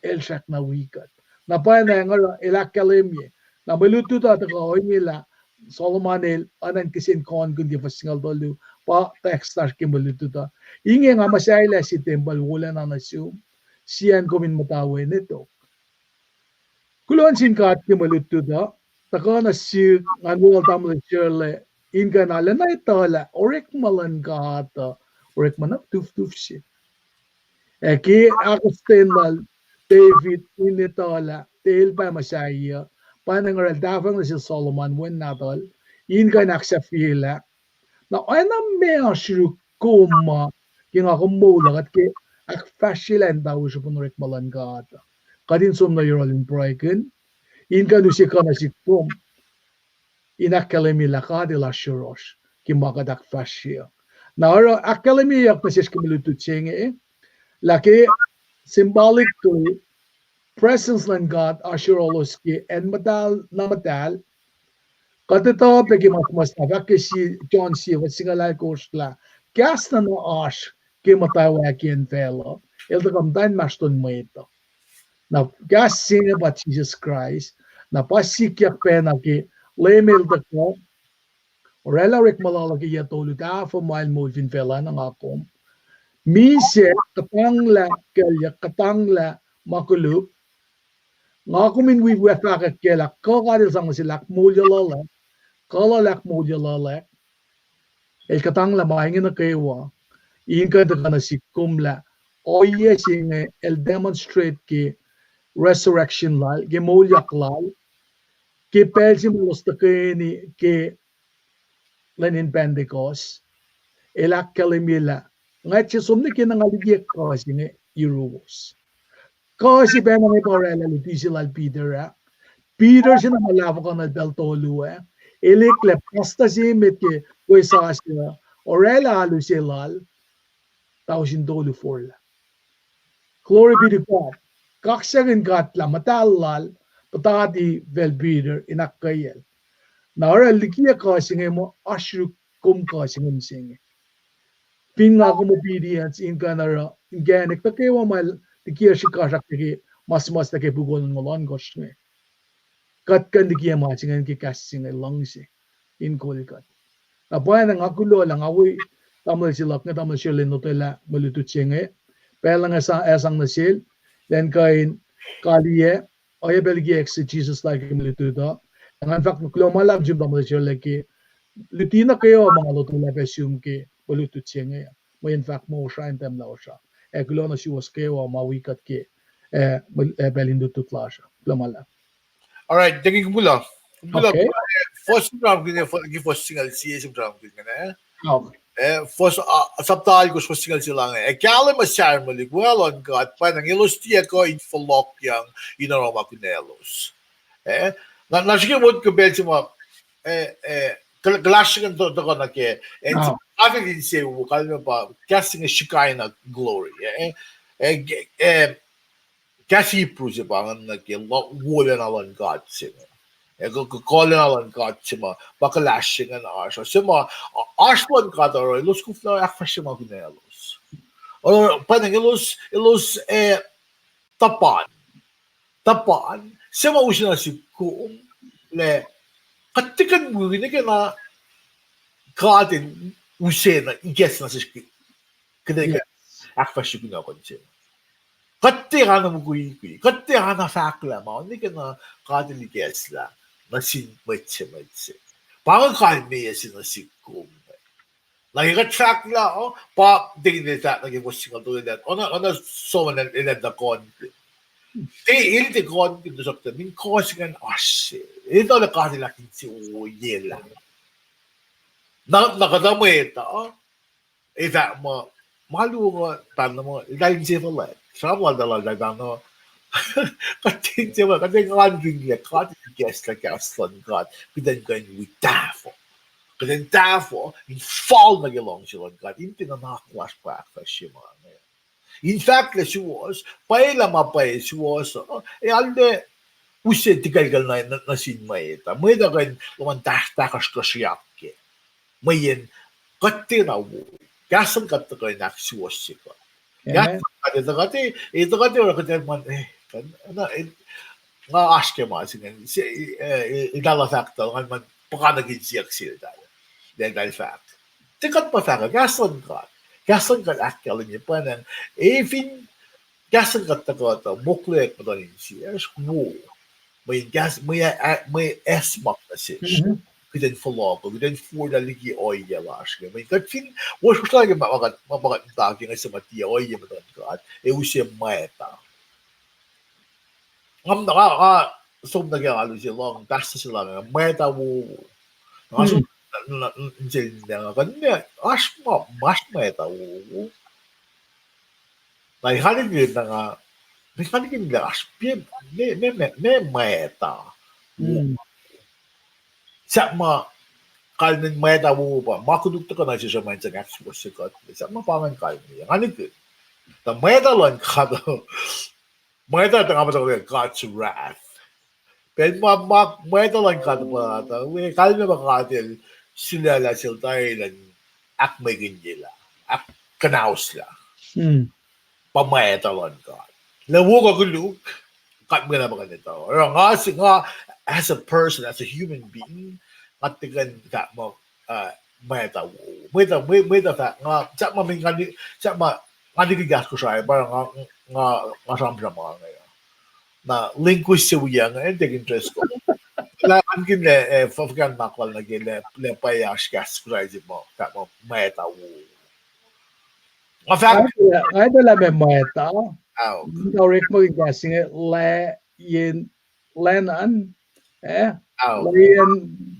el srackna wi kuht. Na pwacnwacng oruh el ahkkahlwemye. Na mwe lutlut uh tuhkuh ohinge lah Solomon el oacna in kihsen konkihn ke fuhs singucul tolu, pa text lasr ke mwe lutlut uh. Inge nga muhsahelah sie tempuhl wolacna nuh sum, sie acn kom in muhta we nwe tok. Kuloh nuh sin God ke mwe lutlut uh, tuhkuh nuh sihk ngan wal tamuhlwel Shirley, in kuh in arulacna etuh lah orekma luhn God uh, orekma na tuftuf se. Ac ke ahkostwen lal David in etuh lah tiac el pa muhsahi uh, pwacnwacng oruh el tahfweacng nuh sel Solomon wen nahtuhl, in kuh in ahksahfyelah. Na oacna meac oasr yuruk kom ma ke nga kom moul uh kuht ke ahkfahsryelah in tari srihpen orekma luhn God uh, kuht in som nuh yohrohl in pruhekihn, in kuh in use kuh nuh sihk kom in ahkkahlwemye lah God El oasr yohrohsr ke ma kuht ahkfahsrye uh. Na oruh ahkkahlwemyeyuck nuh sesr ke mwe lutlut se inge, lah ke symbolically, presence luhn God oasr yohrohlos ke acn muhtahl na muhtahl. Kuht etuh pac ke ma suhmuhslah fahk ke sie, John sie, fuhs singucul alkosr lah, kahs na na oasr ke muhtwacwacack in facluh, el tuhkuh muhta inmahsrlon mwet uh. Na kahs se inge pa Jisus Kraist, na pa sikyak pacna ke Leum El tuhkuh orwaclah orekma lal uh ke yac tolu, tahfuh ma El moul fin facluh na nga kom. Misac, kuhtanglah kuclyuck, kuhtanglah ma koluk. Nga kom in wi fahkwack kac lah kuh God El sang nuh sel ahkmoulyacluhlahk, kuh lal ahkmoulyacluhlahk. El kuhtanglah ma inge nuh kwewa, in kuh in tuhkuh nuh sihk kom lah ohiyac se inge El demonstrate ke resurrection lal, ke moulyak lal, ke pacl se ma elos tuhkweni ke lwen in Pentecost, El ahkkahlwemye lah, nga tiac som nuh ke na nga likiyac kuh se inge yuruwos. Kuh se pacna inge pa orwaclah luti se lal Peter ah. Peter se na ma lahfuhkuhnuhl pacl tolu ah, el eklac pastor se met ke wosasuc, orwaclah alu se lal, tausin tolu forlah. Glory be to God. Kaksakihn God lah muhtahl lal puhtati facl Peter in ahkkweyacl. Na oruh likiyac kuh se inge muh oasr yuruk kom kuh se inge mihsenge. Fin nga kom obedience in kuh in oruh inkacnek nuh kwewa ma likiyac srihkasrak nuh ke ma suhmuhslah ke puk onngoul ohnkohsr inge, kuht kuh in likiyac ma se inge ke kahs se inge luhngse in kol kuht. Na pwacnwacng nga kuloh lah nga wi tamuhlwel se luhk inge, tamuhlwel Shirley, in lotwelah mwe lutlut se inge. pacl inge sang nuh sel, elan kuh in kaliyac, oacyacpac liki exegesis lal ke mwe lutlut uh. Ac ngan fahk kuloh ma luhlahp sum tamuhlwel Sherlacki, luti na kwewa ma nga lotwelah pac sum ke mwe lutlut se inge, mweyen fahk muh osra in tiac muh lah osra. Ac kuloh nuh suwos kwewa ma wi kuht ke, eh, pacl in lutlut lasr uh. Kuloh ma luhlahp. All right, thank you, kuloh. Kuloh, fuhs sramsramkihn, fuhs singucul sie sramsramkihn inge. Eh, fuhs, ah, sapta alkosr, fuhs singucul sie lah inge. Ac kahlwem ma Samuel el weluhl luhn God, pwacnwacng elos tiac kuh in fohlohkyang in oruh ma kunaclos. Eh, na, na srihke motko pacl se ma, eh, eh, kuh-, kuhlahs se ingacn tuhkuh nuh ke, eh, God el insewowo, kalmac pa kahs se inge Shekinah glory, eh, eh, eh, kahs Hebrew se pa ingacn nuh ke wolacna luhn God se inge. Eh, kuh, kuh, kuh wolacna luhn God se ma pa kuhlahs se ingacn oasr uh. Se ma, oasr luhn God oruh elos koflah ahkfahsrye ma kunaclos. Oruh pwacnwacng elos, elos, eh, tuhpan. Tuhpan se ma use nuh sihk kom lah kuht tiac kuh in wi nwe ke na God el use na ikacs nuh sesr kuht in ahkfahsrye kunohkohn se. Kuht tiac kuh na mukwikwi, kuht tiac kuh na fahklah ma nwe ke na God el ikacslah nuh sin mwet se, mwet se. Pa inge kalmeyac se nuh sihk kom. Na ke kuht fahklah, uh, pa, tikin el fahk nuh ke fuhs singucul tolu lah, oacna, oacna Solomon el, el ac tuhkuhnkihn. Tiac, el tiac kuhnkihn, tuhsruhktuh min kuh se ingacn oasr se. El tuh lah God el ahkinsewowoyelah. Na, na kuhtuh mwet uh, ac fahk muh, ma luo uh, pahn muh, eltahl insefuhlwact. Sramsram laltahl, laltahl pahn uh, kuht tiac insefuhlwact, kuht tiac kuhnkihn lah God el ikacslah kahs luhn God, kuht in kuh in wi tahfuh. Kuht in tahfuh in fal nuh ke luhngse luhn God, in tiac nuhnak lasr pa ahkfahsrye ma inge. In fahk lah suwohs, pwacye lah ma pwacye suwohs uh, ac arlac use tikuclkucl nuh, nuh, nuh sin mwet uh. Mwet uh kuh in luhman tah-, tahkahsrkuhsryuck kac. Mweyen kuht tiacna wo. Kahs luhn God tuhkuh in ahksuwohsye kuht. Kahs luhn God, e tuh kuht, e tuh kuht oruh kuht in muh, eh, kuh, na, eh, nga oasr ke ma se ingacn, se, eh, eh, eltahl fahk tuh, ngan muh puhkantwen siyuck seltahl. Eltahl fahk, tiac kuht pa fahk, kahs luhn God. Kahs luhn God ahkkahlwemye pwacnwacng, e fin kahs luhn God tuhkuh tuh mokleyuck muhtuhn insiyacsr, wo. Mweyen kahs, mwe, a, mwe acsmak nuh sesr. Kuht in fohlohkuh, kuht in forlah liki ohiyac lasr inge. Mweyen kuht fin, woswoslah ke ma, ma kuht, ma, ma kuht muhta ke inge se ma tiac ohiyac muhtuhn God, ac use mwacta. Nga, nga, nga som nuh ke alu se lohng, pastor se lohng, mwacta wowo. Nga som nuh, nuh, nuh, nuh sel inge, nga kuh in, oasr ma, oasr mwacta wowo. Na nga nikihn, na nga, nga nikihn lah oasr, me, me, me, me mwacta. Sahp ma, kalmacn mwacta wowo pa ma koluk tuhkuh nuh sesr ma in sang ahksuwohsye kuht, sahp ma pa ingacn kalmac. Nga nikihn, tuh mwacta luhn God, mwacta tuh nga muhta ke God's wrath. Pacl ma, ma mwacta luhn God pa tuh, we, kalmac pa God el sulaclah seltahl in ahkmwekihnyelah, ahkkuhnahoslah. Pa mwacta luhn God. Lah wo kuh koluk, God mwena pa kuh in etuh. Oruh nga, nga, as a person, as a human being, nga tiac kuh in fahk muh, uh, mwacta wo. Mwacta, mwe-, mwacta fahk, nga, sahp ma, nga ni-, sahp ma, nga nikihn kahs Kosrae, pa nga, nga, nga sramsram ma inge. Na linguist se wiyuc inge, Deacon Driscoll, lah, nga nikihn lah, eh, f-, fuhkah nuhnak lal nuh ke lah, lah pwacye oasr kahs Kosrae se ma, fahk muh mwacta wo. Nga fahk, nga etuh lah meac mwacta. Nga orekmakihn kahs inge lah yen, lah nuhn, eh, lah yen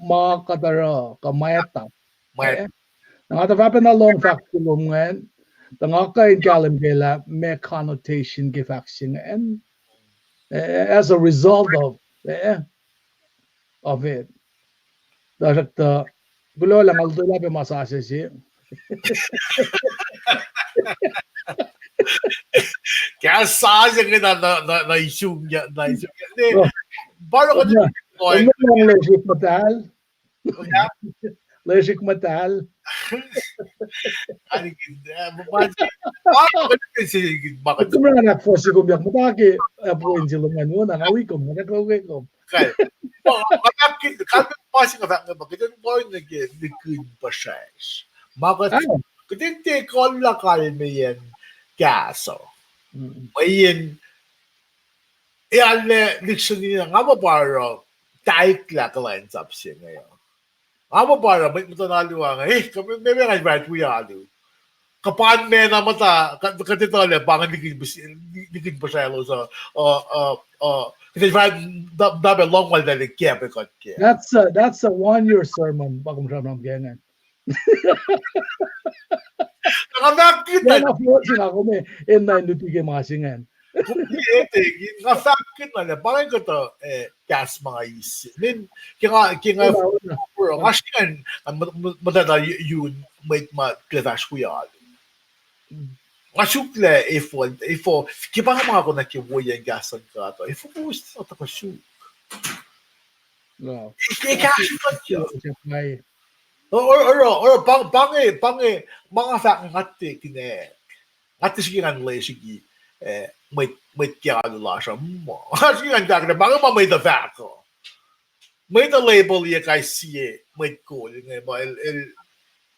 ma kuht oruh kuh mwacta. Na nga tuh fahpacna lohng fahk se lom ingacn, tuh nga kuh in kahlwem ke lah meac connotation ke fahk se ingacn, eh, as a result of, eh, of it. Tuhsruhktuh, kuloh lah nga lotwelah pac ma sasuc se. Kahs sasuc inge na, na, na, na isumyak, na isumyak. Ne, pa oruh kuht in lohng lesrihk muhtahl. Lesrihk muhtahl. Kom na ahkfohsye kom yak muhta ke, eh, point se lom an wona, nga wi kom, nga ahkkweye kom. Kalmac pa se nga fahk inge pa kuht in lohng nuh ke nihkihn puhsracsr. Ma kuht, kuht in tiac kuh lah kalmeyacn kahs uh. Mweyen, e, arlac lihksreni na nga muh pa oruh taiklah kuhlwacnsap se inge uh. Nga muh pa oruh mwet muhtuhn alu ah inge, e, kuh meac, meac nga fah wi alu. Kuh pa ma na muhta, kuht, kuht etuh lah pa inge likin pihs-, likin puhsraclos uh, uh, uh, uh, kuht fah, na, na pa lohng ma eltahl ke pa kuht ke. That's a, that's a one year sermon, pa kom sramsram ke ingacn. Nga fahk kuht na, na forcing ako me, enenuh in luti ke ma se ingacn. Kom ke, e, nga fahk kuht na lah pa inge kuhtuh, e, kahs ma nga eis. Min, ke nga, ke nga, nga srihke ngan, nga muh-, muh-, muhtwacta yun mwet ma kuh fahsr wi alu. Nga suk lah efuh, efuh, ke pa inge ma konwacack ke woiyacn kahs luhn God uh, efuh kowos tuhkuh suk. Ke kahsruh kuht uh. Oruh, oruh, pa, pa inge, pa inge, ma nga fahk nga tiac kihn, nga tiac srihke ngan lesrihki, e, mwet, mwet ke alu lasr uh. Nga srihke ngan fahk lah pa inge ma mwet uh fahk uh. Mwet uh label-i kais sie mwet kol inge ma el, el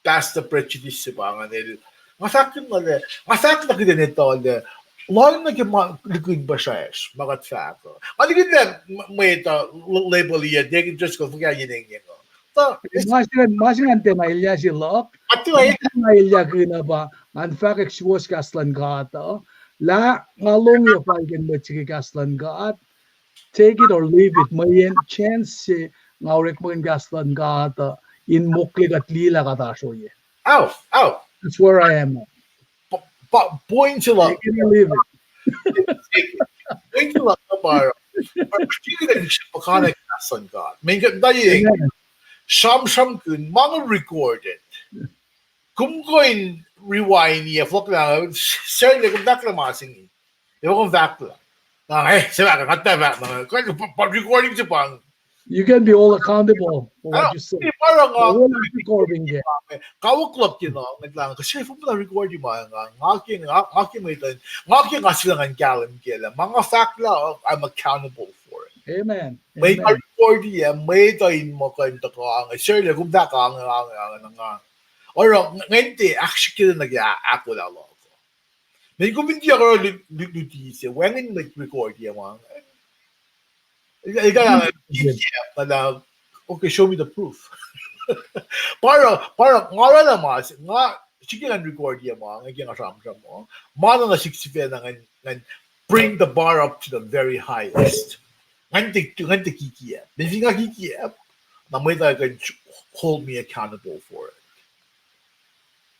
pastor prejudice se pa ingacn el. Nga fahk na lah, nga fahk na kuht in etuh lah, lohng nuh ke ma likin puhsracsr ma kuht fahk uh. Nga likin lah, mwet uh label-i, they can just go, fuhkah yen engyeng uh. Ma se ingacn tiac na elyah se luhk. Nga tiac na elyah kihn uh pa ngan fahkwack suwohs kahs luhn God uh, lah nga lohng yohk fal ke mwet se ke kahs luhn God, take it or leave it, mweyen chance se nga orekmakihn kahs luhn God uh in mokle kuht liye lah kuht oasr ohiyac. That's where I am. Point se luhk, take it or leave it. Point se luhk na pa oruh, particularly srihpac kahs luhn God, meac kuht na ye sramsramkihn ma nga recorded. Kom kuh in rewind-i ac fohlohklac, sel kom tahklah ma se inge, ac kom fahklah, na, e, se fahk, nga tiac fahk, na, recording se pa inge. You can be all accountable for what you say. Recording ke kawuck luhk ke na, nga, kuh se fom na record-i ma nga, nga ke, nga ke mwet uh, nga ke nga sifacna ngan kahlwem ke lah ma nga fahklah, I'm accountable for it. Amen. Mweyen nga record-i ac mwet uh in muh kuh in tuhkuh ange, sel kom fahk ange, ange, ange, na nga oruh ngan tiac ahksrihkye nuh ke ahkolah luhk uh. Mweyen kom fin tiac oruh lut, lut, luti se, wacngihn mwet record-i ma inge. El, el, okay, show me the proof. Pa oruh, pa oruh nga oraclah ma se, nga srihke ngan record-i ma inge ke nga sramsram uh, ma na nuh sik sifacna ngan, ngan bring the bar up to the very highest. Ngan tiac, ngan tiac kikiacp. Mweyen fin nga kikiacp, na mwet uh kuh in hold me accountable for it.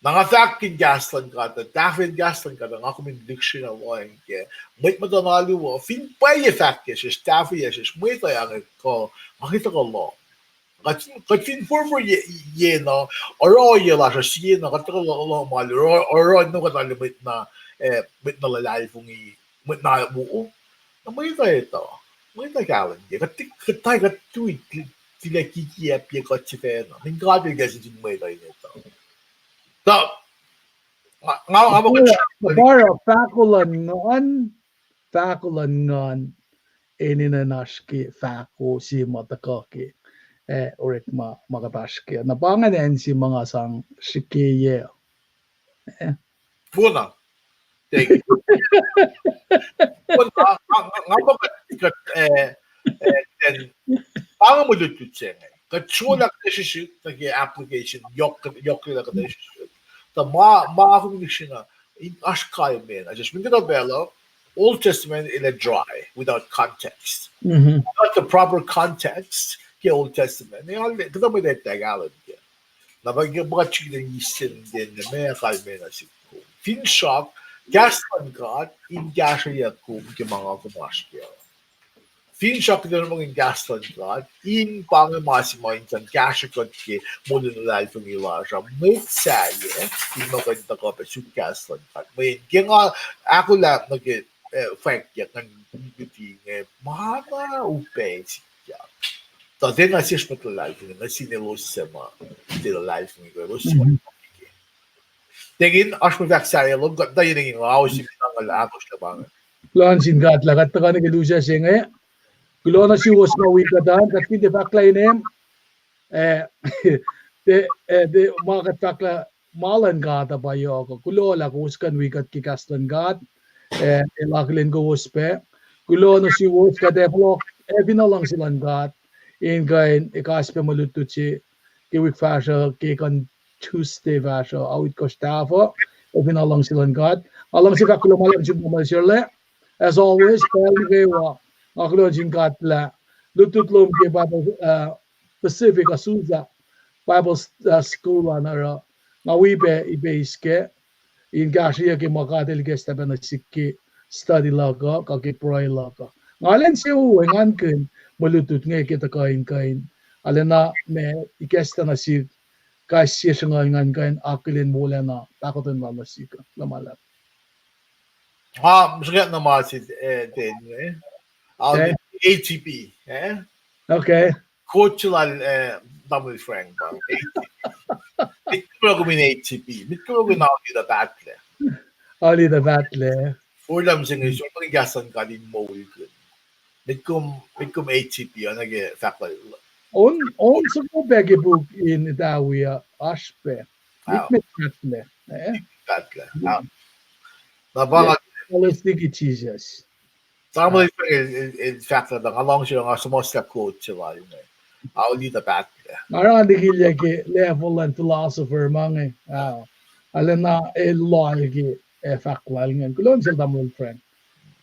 Na nga fahk in kahs luhn God uh, tahfweacn kahs luhn God uh, nga kom in lihksreni lohacng ke mwet muhtuhn alu uh, fin pwacye fahk kac sesr, tahfweyac sesr, mwet uh ange kuh, nga ke tuhkuh lohng. Kuht fin, kuht fin forfor ye, ye na, oruh ohiyac lasr uh sie na, kuht tuhkuh lohng ma, oruh, oruh na kuht arlac mwet na, e, mwet na luhlahlfongi, mwet na wo, na mwet uh etuh, mwet uh kahlwem ke, kuht, kuht, kuht tui, tilac kikiacpye kuht sifacna. Mweyen God El kac sin mwet uh in etuh. Tuh, nga, nga, nga, pa oruh fahko luhn nguhn, fahko luhn nguhn, enenuh in oasr ke fahko se ma tuhkuh ke, e, orekma ma kuht oasr ke. Na pa ingacn acn se ma nga sang srihkeyac. Fona. Thank you. Fona, nga, nga, nga pa kuht, kuht, e, e, pa nga mwe lutlut se inge. Kuht srolah kuhtuh srihsrihk nuh ke application, yohk, yohk lwelah kuhtuh srihsrihk. Tuh ma, ma kom in srihna, in oasr kalmacn, a just min kuhtuh pacl uh, Old Testament el ac dry without context. Without the proper context ke Old Testament, e, kuhtuh mwet ac tiac kahlwem ke. Na pa ke ma kuht srihke in eis sel, ma kalmacn nuh sihk kom. Finsrak, kahs luhn God in kahsrweyuck kom ke ma nga kom oasr ke. Finsrak kuht in orekmakihn kahs luhn God, in pa inge ma se ma in sang kahsrwe kuht ke moul in luhlahlfongi lasr uh, mwet sahyac, in muh kuh in tuhkuh pac suk kahs luhn God. Mweyen ke nga ahkolah nuh ke, e, fwackyuck ngan luti inge, ma na upac sikyak. Tuh tiacna sesr mwet luhlahlfongi, nuh sin elos suc ma tiac luhlahlfongi kuh elos suc ma ke. Tacngin oasr mwe fahk sahyac lom, kuht tuh yen inge nga osi minangal ahkosr lah pa inge. Kuloh nuh sin God lah kuht tuhkuh nuh ke lusac se inge. Kuloh nuh suwos ma wi kuht an, kuht fin tiac fahk lah inem, e, tiac, e, tiac ma kuht fahk lah ma luhn God uh pa yohk uh. Kuloh lah kowos kuh in wi kuht ke kahs luhn God. eh, el akihlen kowos pac. Kuloh nuh suwos, kuht ac fohlohk ac fin luhngse luhn God in kuh in ekahsr pac mwe lutlut se ke wik fahsruh ke kuh Tuesday fahsruh, a itkohsr tahfuh, ac fin luhngse luhn God. Nga luhngse fahk kuloh ma luhlahp nuh sin Pahpah Serla. As always, pacl nuh kwewa, nga kuloh nuh sin God lah lutlut lom ke Bible, uh, Pacific, Azusa Bible, uh, School an oruh, nga wi pac ipeis kac in kahsrweyuc ke ma God El ikacslah pac nuh sihk ke study luhk uh, kuh ke pruhe luhk uh. Nga lwen se wo engankihn mwe lutlut inge ke tuhkuh in kuh in, arulacna ma ikacslah nuh sihk, kais sie sruhnguhl ngan kuh in akihlen wolacna pahkotwen lal nuh sihk uh. Kuloh ma luhlahp. Ah, srihke na ma se, eh, ten, eh? I'll be A T P, eh? Okay. Coach lal, eh, Tamuhlwel Frank pa. Met kom in A T P, met kom in auli tuh pahtlac. Auli tuh pahtlac. Forlah mihsenge, sor pac in kahs luhn God in moulkihn. Met kom, met kom A T P, oacna ke fahk lal. On, on soko pac ke puk in Itawi uh, oasr pac. Met, met pahtlac, eh? Pahtlac. Na pa nga, Tamuhlwel Frank el, el, el fahk lah nga luhngse nga suhmuhslah quote se lal inge. Auli tuh pahtlac. Nga oruh nga nikilyac ke level luhn philosopher ma inge. Ah. Arulacna el loal ke, eh, fahk lal ingacn. Kuloh sel Tamuhlwel Frank.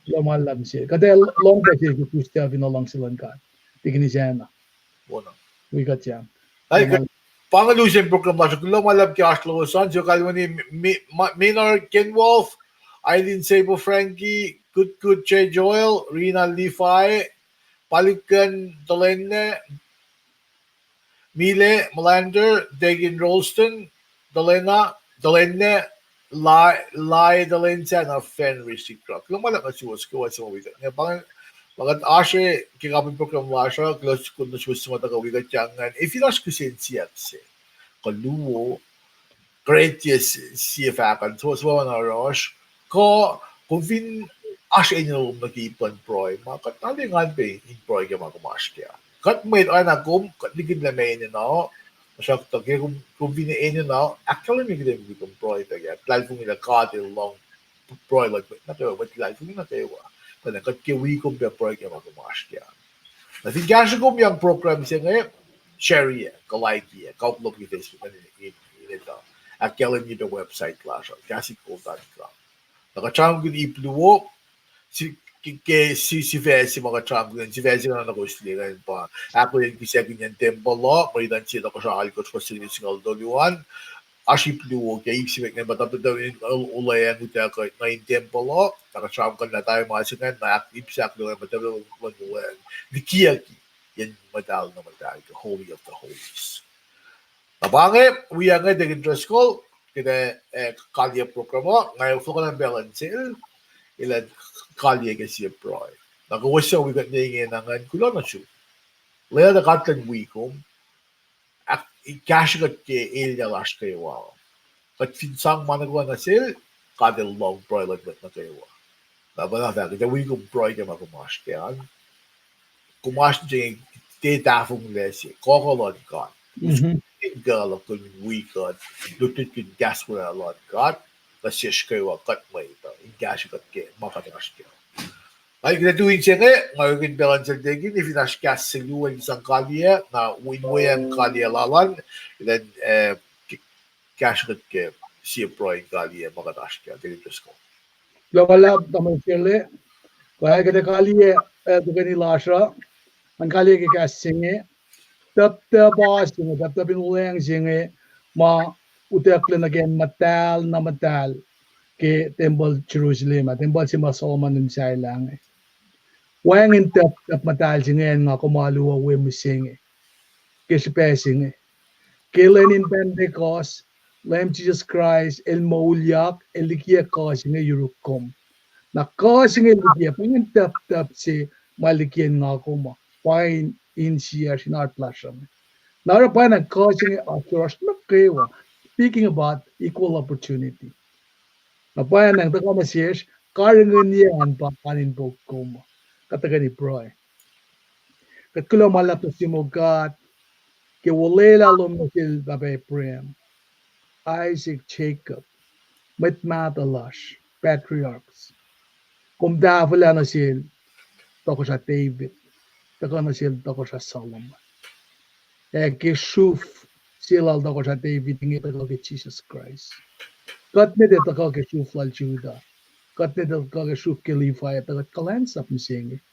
Kuloh ma luhlahp sel. Kuht ac lohng pac sel ke Tuesday fin luhngse luhn God. Tikin Isacna. Wi kuht yang. Pa inge lusen program lasr uh. Kuloh ma luhlahp ke oasr lowos an, suc kalweni, Maynard Kenwolf, Eileen Sable Frankie, Good Good J Joel, Rina Levi, Palikan Dolenne, Mile Melander, Degin Rolston, Dolena, Dolenne, Lai, Lai Dolensa, na Fenry Sikrak. Kuloh ma luhlahp nuh suwos kwewa suc ma wi kuht. Nga pa inge, ma kuht oasr ke kapin program lasr uh, kuloh nuh suwos suc ma tuhkuh wi kuht yang ingacn. Ac fin oasr kihsen siyuck se kuh luo, kuh tiac sie fahk an, suc ma na oruh oasr, kuh kom fin oasr enenuh lom nuh ke ip luhn pruhe ma kuht na engan pac in pruhe ke ma kom oasr kac. Kuht mwet oacna kom, kuht likihnlah ma enenuh, tuhsruhktuh ke kom, kom fin enenuh, ahkkahlwemye kuht in wi kom pruhe pac ke, luhlahlfongi lah God El lohng pruhe luhn mwet nuh kwewa, mwet luhlahlfongi nuh kwewa. Pwacnwacng kuht ke wi kom pac pruhe ke ma kom oasr kac. Na fin kahsruh kom yang program se inge, share-ye, kuh like-ye, kuh upload ke Facebook an in, in etuh. Ahkkahlwemye pac website lasr uh, Kahs in Kol dot com. Na kuht sramsramkihn ip luo, ke, ke sifac se ma kuht sramsramkihn, sifac se ingacn na kowos liye ingacn pa ahkolah kihsackihnyen tempuhl uh, mwe rit an sie tohkohsrah alkosr fuhs singucul tolu an, oasr ip luo ke ip se met ingacn pa tahptahp in olweacng utuckuh nuh in tempuhl uh, na kuht sramsramkihn lah tari ma se ingacn, na ip se ahkluo ingacn pa tahptahp luhn olweacng likiyucki yen muhtahl na muhtahl ke Holy of the Holies. Na pa inge, wi inge Deacon Driscoll, kuht ac, eh, kaliyac program uh, nga fohlohkohn pacl luhn sel, elan kaliyac ke sie pruhe. Na kowos suc wi kuht ne ingena ingacn, kuloh nuh sum. Lwelah tuh God El wi kom, ahkkahsrwe kuht ke elyah lasr kwewa. Kuht fin sang ma nuh kwewa nuh sel, God El lohng pruhe luhn mwet nuh kwewa. Na pa na fahk, kuht ac wi kom pruhe ke ma kom oasr kac an. Kom oasr se inge, tiac tahfonglac se, kuh luhn God. In kuh luhk kom wi kuht, lutlutkihn kahs wolacna luhn God nuh sesr kwewa kuht mwet uh, in kahsrwe kuht ke ma kuht oasr kac. Ac kuht ac tui inse inge, nga ekihn pacl luhn sel Deacon, ac fin oasr kahs se luo in sang kaliyac, na in weacng kaliyac lal an, elan, eh, kahsrwe kuht ke sie pruhe in kaliyac ma kuht oasr kac, Deacon Driscoll. Kuloh ma luhlahp, Tamuhlwel Sele. Kuh kuht ac kaliyac, eh, tuhkweni lasr uh, an kaliyac ke kahs se inge, tahptahp se inge, tahptahp in olweacng se inge, ma utucklac nuh ke acn muhtahl na muhtahl ke tempuhl Jerusalem ah, tempuhl se ma Solomon el muhsahllah inge. Wacngihn tahptahp muhtahl se inge nga kom alu uh we mihsenge ke srihpac se inge. Ke lwen in Pentecost, Leum Jisus Kraist el moulyak, el likiyac kuh se inge yuruk kom. Na kuh se inge likiyac, pa ingacn tahptahp se ma likiyacn nga kom uh, pa in, insiyacsr in heart lasr uh. Na oruh pwacnwacng kuh se inge oasr yohrohsr nuh kwewa. Speaking about equal opportunity. Na pwacnwacng tuhkuh nuh sesr, karihngihnyuck an pa an in pok kom uh. Kuht tuhkweni pruhe. Kuht kuloh ma luhlahp nuh sum, O God, ke olwelah lom nuh sel pahpah Abraham, Isaac, Jacob, mwet mahtuh lasr, patriarchs. Kom tahfwelah nuh sel Tohkohsrah David, tuhkuh nuh sel Tohkohsrah Solomon. Ac ke sruf se lal Tohkohsrah David inge tuhkuh ke Jisus Kraist. Kuht met ac tuhkuh ke sruf lal Judah. Kuht met ac tuhkuh ke sruf ke Levi, ac tuh kuht kuhlwacnsap mihsenge.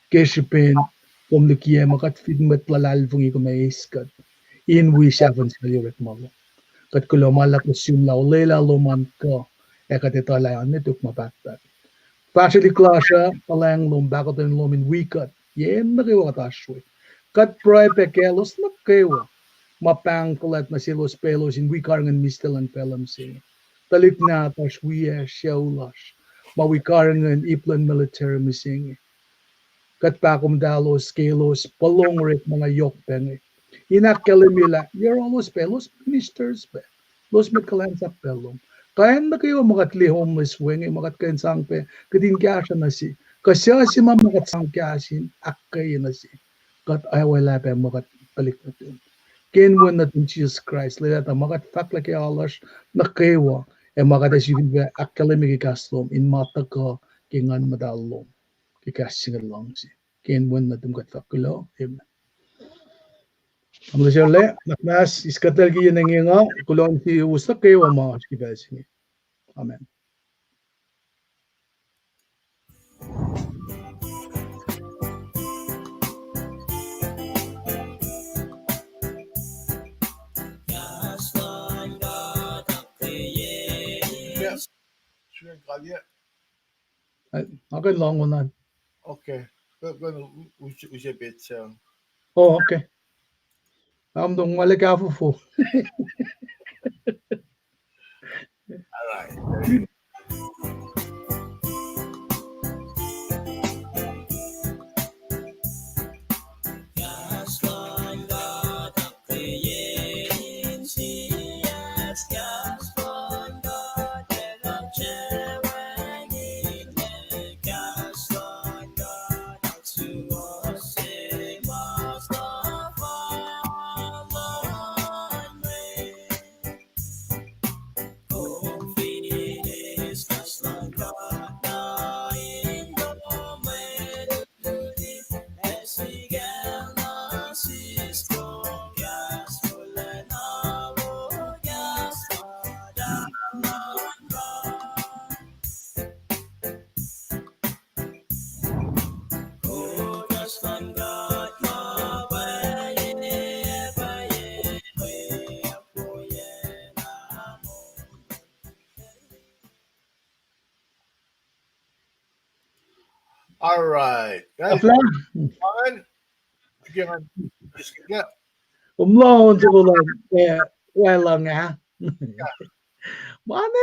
Ke srihpen kom likiyac ma kuht fin mwet luhlahlfongi kom ac eis kuht in wi sahfahn sel orekma lom. Kuht kuloh ma luhlahp nuh sum lah olwelah lom an kuh, ac kuht etuh lah oan ne tok ma pahtpaht. Fahsrwelihk lasr uh, kuhlwacng lom, pahkotwen lom in wi kuht yen nuh kwewa kuht oasr we. Kuht pruhe pac kaclos nuh kwewa ma pahng fuhlwact nuh selos pac elos in wi karihngihn mihslac luhn facluh mihsenge. Tuhlihk nahtuhsr, wiyacsr, sucu lasr ma wi karihngihn ip luhn military mihsenge. Kuht pahkomuhtahlos ke elos puhlong orekma na yohk pac inge, in ahkkahlwemye lah yohrohlos pac, elos ministers pac, elos mwet kuhlwacnsap pac lom. Kuh acn nuh kwewa ma kuht liye homeless we inge, ma kuht kuh in sang pac kihtin kahsruh nuh se, kuh suc se ma ma kuht sang kahs in ahkkweye nuh se, kuht awelah pac ma kuht tuhlihk nuhtum. Ke inen wen nuhtum Jisus Kraist, lwelah tuh ma kuht fahklah ke alasr nuh kwewa, ac ma kuht ac sifilpac ahkkahlwemye ke kahs lom, in ma tuhkuh ke Nguhn Muhtahl lom ke kahs se inge luhngse. Ke inen wen nuhtum kuht fahk kuloh, amen. Tamuhlwel Serle, nuhnak muhnahs, eis kuhtacl ke yen inge, nga kuloh nuh suwos nuh kwewa ma oasr ke pacl se inge. Amen. Yes. Sure, God, yeah. Ac, nga kuh in lohng on an. Okay. Kuh, kuh in u-, us-, use petsac. Oh, okay. Am tong ma le kahfofo. All right. All right. Guys, fahk an, again, just, yeah. Umlac on soko la, eh, well, nga. Yeah. Ma ne